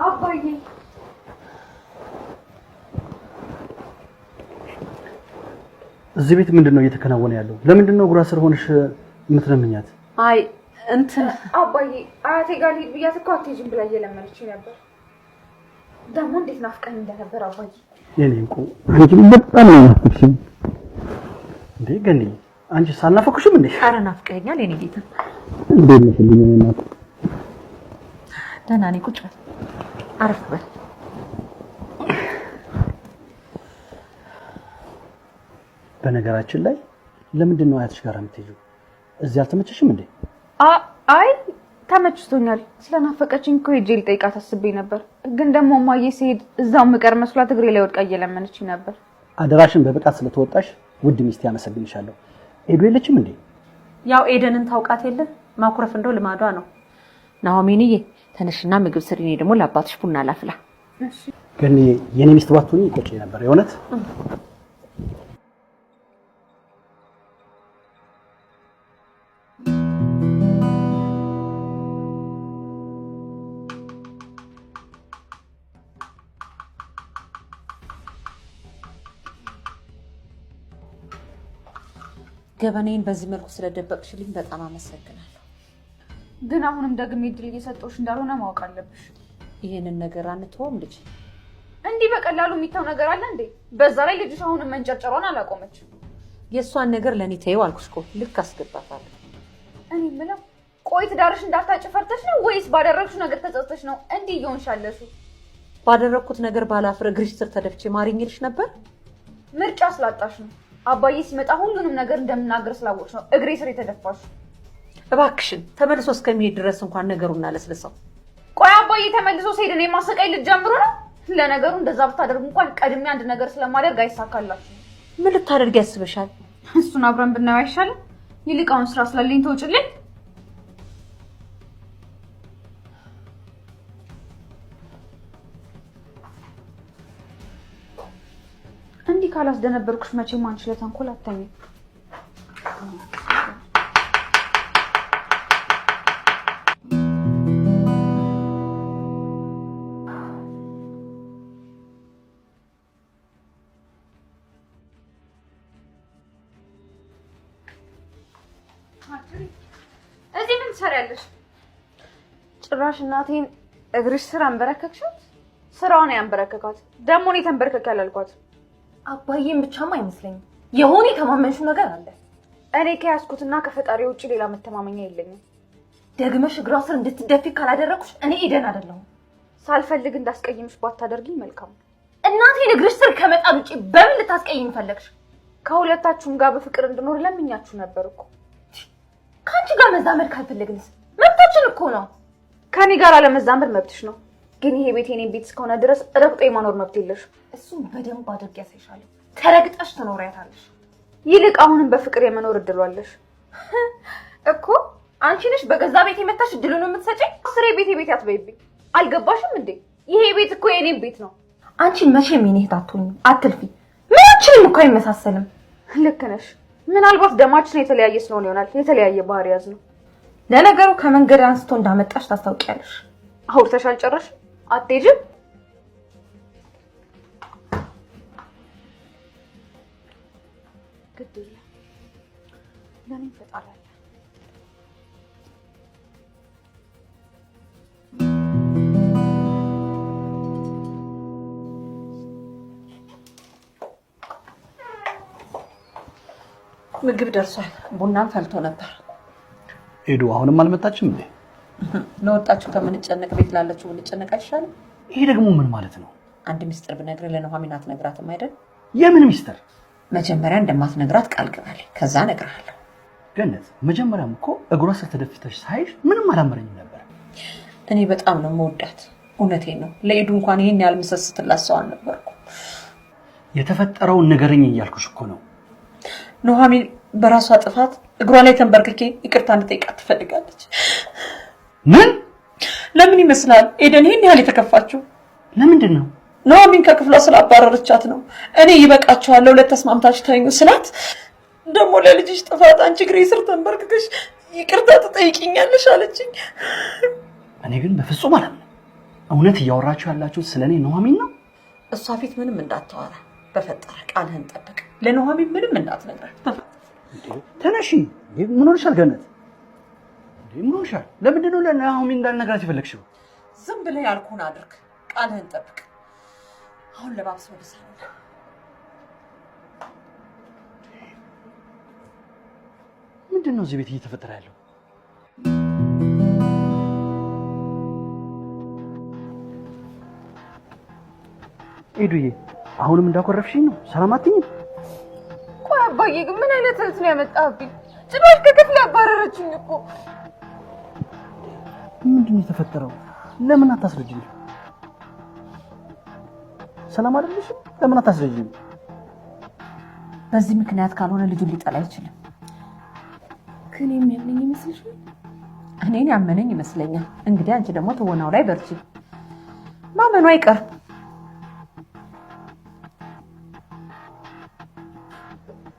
አባዬ እዚህ ቤት ምንድን ነው እየተከናወነ ያለው? ለምንድን ነው እግሯ ስር ሆነሽ የምትለምኛት? አይ እንትን አባዬ አያቴ ጋር ልሂድ ብያት እኮ አትሄጂም ብላ እየለመነችኝ ነበር። ደግሞ እንዴት ናፍቀኝ እንደነበር አባዬ። የኔ እንቁ አንቺም በጣም ነው የናፈቅሽኝ። እንዴ ገኒ አንቺ ሳልናፈቅሽም እንዴ? ኧረ ናፍቀኸኛል የኔ ጌታ። እንዴት ነሽ ልኝ እናት? ደህና ነኝ። ቁጭ በል አረፍ በል። በነገራችን ላይ ለምንድን ነው አያትሽ ጋር የምትሄጂው? እዚህ አልተመቸሽም እንዴ? አይ ተመችቶኛል። ስለናፈቀችኝ እኮ ሄጄ ልጠይቃት አስቤ ነበር። ግን ደግሞ እማዬ ስሄድ እዛው ምቀር መስሏት እግሬ ላይ ወድቃ እየለመነችኝ ነበር። አደራሽን በብቃት ስለተወጣሽ ውድ ሚስቴ አመሰግንሻለሁ። ኤዱ የለችም እንዴ? ያው ኤደንን ታውቃት የለ ማኩረፍ እንደው ልማዷ ነው። ናሆሚንዬ ተነሽና ምግብ ስሪ፣ እኔ ደግሞ ለአባትሽ ቡና ላፍላ። ግን የኔ ሚስት ባትሆኚ ይቆጨኝ ነበር የእውነት። ገበናዬን በዚህ መልኩ ስለደበቅሽልኝ በጣም አመሰግናለሁ። ግን አሁንም ደግሜ እድል እየሰጠሁሽ እንዳልሆነ ማወቅ አለብሽ። ይህንን ነገር አንተውም ልጅ። እንዲህ በቀላሉ የሚተው ነገር አለ እንዴ? በዛ ላይ ልጅሽ አሁንም መንጨርጨሯን አላቆመችም። የእሷን ነገር ለእኔ ተይው አልኩሽ እኮ፣ ልክ አስገባታለሁ። እኔ የምለው ቆይ ትዳርሽ እንዳታጭ ፈርተሽ ነው ወይስ ባደረግሽው ነገር ተጸጽተሽ ነው እንዲህ እየሆንሽ ያለሽው? ባደረግኩት ነገር ባላፍር እግርሽ ስር ተደፍቼ ማሪኝ እልሽ ነበር። ምርጫ ስላጣሽ ነው። አባዬ ሲመጣ ሁሉንም ነገር እንደምናገር ስላወቅሽ ነው እግሬ ስር የተደፋሽ። እባክሽን ተመልሶ እስከሚሄድ ድረስ እንኳን ነገሩን እናለስልሰው። ቆይ አባዬ ተመልሶ ሲሄድ እኔ ማሰቃይ ልትጀምሩ ነው? ለነገሩ እንደዛ ብታደርጉ እንኳን ቀድሜ አንድ ነገር ስለማደርግ አይሳካላችሁም። ምን ልታደርግ ያስበሻል? እሱን አብረን ብናየው አይሻልም? ይልቅ አሁን ስራ ስላለኝ ተውጭልኝ። እንዲህ ካላስደነበርኩሽ መቼም አንቺ ለተንኮል አታኝም። እዚህ ምን ትሰሪያለሽ? ጭራሽ እናቴን እግርሽ ስር አንበረከክሻት። ስራውን ያንበረከካት ደግሞ እኔ ተንበርከክ ያላልኳት። አባዬን ብቻም አይመስለኝም፣ የሆነ የተማመንሽው ነገር አለ። እኔ ከያዝኩትና ከፈጣሪ ውጭ ሌላ መተማመኛ የለኝም። ደግመሽ እግሯ ስር እንድትደፊ ካላደረኩሽ እኔ ኤደን አይደለሁም። ሳልፈልግ እንዳስቀይምሽ ባታደርጊኝ መልካም ነው። እናቴን እግርሽ ስር ከመጣል ውጭ በምን ልታስቀይም ፈለግሽ? ከሁለታችሁም ጋር በፍቅር እንድኖር ለምኛችሁ ነበር እኮ። ከአንቺ ጋር መዛመድ ካልፈለግንስ መብታችን እኮ ነው። ከኔ ጋር አለመዛመድ መብትሽ ነው፣ ግን ይሄ ቤት የኔን ቤት እስከሆነ ድረስ ረግጦ የማኖር መብት የለሽም። እሱን በደንብ አድርጌ ያሳይሻለሁ። ተረግጠሽ ትኖሪያታለሽ። ይልቅ አሁንም በፍቅር የመኖር እድሉ አለሽ እኮ። አንቺ ነሽ በገዛ ቤት የመታሽ እድሉን የምትሰጪኝ። ስሬ ቤቴ ቤት አትበይብኝ። አልገባሽም እንዴ? ይሄ ቤት እኮ የኔም ቤት ነው። አንቺ መቼም የኔ እህት አትሆኝም። አትልፊ። ምናችንም እኮ አይመሳሰልም። ልክ ነሽ። ምናልባት ደማችን የተለያየ ስለሆነ ይሆናል የተለያየ ባህሪ ያዝ ነው። ለነገሩ ከመንገድ አንስቶ እንዳመጣሽ ታስታውቂያለሽ። አውርተሽ አልጨረስሽም? አትሄጂም? ግድ የለም ለእኔም ፈጣሪ አለ። ምግብ ደርሷል። ቡናም ፈልቶ ነበር። ኤዱ አሁንም አልመጣችም እንዴ? ለወጣችሁ ከምንጨነቅ ቤት ላለችው ብንጨነቅ አይሻልም? ይሄ ደግሞ ምን ማለት ነው? አንድ ሚስጥር ብነግርህ ለኑሐሚን አትነግራትም አይደል? የምን ሚስጥር? መጀመሪያ እንደማትነግራት ቃል ግባልኝ፣ ከዛ እነግርሃለሁ። ገነት፣ መጀመሪያም እኮ እግሯ ስር ተደፍተሽ ሳይሽ ምንም አላመረኝም ነበር። እኔ በጣም ነው የምወዳት፣ እውነቴን ነው። ለኤዱ እንኳን ይሄን ያህል ምሰስትላት ሰው አልነበርኩም። የተፈጠረውን ንገረኝ እያልኩሽ እኮ ነው። ኑሐሚን በራሷ ጥፋት እግሯ ላይ ተንበርክኬ ይቅርታ እንድጠይቃት ትፈልጋለች። ምን? ለምን ይመስላል ኤደን ይሄን ያህል የተከፋችው? ለምንድን ነው? ኑሐሚን ከክፍሏ ስላባረረቻት ነው። እኔ ይበቃችኋል፣ ለሁለት ተስማምታችሁ ተኙ ስላት ደግሞ ለልጅሽ ጥፋት አንቺ እግሬ ስር ተንበርክከሽ ይቅርታ ትጠይቂኛለሽ አለችኝ። እኔ ግን በፍጹም አላምንም። እውነት እያወራችሁ ያላችሁት ስለኔ ኑሐሚን ነው? እሷ ፊት ምንም እንዳታወራ በፈጠረ ቃልህን ጠብቅ። ለኑሐሚን ምንም እንዳትነግራት። ተነሺ። ምን ሆነሻል ገነት? ምን ሆነሻል? ለምንድን ነው ለኑሐሚን እንዳልነግራት የፈለግሽው? ዝም ብለህ ያልኩህን አድርግ፣ ቃልህን ጠብቅ። አሁን ለባብስ ወደ ሳሎን። ምንድን ነው እዚህ ቤት እየተፈጠረ ያለው? ኤዱዬ አሁንም እንዳኮረፍሽኝ ነው? ሰላም አትይኝም? ቆይ አባዬ ግን ምን አይነት እህት ነው ያመጣህብኝ? ጭራሽ ከክፍል ያባረረችኝ እኮ። ምንድን ነው የተፈጠረው? ለምን አታስረጅኝ? ሰላም አይደለሽም? ለምን አታስረጅኝ? በዚህ ምክንያት ካልሆነ ልጁን ሊጠላ አይችልም። ግን የሚያምነኝ ይመስልሻል? እኔን ያመነኝ ይመስለኛል። እንግዲህ አንቺ ደግሞ ትወናው ላይ በርቺ። ማመኑ አይቀርም።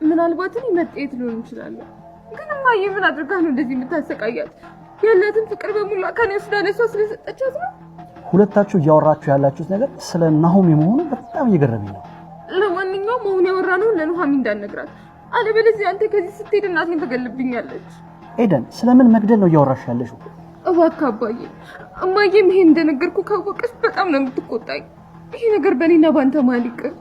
ምናልባት እኔ መጤት ሊሆን ይችላል። ግን እማዬ ምን አድርጋ ነው እንደዚህ የምታሰቃያት? ያላትን ፍቅር በሙሉ ከኔ ወስዳ ለእሷ ስለሰጠቻት ነው። ሁለታችሁ እያወራችሁ ያላችሁት ነገር ስለ ናሆም መሆኑ በጣም እየገረመኝ ነው። ለማንኛውም አሁን ያወራነውን ለኑሐሚን እንዳልነግራት፣ አለበለዚያ አንተ ከዚህ ስትሄድ እናቴን ትገልብኛለች። ኤደን፣ ስለምን መግደል ነው እያወራሽ ያለሽው? እባክህ አባዬ፣ እማዬም ይሄን እንደነገርኩ ካወቀች በጣም ነው የምትቆጣኝ። ይሄ ነገር በእኔና ባንተ መሀል ይቅር።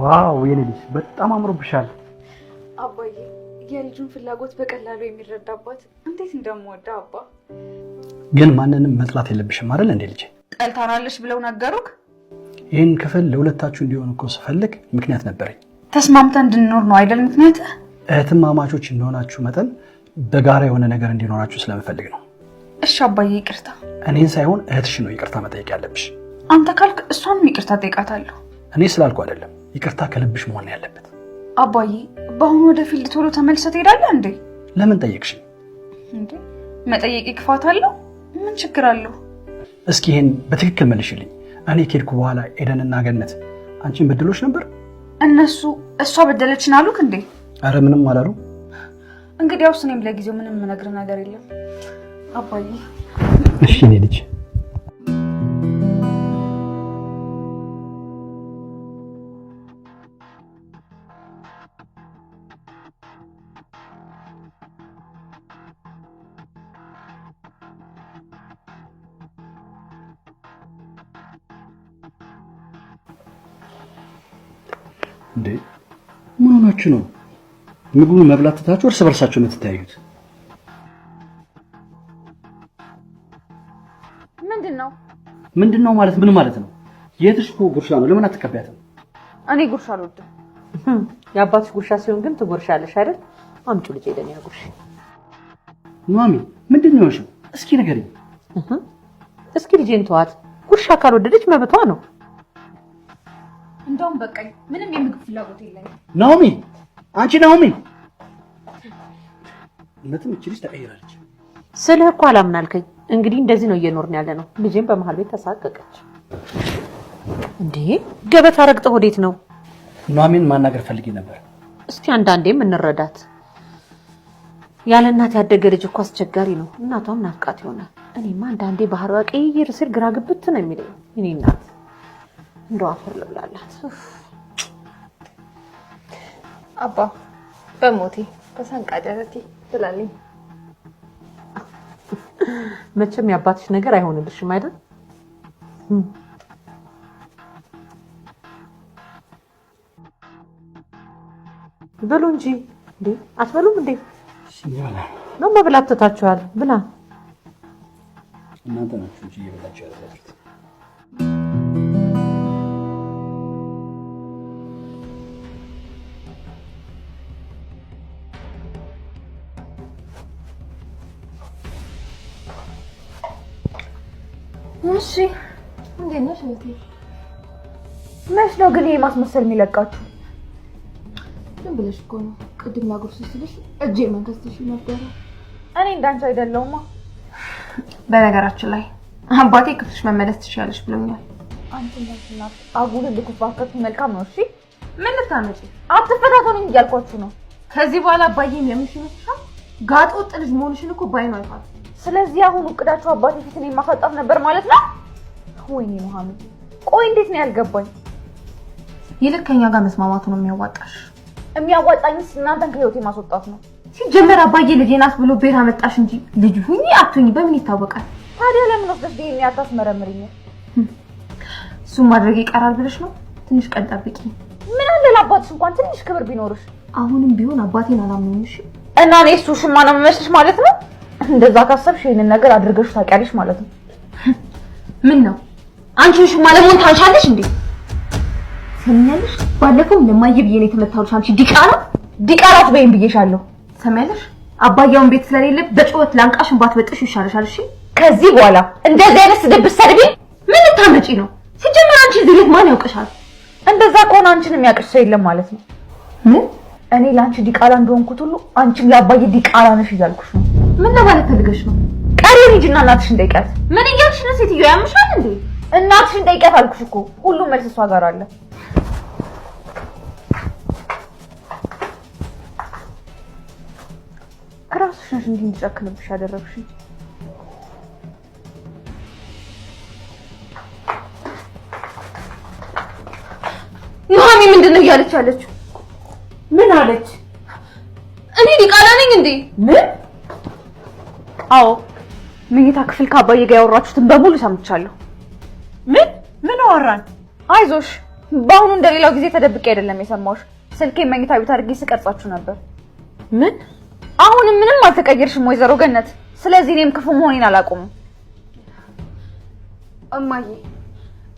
Wow የኔ ልጅ በጣም አምሮብሻል። አባዬ የልጁን ፍላጎት በቀላሉ የሚረዳባት እንዴት እንደምወደው አባ። ግን ማንንም መጥላት የለብሽም አይደል እንዴ ልጄ? ጠልታናለሽ ብለው ነገሩክ? ይህን ክፍል ለሁለታችሁ እንዲሆን እኮ ስፈልግ ምክንያት ነበረኝ። ተስማምተን እንድንኖር ነው አይደል ምክንያት? እህትማማቾች እንደሆናችሁ መጠን በጋራ የሆነ ነገር እንዲኖራችሁ ስለምፈልግ ነው። እሺ አባዬ ይቅርታ። እኔን ሳይሆን እህትሽ ነው ይቅርታ መጠየቅ ያለብሽ። አንተ ካልክ እሷንም ይቅርታ ጠይቃታለሁ። እኔ ስላልኩ አይደለም፣ ይቅርታ ከልብሽ መሆን ነው ያለበት። አባዬ በአሁኑ ወደ field ቶሎ ተመልሰህ ትሄዳለህ እንዴ? ለምን ጠየቅሽኝ? እንዴ መጠየቅ ክፋት አለው? ምን ችግር አለው? እስኪ ይሄን በትክክል መልሽልኝ። እኔ ከሄድኩ በኋላ ኤደንና ገነት አንቺን በድሎች ነበር? እነሱ እሷ በደለችን አሉክ እንዴ? አረ ምንም አላሉ። እንግዲያውስ እኔም ለጊዜው ምንም የምነግርህ ነገር የለም አባዬ። እሺ እኔ ልጅ እንዴ ምን ሆናችሁ ነው? ምግቡን መብላት ትታችሁ እርስ በርሳችሁ የምትተያዩት? ምንድነው? ምንድነው ማለት ምን ማለት ነው? የእህትሽ እኮ ጉርሻ ነው። ለምን አትቀበያትም? እኔ ጉርሻ አልወድም። የአባትሽ ጉርሻ ሲሆን ግን ትጎርሻለሽ አይደል? አምጪው ልጄ ለኔ አጉርሽ። ኑሐሚ ምንድን ነው የሆንሽው? እስኪ ንገሪኝ። እስኪ ልጄን ተዋት። ጉርሻ ካልወደደች መብቷ ነው። እንደውም በቃኝ። ምንም የምግብ ፍላጎት የለኝም። ናኦሚ፣ አንቺ ናኦሚ፣ እውነትም እቺ ልጅ ተቀይራለች። ስልህ እኮ አላምን አልከኝ። እንግዲህ እንደዚህ ነው እየኖርን ያለ ነው። ልጄን በመሀል ቤት ተሳቀቀች። እንዴ ገበታ ረግጠህ ወዴት ነው? ኑሐሚን ማናገር ፈልጌ ነበር። እስቲ አንዳንዴም እንረዳት። ያለ እናት ያደገ ልጅ እኮ አስቸጋሪ ነው። እናቷም ናፍቃት ይሆናል። እኔማ አንዳንዴ ባህሪዋ ቅይር ስል ግራ ግብት ነው የሚለኝ። እኔ እናት እንደው አፈር ልብላላት። አባ በሞቴ በሳንቃ ደረቴ ብላለኝ። መቼም የአባትሽ ነገር አይሆንልሽም አይደል? ብሉ እንጂ እንዴ! አትበሉም እንዴ? ነው መብላት ትታችኋል? ብላ እናንተ ናችሁ እንጂ እየበላችሁ ያላችሁት። እሺ እንዴት ነሽ እህቴ? መች ነው ግን ይሄ ማስመሰል የሚለቃችሁ? ዝም ብለሽ እኮ ነው። ቅድም ላጎርስ ስልሽ እጄ መንከስትሽ ነበረ። እኔ እንዳንቺ አይደለሁማ። በነገራችን ላይ አባቴ ክፍልሽ መመለስ ትችያለሽ ብሎኛል። አንቺ እናት አጉል ልኩት መልካም ነው። እሺ ምን ልታመጪ? አትፈታተኑኝ እያልኳችሁ ነው። ከዚህ በኋላ አባዬ የሚያምንሽ ይመስልሻል? ጋጥ ወጥ ልጅ መሆንሽን እኮ ባይኑ አይቷል። ስለዚህ አሁን እቅዳችሁ አባቴ ፊት እኔን ማሳጣት ነበር ማለት ነው? ወይኔ መሐመድ፣ ቆይ እንዴት ነው ያልገባኝ? ይልቅ ከኛ ጋር መስማማቱ ነው የሚያዋጣሽ። የሚያዋጣኝስ እናንተን ከህይወቴ ማስወጣት ነው። ሲጀመር አባዬ ልጄ ናት ብሎ ቤት አመጣሽ እንጂ ልጅ ሁኚ አትሁኚ በምን ይታወቃል? ታዲያ ለምን ወስደሽ ዲኤንኤ አታስመረምሪኝ? እሱን ማድረግ ይቀራል ብለሽ ነው? ትንሽ ቀን ጠብቂ። ምን አለ ለአባትሽ እንኳን ትንሽ ክብር ቢኖርሽ። አሁንም ቢሆን አባቴን አላምነውም። እሺ እና እኔ እሱ ሽማ ነው የምመስልሽ ማለት ነው? እንደዛ ካሰብሽ ይሄንን ነገር አድርገሽ ታውቂያለሽ ማለት ነው። ምን ነው አንቺ ሽማ ለመሆን ታንሻለሽ እንዴ? ሰሚያለሽ? ባለፈው ለማየ ብዬ ነው የተመታሁልሽ። አንቺ ዲቃላ ዲቃላ አትበይም ብዬሻለሁ። ሰሚያለሽ? አባያውን ቤት ስለሌለ በጩኸት ላንቃሽን ባትበጥሽ ይሻልሻል። እሺ ከዚህ በኋላ እንደዚህ አይነት ስድብ ብትሰድቢ ምን ልታመጪ ነው? ሲጀመር አንቺ እዚህ ቤት ማን ያውቅሻል? እንደዛ ከሆነ አንቺን የሚያውቅሽ ሰው የለም ማለት ነው። ምን? እኔ ለአንቺ ዲቃላ እንደሆንኩት ሁሉ አንቺም ለአባዬ ዲቃላ ነሽ እያልኩሽ ነው። ምን ለማለት ፈልገሽ ነው? ቀሪውን ሂጂና እናትሽን ጠይቂያት። ምን እያልሽ ነው ሴትዮ? ያምሻል እንዴ? እናትሽን ጠይቂያት አልኩሽ እኮ። ሁሉም መልስ እሷ ጋር አለ። ራስሽ ነሽ እንዲህ እንድጨክንብሽ ያደረግሽኝ። ኑሐሚ ምንድን ነው እያለች ያለችው? ምን አለች? እኔ ዲቃላ ነኝ እንዴ? ምን? አዎ መኝታ ክፍል ከአባዬ ጋር ያወራችሁትን በሙሉ ሰምቻለሁ። ምን ምን አወራን? አይዞሽ፣ በአሁኑ እንደሌላው ጊዜ ተደብቄ አይደለም የሰማሁሽ። ስልኬ መኝታ ቤት አድርጌ ስቀርጻችሁ ነበር። ምን? አሁንም ምንም አልተቀየርሽም ወይዘሮ ገነት። ስለዚህ እኔም ክፉ መሆኔን አላቆምም። እማዬ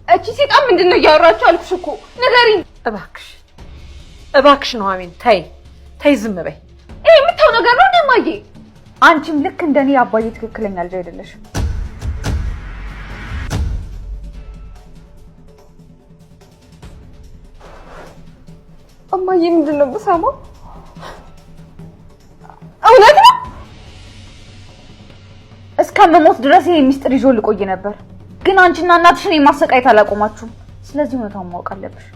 እቺ ሴጣን ምንድን ነው እያወራችሁ አልኩሽ እኮ ንገሪኝ። እባክሽ እባክሽ ኑሐሚን ተይ ተይ፣ ዝም በይ። ይሄ የምታው ነገር ነው እንዴ እማዬ? አንቺም ልክ እንደኔ የአባዬ ትክክለኛ ልጅ አይደለሽም። እማዬ ምንድን ነው የምሰማው? እውነት ነው? እስከምሞት ድረስ ይሄ ሚስጥር ይዞ ልቆይ ነበር፣ ግን አንቺና እናትሽ እኔን ማሰቃየት አላቆማችሁም። ስለዚህ እውነታውን ማወቅ አለብሽ።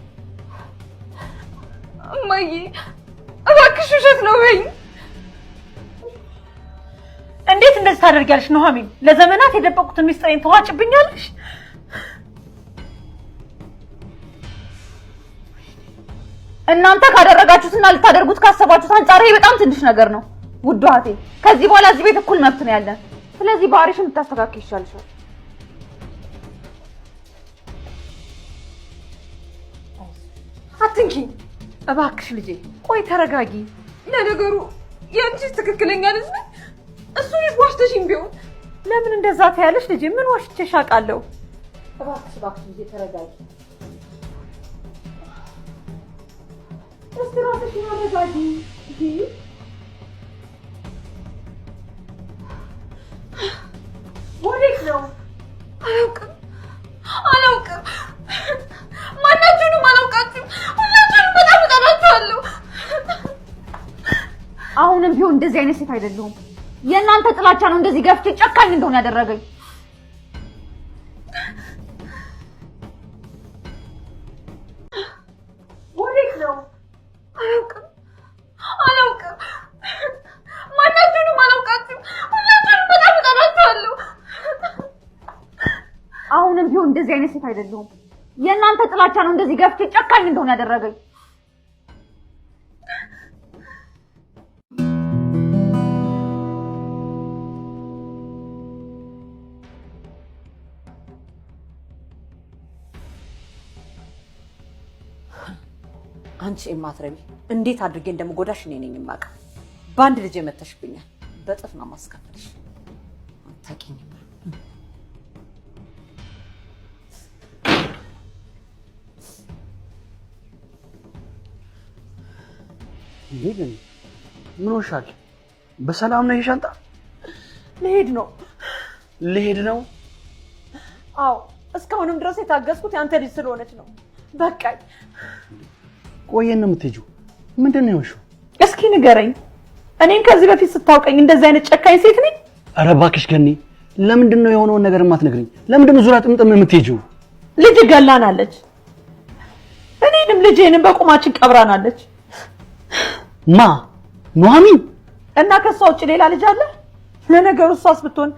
እማዬ እባክሽ ውሸት ነው በይኝ። እንዴት እንደዚህ ታደርጊያለሽ ኑሐሚን? ለዘመናት የደበቁትን ሚስጥሬን ተዋጭብኛለሽ። እናንተ ካደረጋችሁትና ልታደርጉት ካሰባችሁት አንጻር ይሄ በጣም ትንሽ ነገር ነው። ውድ እህቴ፣ ከዚህ በኋላ እዚህ ቤት እኩል መብት ነው ያለን። ስለዚህ ባህሪሽን ብታስተካክይ ይሻልሻል። አትንኪኝ እባክሽ ልጄ፣ ቆይ ተረጋጊ። ለነገሩ የአንቺ ትክክለኛ ልጅ ነኝ። እሱ ልጅ ዋሽተሽኝ ቢሆን ለምን እንደዛ ትያለሽ ልጄ? ምን ዋሽቼሽ አውቃለሁ? እባክሽ እባክሽ ልጄ ተረጋጊ። እስቲ እራስሽን አረጋጊ። ወዴት ነው? አላውቅም አላውቅም። ማናችሁንም አላውቃችሁም። ሁላችሁንም በጣም እጠላችኋለሁ። አሁንም ቢሆን እንደዚህ አይነት ሴት አይደለሁም። የእናንተ ጥላቻ ነው እንደዚህ ገፍቼ ጨካኝ እንደሆነ ያደረገኝ። ወዴት ነው? አላውቅም አላውቅም። ማናችሁንም አላውቃችሁም። ሁላችሁንም በጣም እጠላችኋለሁ። አሁንም ቢሆን እንደዚህ አይነት ሴት አይደለሁም። የእናንተ ጥላቻ ነው እንደዚህ ገፍቼ ጨካኝ እንደሆነ ያደረገኝ። አንቺ የማትረቢ እንዴት አድርጌ እንደምጎዳሽ እኔ ነኝ የማውቀው። በአንድ ልጅ መተሽብኛል። በጥፍ ነው ማስከፈልሽ። አታውቂኝም። እንዴ ገኒ፣ ምን ሆንሻል? በሰላም ነው? ይሄ ሻንጣ ልሄድ ነው። ልሄድ ነው? አዎ፣ እስካሁንም ድረስ የታገስኩት የአንተ ልጅ ስለሆነች ነው። በቃኝ። ቆይ የት ነው የምትሄጂው? ምንድን ነው የሆንሽው? እስኪ ንገረኝ፣ እኔን ከዚህ በፊት ስታውቀኝ እንደዚህ አይነት ጨካኝ ሴት ነኝ? ኧረ እባክሽ ገኒ፣ ለምንድን ነው የሆነውን ነገር የማትነግሪኝ? ለምንድን ነው ዙሪያ ጥምጥም የምትሄጂው? ልጅ ገላናለች። እኔንም ልጄንም በቁማችን ቀብራናለች። ማ ኑሐሚን? እና ከሷ ውጭ ሌላ ልጅ አለ? ለነገሩ እሷስ ብትሆን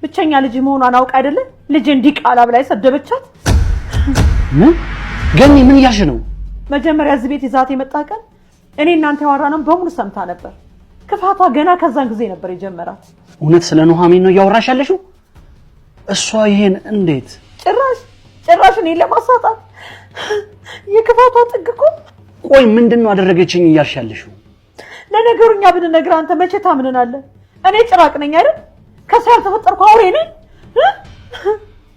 ብቸኛ ልጅ መሆኗን አውቅ አይደለ ልጅ እንዲቃላ ብላ የሰደበቻት። ምን ገኒ፣ ምን እያልሽ ነው? መጀመሪያ እዚህ ቤት ይዛት የመጣ ቀን እኔ እናንተ ያወራነውን በሙሉ ሰምታ ነበር። ክፋቷ ገና ከዛን ጊዜ ነበር የጀመራት። እውነት ስለ ኑሐሚን ነው እያወራሽ ያለሽው? እሷ ይሄን እንዴት ጭራሽ ጭራሽ እኔን ለማሳጣት የክፋቷ ጥግ እኮ። ቆይ ምንድን ነው አደረገችኝ እያልሽ ያለሽው? ለነገሩ እኛ ብንነግርህ አንተ መቼ ታምንናለህ? እኔ ጭራቅ ነኝ አይደል? ከሰው ያልተፈጠርኩ አውሬ ነኝ።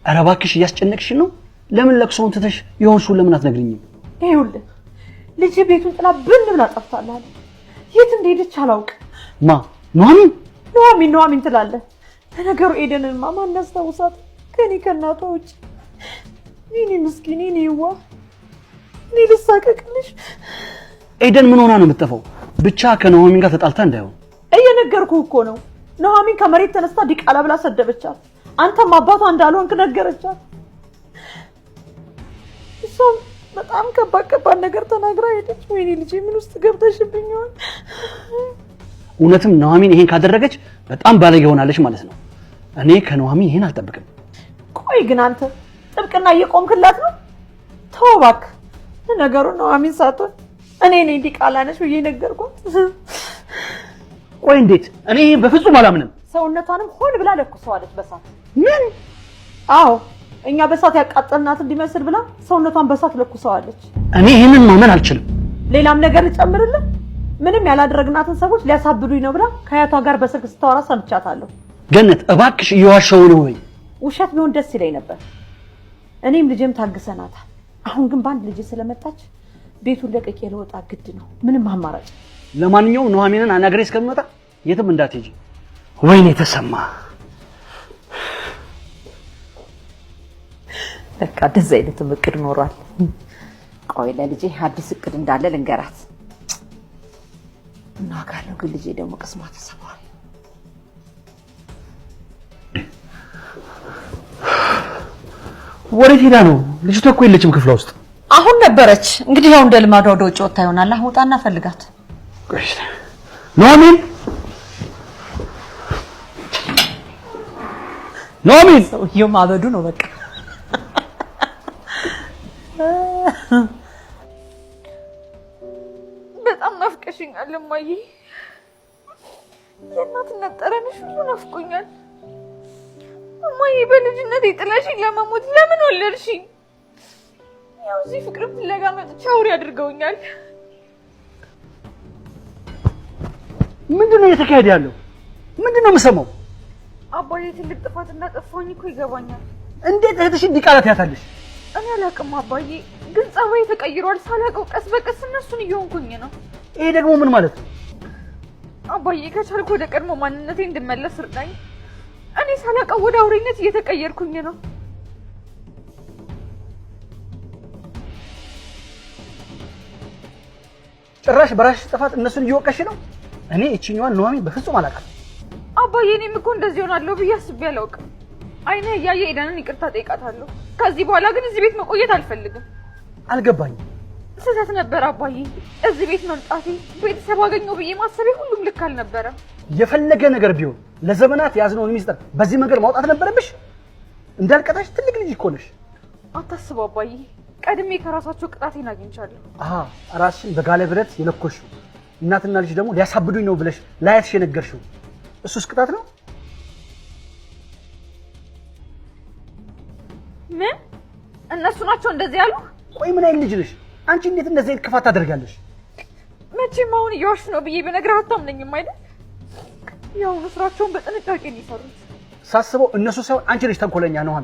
ኧረ እባክሽ እያስጨነቅሽ ነው። ለምን ለቅሶውን ትተሽ የሆንሽውን ለምን አትነግሪኝም? ይኸውልህ ልጅ ቤቱን ጥላ ብን ብላ ጠፍታለች። የት እንደሄደች አላውቅም። ማ ኑሐሚን? ኑሐሚን ኑሐሚን ትላለህ። ለነገሩ ኤደንንማ ማን ያስታውሳት ከእኔ ከእናቷ ውጭ? የእኔ ምስኪን የእኔ የዋህ፣ እኔ ልሳቀቅልሽ። ኤደን ምን ሆና ነው የምትጠፋው? ብቻ ከኑሐሚን ጋር ተጣልታ እንዳይሆን። እየነገርኩህ እኮ ነው። ኑሐሚን ከመሬት ተነስታ ዲቃላ ብላ ሰደበቻት። አንተም አባቷ እንዳልሆንክ ነገረቻት። እሷም በጣም ከባድ ከባድ ነገር ተናግራ ሄደች። ወይኔ ልጄ ምን ውስጥ ገብተሽብኝ ይሆን? እውነትም ኑሐሚን ይሄን ካደረገች በጣም ባለጌ ሆናለች ማለት ነው። እኔ ከኑሐሚን ይሄን አልጠብቅም። ቆይ ግን አንተ ጥብቅና እየቆምክላት ነው? ተው እባክህ። ነገሩ ኑሐሚን ሳትሆን እኔ ነኝ ዲቃላ ነች ብዬ ነገርኳት። ቆይ እንዴት? እኔ ይሄን በፍጹም አላምንም። ሰውነቷንም ሆን ብላ ለኩሰዋለች በሳት። ምን? አዎ እኛ በሳት ያቃጠልናት እንዲመስል ብላ ሰውነቷን በሳት ለኩሰዋለች። እኔ ይሄንን ማመን አልችልም። ሌላም ነገር ልጨምርልህ፣ ምንም ያላደረግናትን ሰዎች ሊያሳብዱኝ ነው ብላ ከአያቷ ጋር በስልክ ስታወራ ሰምቻታለሁ። ገነት እባክሽ እየዋሸሁ ነው ወይ? ውሸት ቢሆን ደስ ይለኝ ነበር። እኔም ልጄም ታግሰናታል። አሁን ግን በአንድ ልጄ ስለመጣች ቤቱን ለቅቄ ልወጣ ግድ ነው። ምንም አማራጭ። ለማንኛውም ኑሐሚንን አናግሬ እስከምመጣ የትም እንዳትሄጂ። ወይኔ ተሰማ፣ በቃ እንደዚህ አይነትም እቅድ ኖሯል። ቆይ ለልጄ አዲስ እቅድ እንዳለ ልንገራት። እናውቃለሁ፣ ግን ልጄ ደግሞ ቅስሟ ተሰብሯል። ወዴት ሄዳ ነው? ልጅቷ እኮ የለችም ክፍሏ ውስጥ። አሁን ነበረች። እንግዲህ ያው እንደ ልማዷ ወደ ውጭ ወጥታ ይሆናል። አሁን ውጣና ፈልጋት። ኑሐሚን፣ ኑሐሚን! ሰውዬው ማበዱ ነው በቃ። በጣም ናፍቀሽኛል እማዬ። የእናትነት ጠረንሽ ሁሉ ናፍቆኛል እማዬ። በልጅነት የጥለሽኝ ለመሞት ለምን ወለድሽኝ? ያው እዚህ ፍቅር ፍለጋ መጥቼ አውሬ አድርገውኛል። ምንድን ነው እየተካሄደ ያለው? ምንድን ነው የምሰማው? አባዬ ትልቅ ጥፋት እንዳጠፋሁኝ እኮ ይገባኛል። እንዴት እህትሽን ዲቃላ ትያታለሽ? እኔ አላውቅም አባዬ፣ ግን ጸባዬ ተቀይሯል። ሳላውቀው ቀስ በቀስ እነሱን እየሆንኩኝ ነው። ይሄ ደግሞ ምን ማለት ነው? አባዬ ከቻልኩ ወደ ቀድሞ ማንነቴ እንድመለስ እርዳኝ። እኔ ሳላውቀው ወደ አውሬነት እየተቀየርኩኝ ነው። ጭራሽ በራስሽ ጥፋት እነሱን እየወቀሽ ነው። እኔ እቺኛዋን ኑሐሚን በፍጹም አላውቃትም። አባዬ እኔም እኮ እንደዚህ ሆናለሁ ብዬ አስቤ አላውቅም። አይንህ እያየ ኤደንን ይቅርታ ጠይቃታለሁ። ከዚህ በኋላ ግን እዚህ ቤት መቆየት አልፈልግም። አልገባኝም። ስህተት ነበር አባዬ፣ እዚህ ቤት መምጣቴ፣ ቤተሰብ አገኘው ብዬ ማሰቤ ሁሉም ልክ አልነበረም። የፈለገ ነገር ቢሆን ለዘመናት የያዝነውን ሚስጥር በዚህ መንገድ ማውጣት ነበረብሽ? እንዳልቀጣሽ ትልቅ ልጅ እኮ ነሽ። አታስብ አባዬ፣ ቀድሜ ከራሳቸው ቅጣቴን አግኝቻለሁ። አሃ ራስሽን በጋለ ብረት የለኮሽው እናትና ልጅ ደግሞ ሊያሳብዱኝ ነው ብለሽ ላያትሽ የነገርሽው እሱስ ቅጣት ነው? ምን? እነሱ ናቸው እንደዚህ ያሉ? ቆይ ምን አይነት ልጅ ነሽ አንቺ? እንዴት እንደዚህ አይነት ክፋት ታደርጋለሽ? መቼም አሁን እየዋሹ ነው ብዬ ብነግርህ አታምነኝም አይደል? ያው ስራቸውን በጥንቃቄ ነው የሰሩት። ሳስበው እነሱ ሳይሆን አንቺ ነሽ ተንኮለኛ ነው።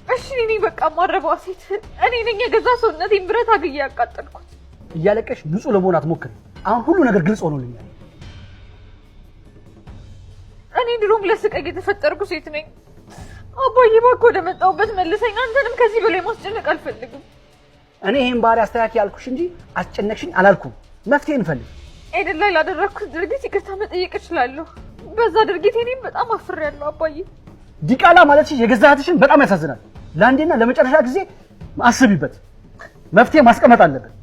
እሺ እኔ በቃ ማረባዋ ሴት እኔ ነኝ። የገዛ ሰውነቴን ብረት አግዬ ያቃጠልኩት። እያለቀሽ ንጹህ ለመሆን አትሞክሪ። አሁን ሁሉ ነገር ግልጽ ሆኖልኛል። እኔ ድሮም ለስቃይ የተፈጠርኩ ሴት ነኝ። አባዬ እባክህ ወደ መጣሁበት መልሰኝ። አንተንም ከዚህ በላይ ማስጨነቅ አልፈልግም። እኔ ይሄን ባህሪ አስተካክይ ያልኩሽ እንጂ አስጨነቅሽኝ አላልኩም። መፍትሄ እንፈልግ። ኤደን ላይ ላደረግኩት ድርጊት ይቅርታ መጠየቅ እችላለሁ። በዛ ድርጊት እኔም በጣም አፍሬያለሁ አባዬ። ዲቃላ ማለትሽ የገዛ እህትሽን በጣም ያሳዝናል። ለአንዴና ለመጨረሻ ጊዜ አስቢበት። መፍትሄ ማስቀመጥ አለብን።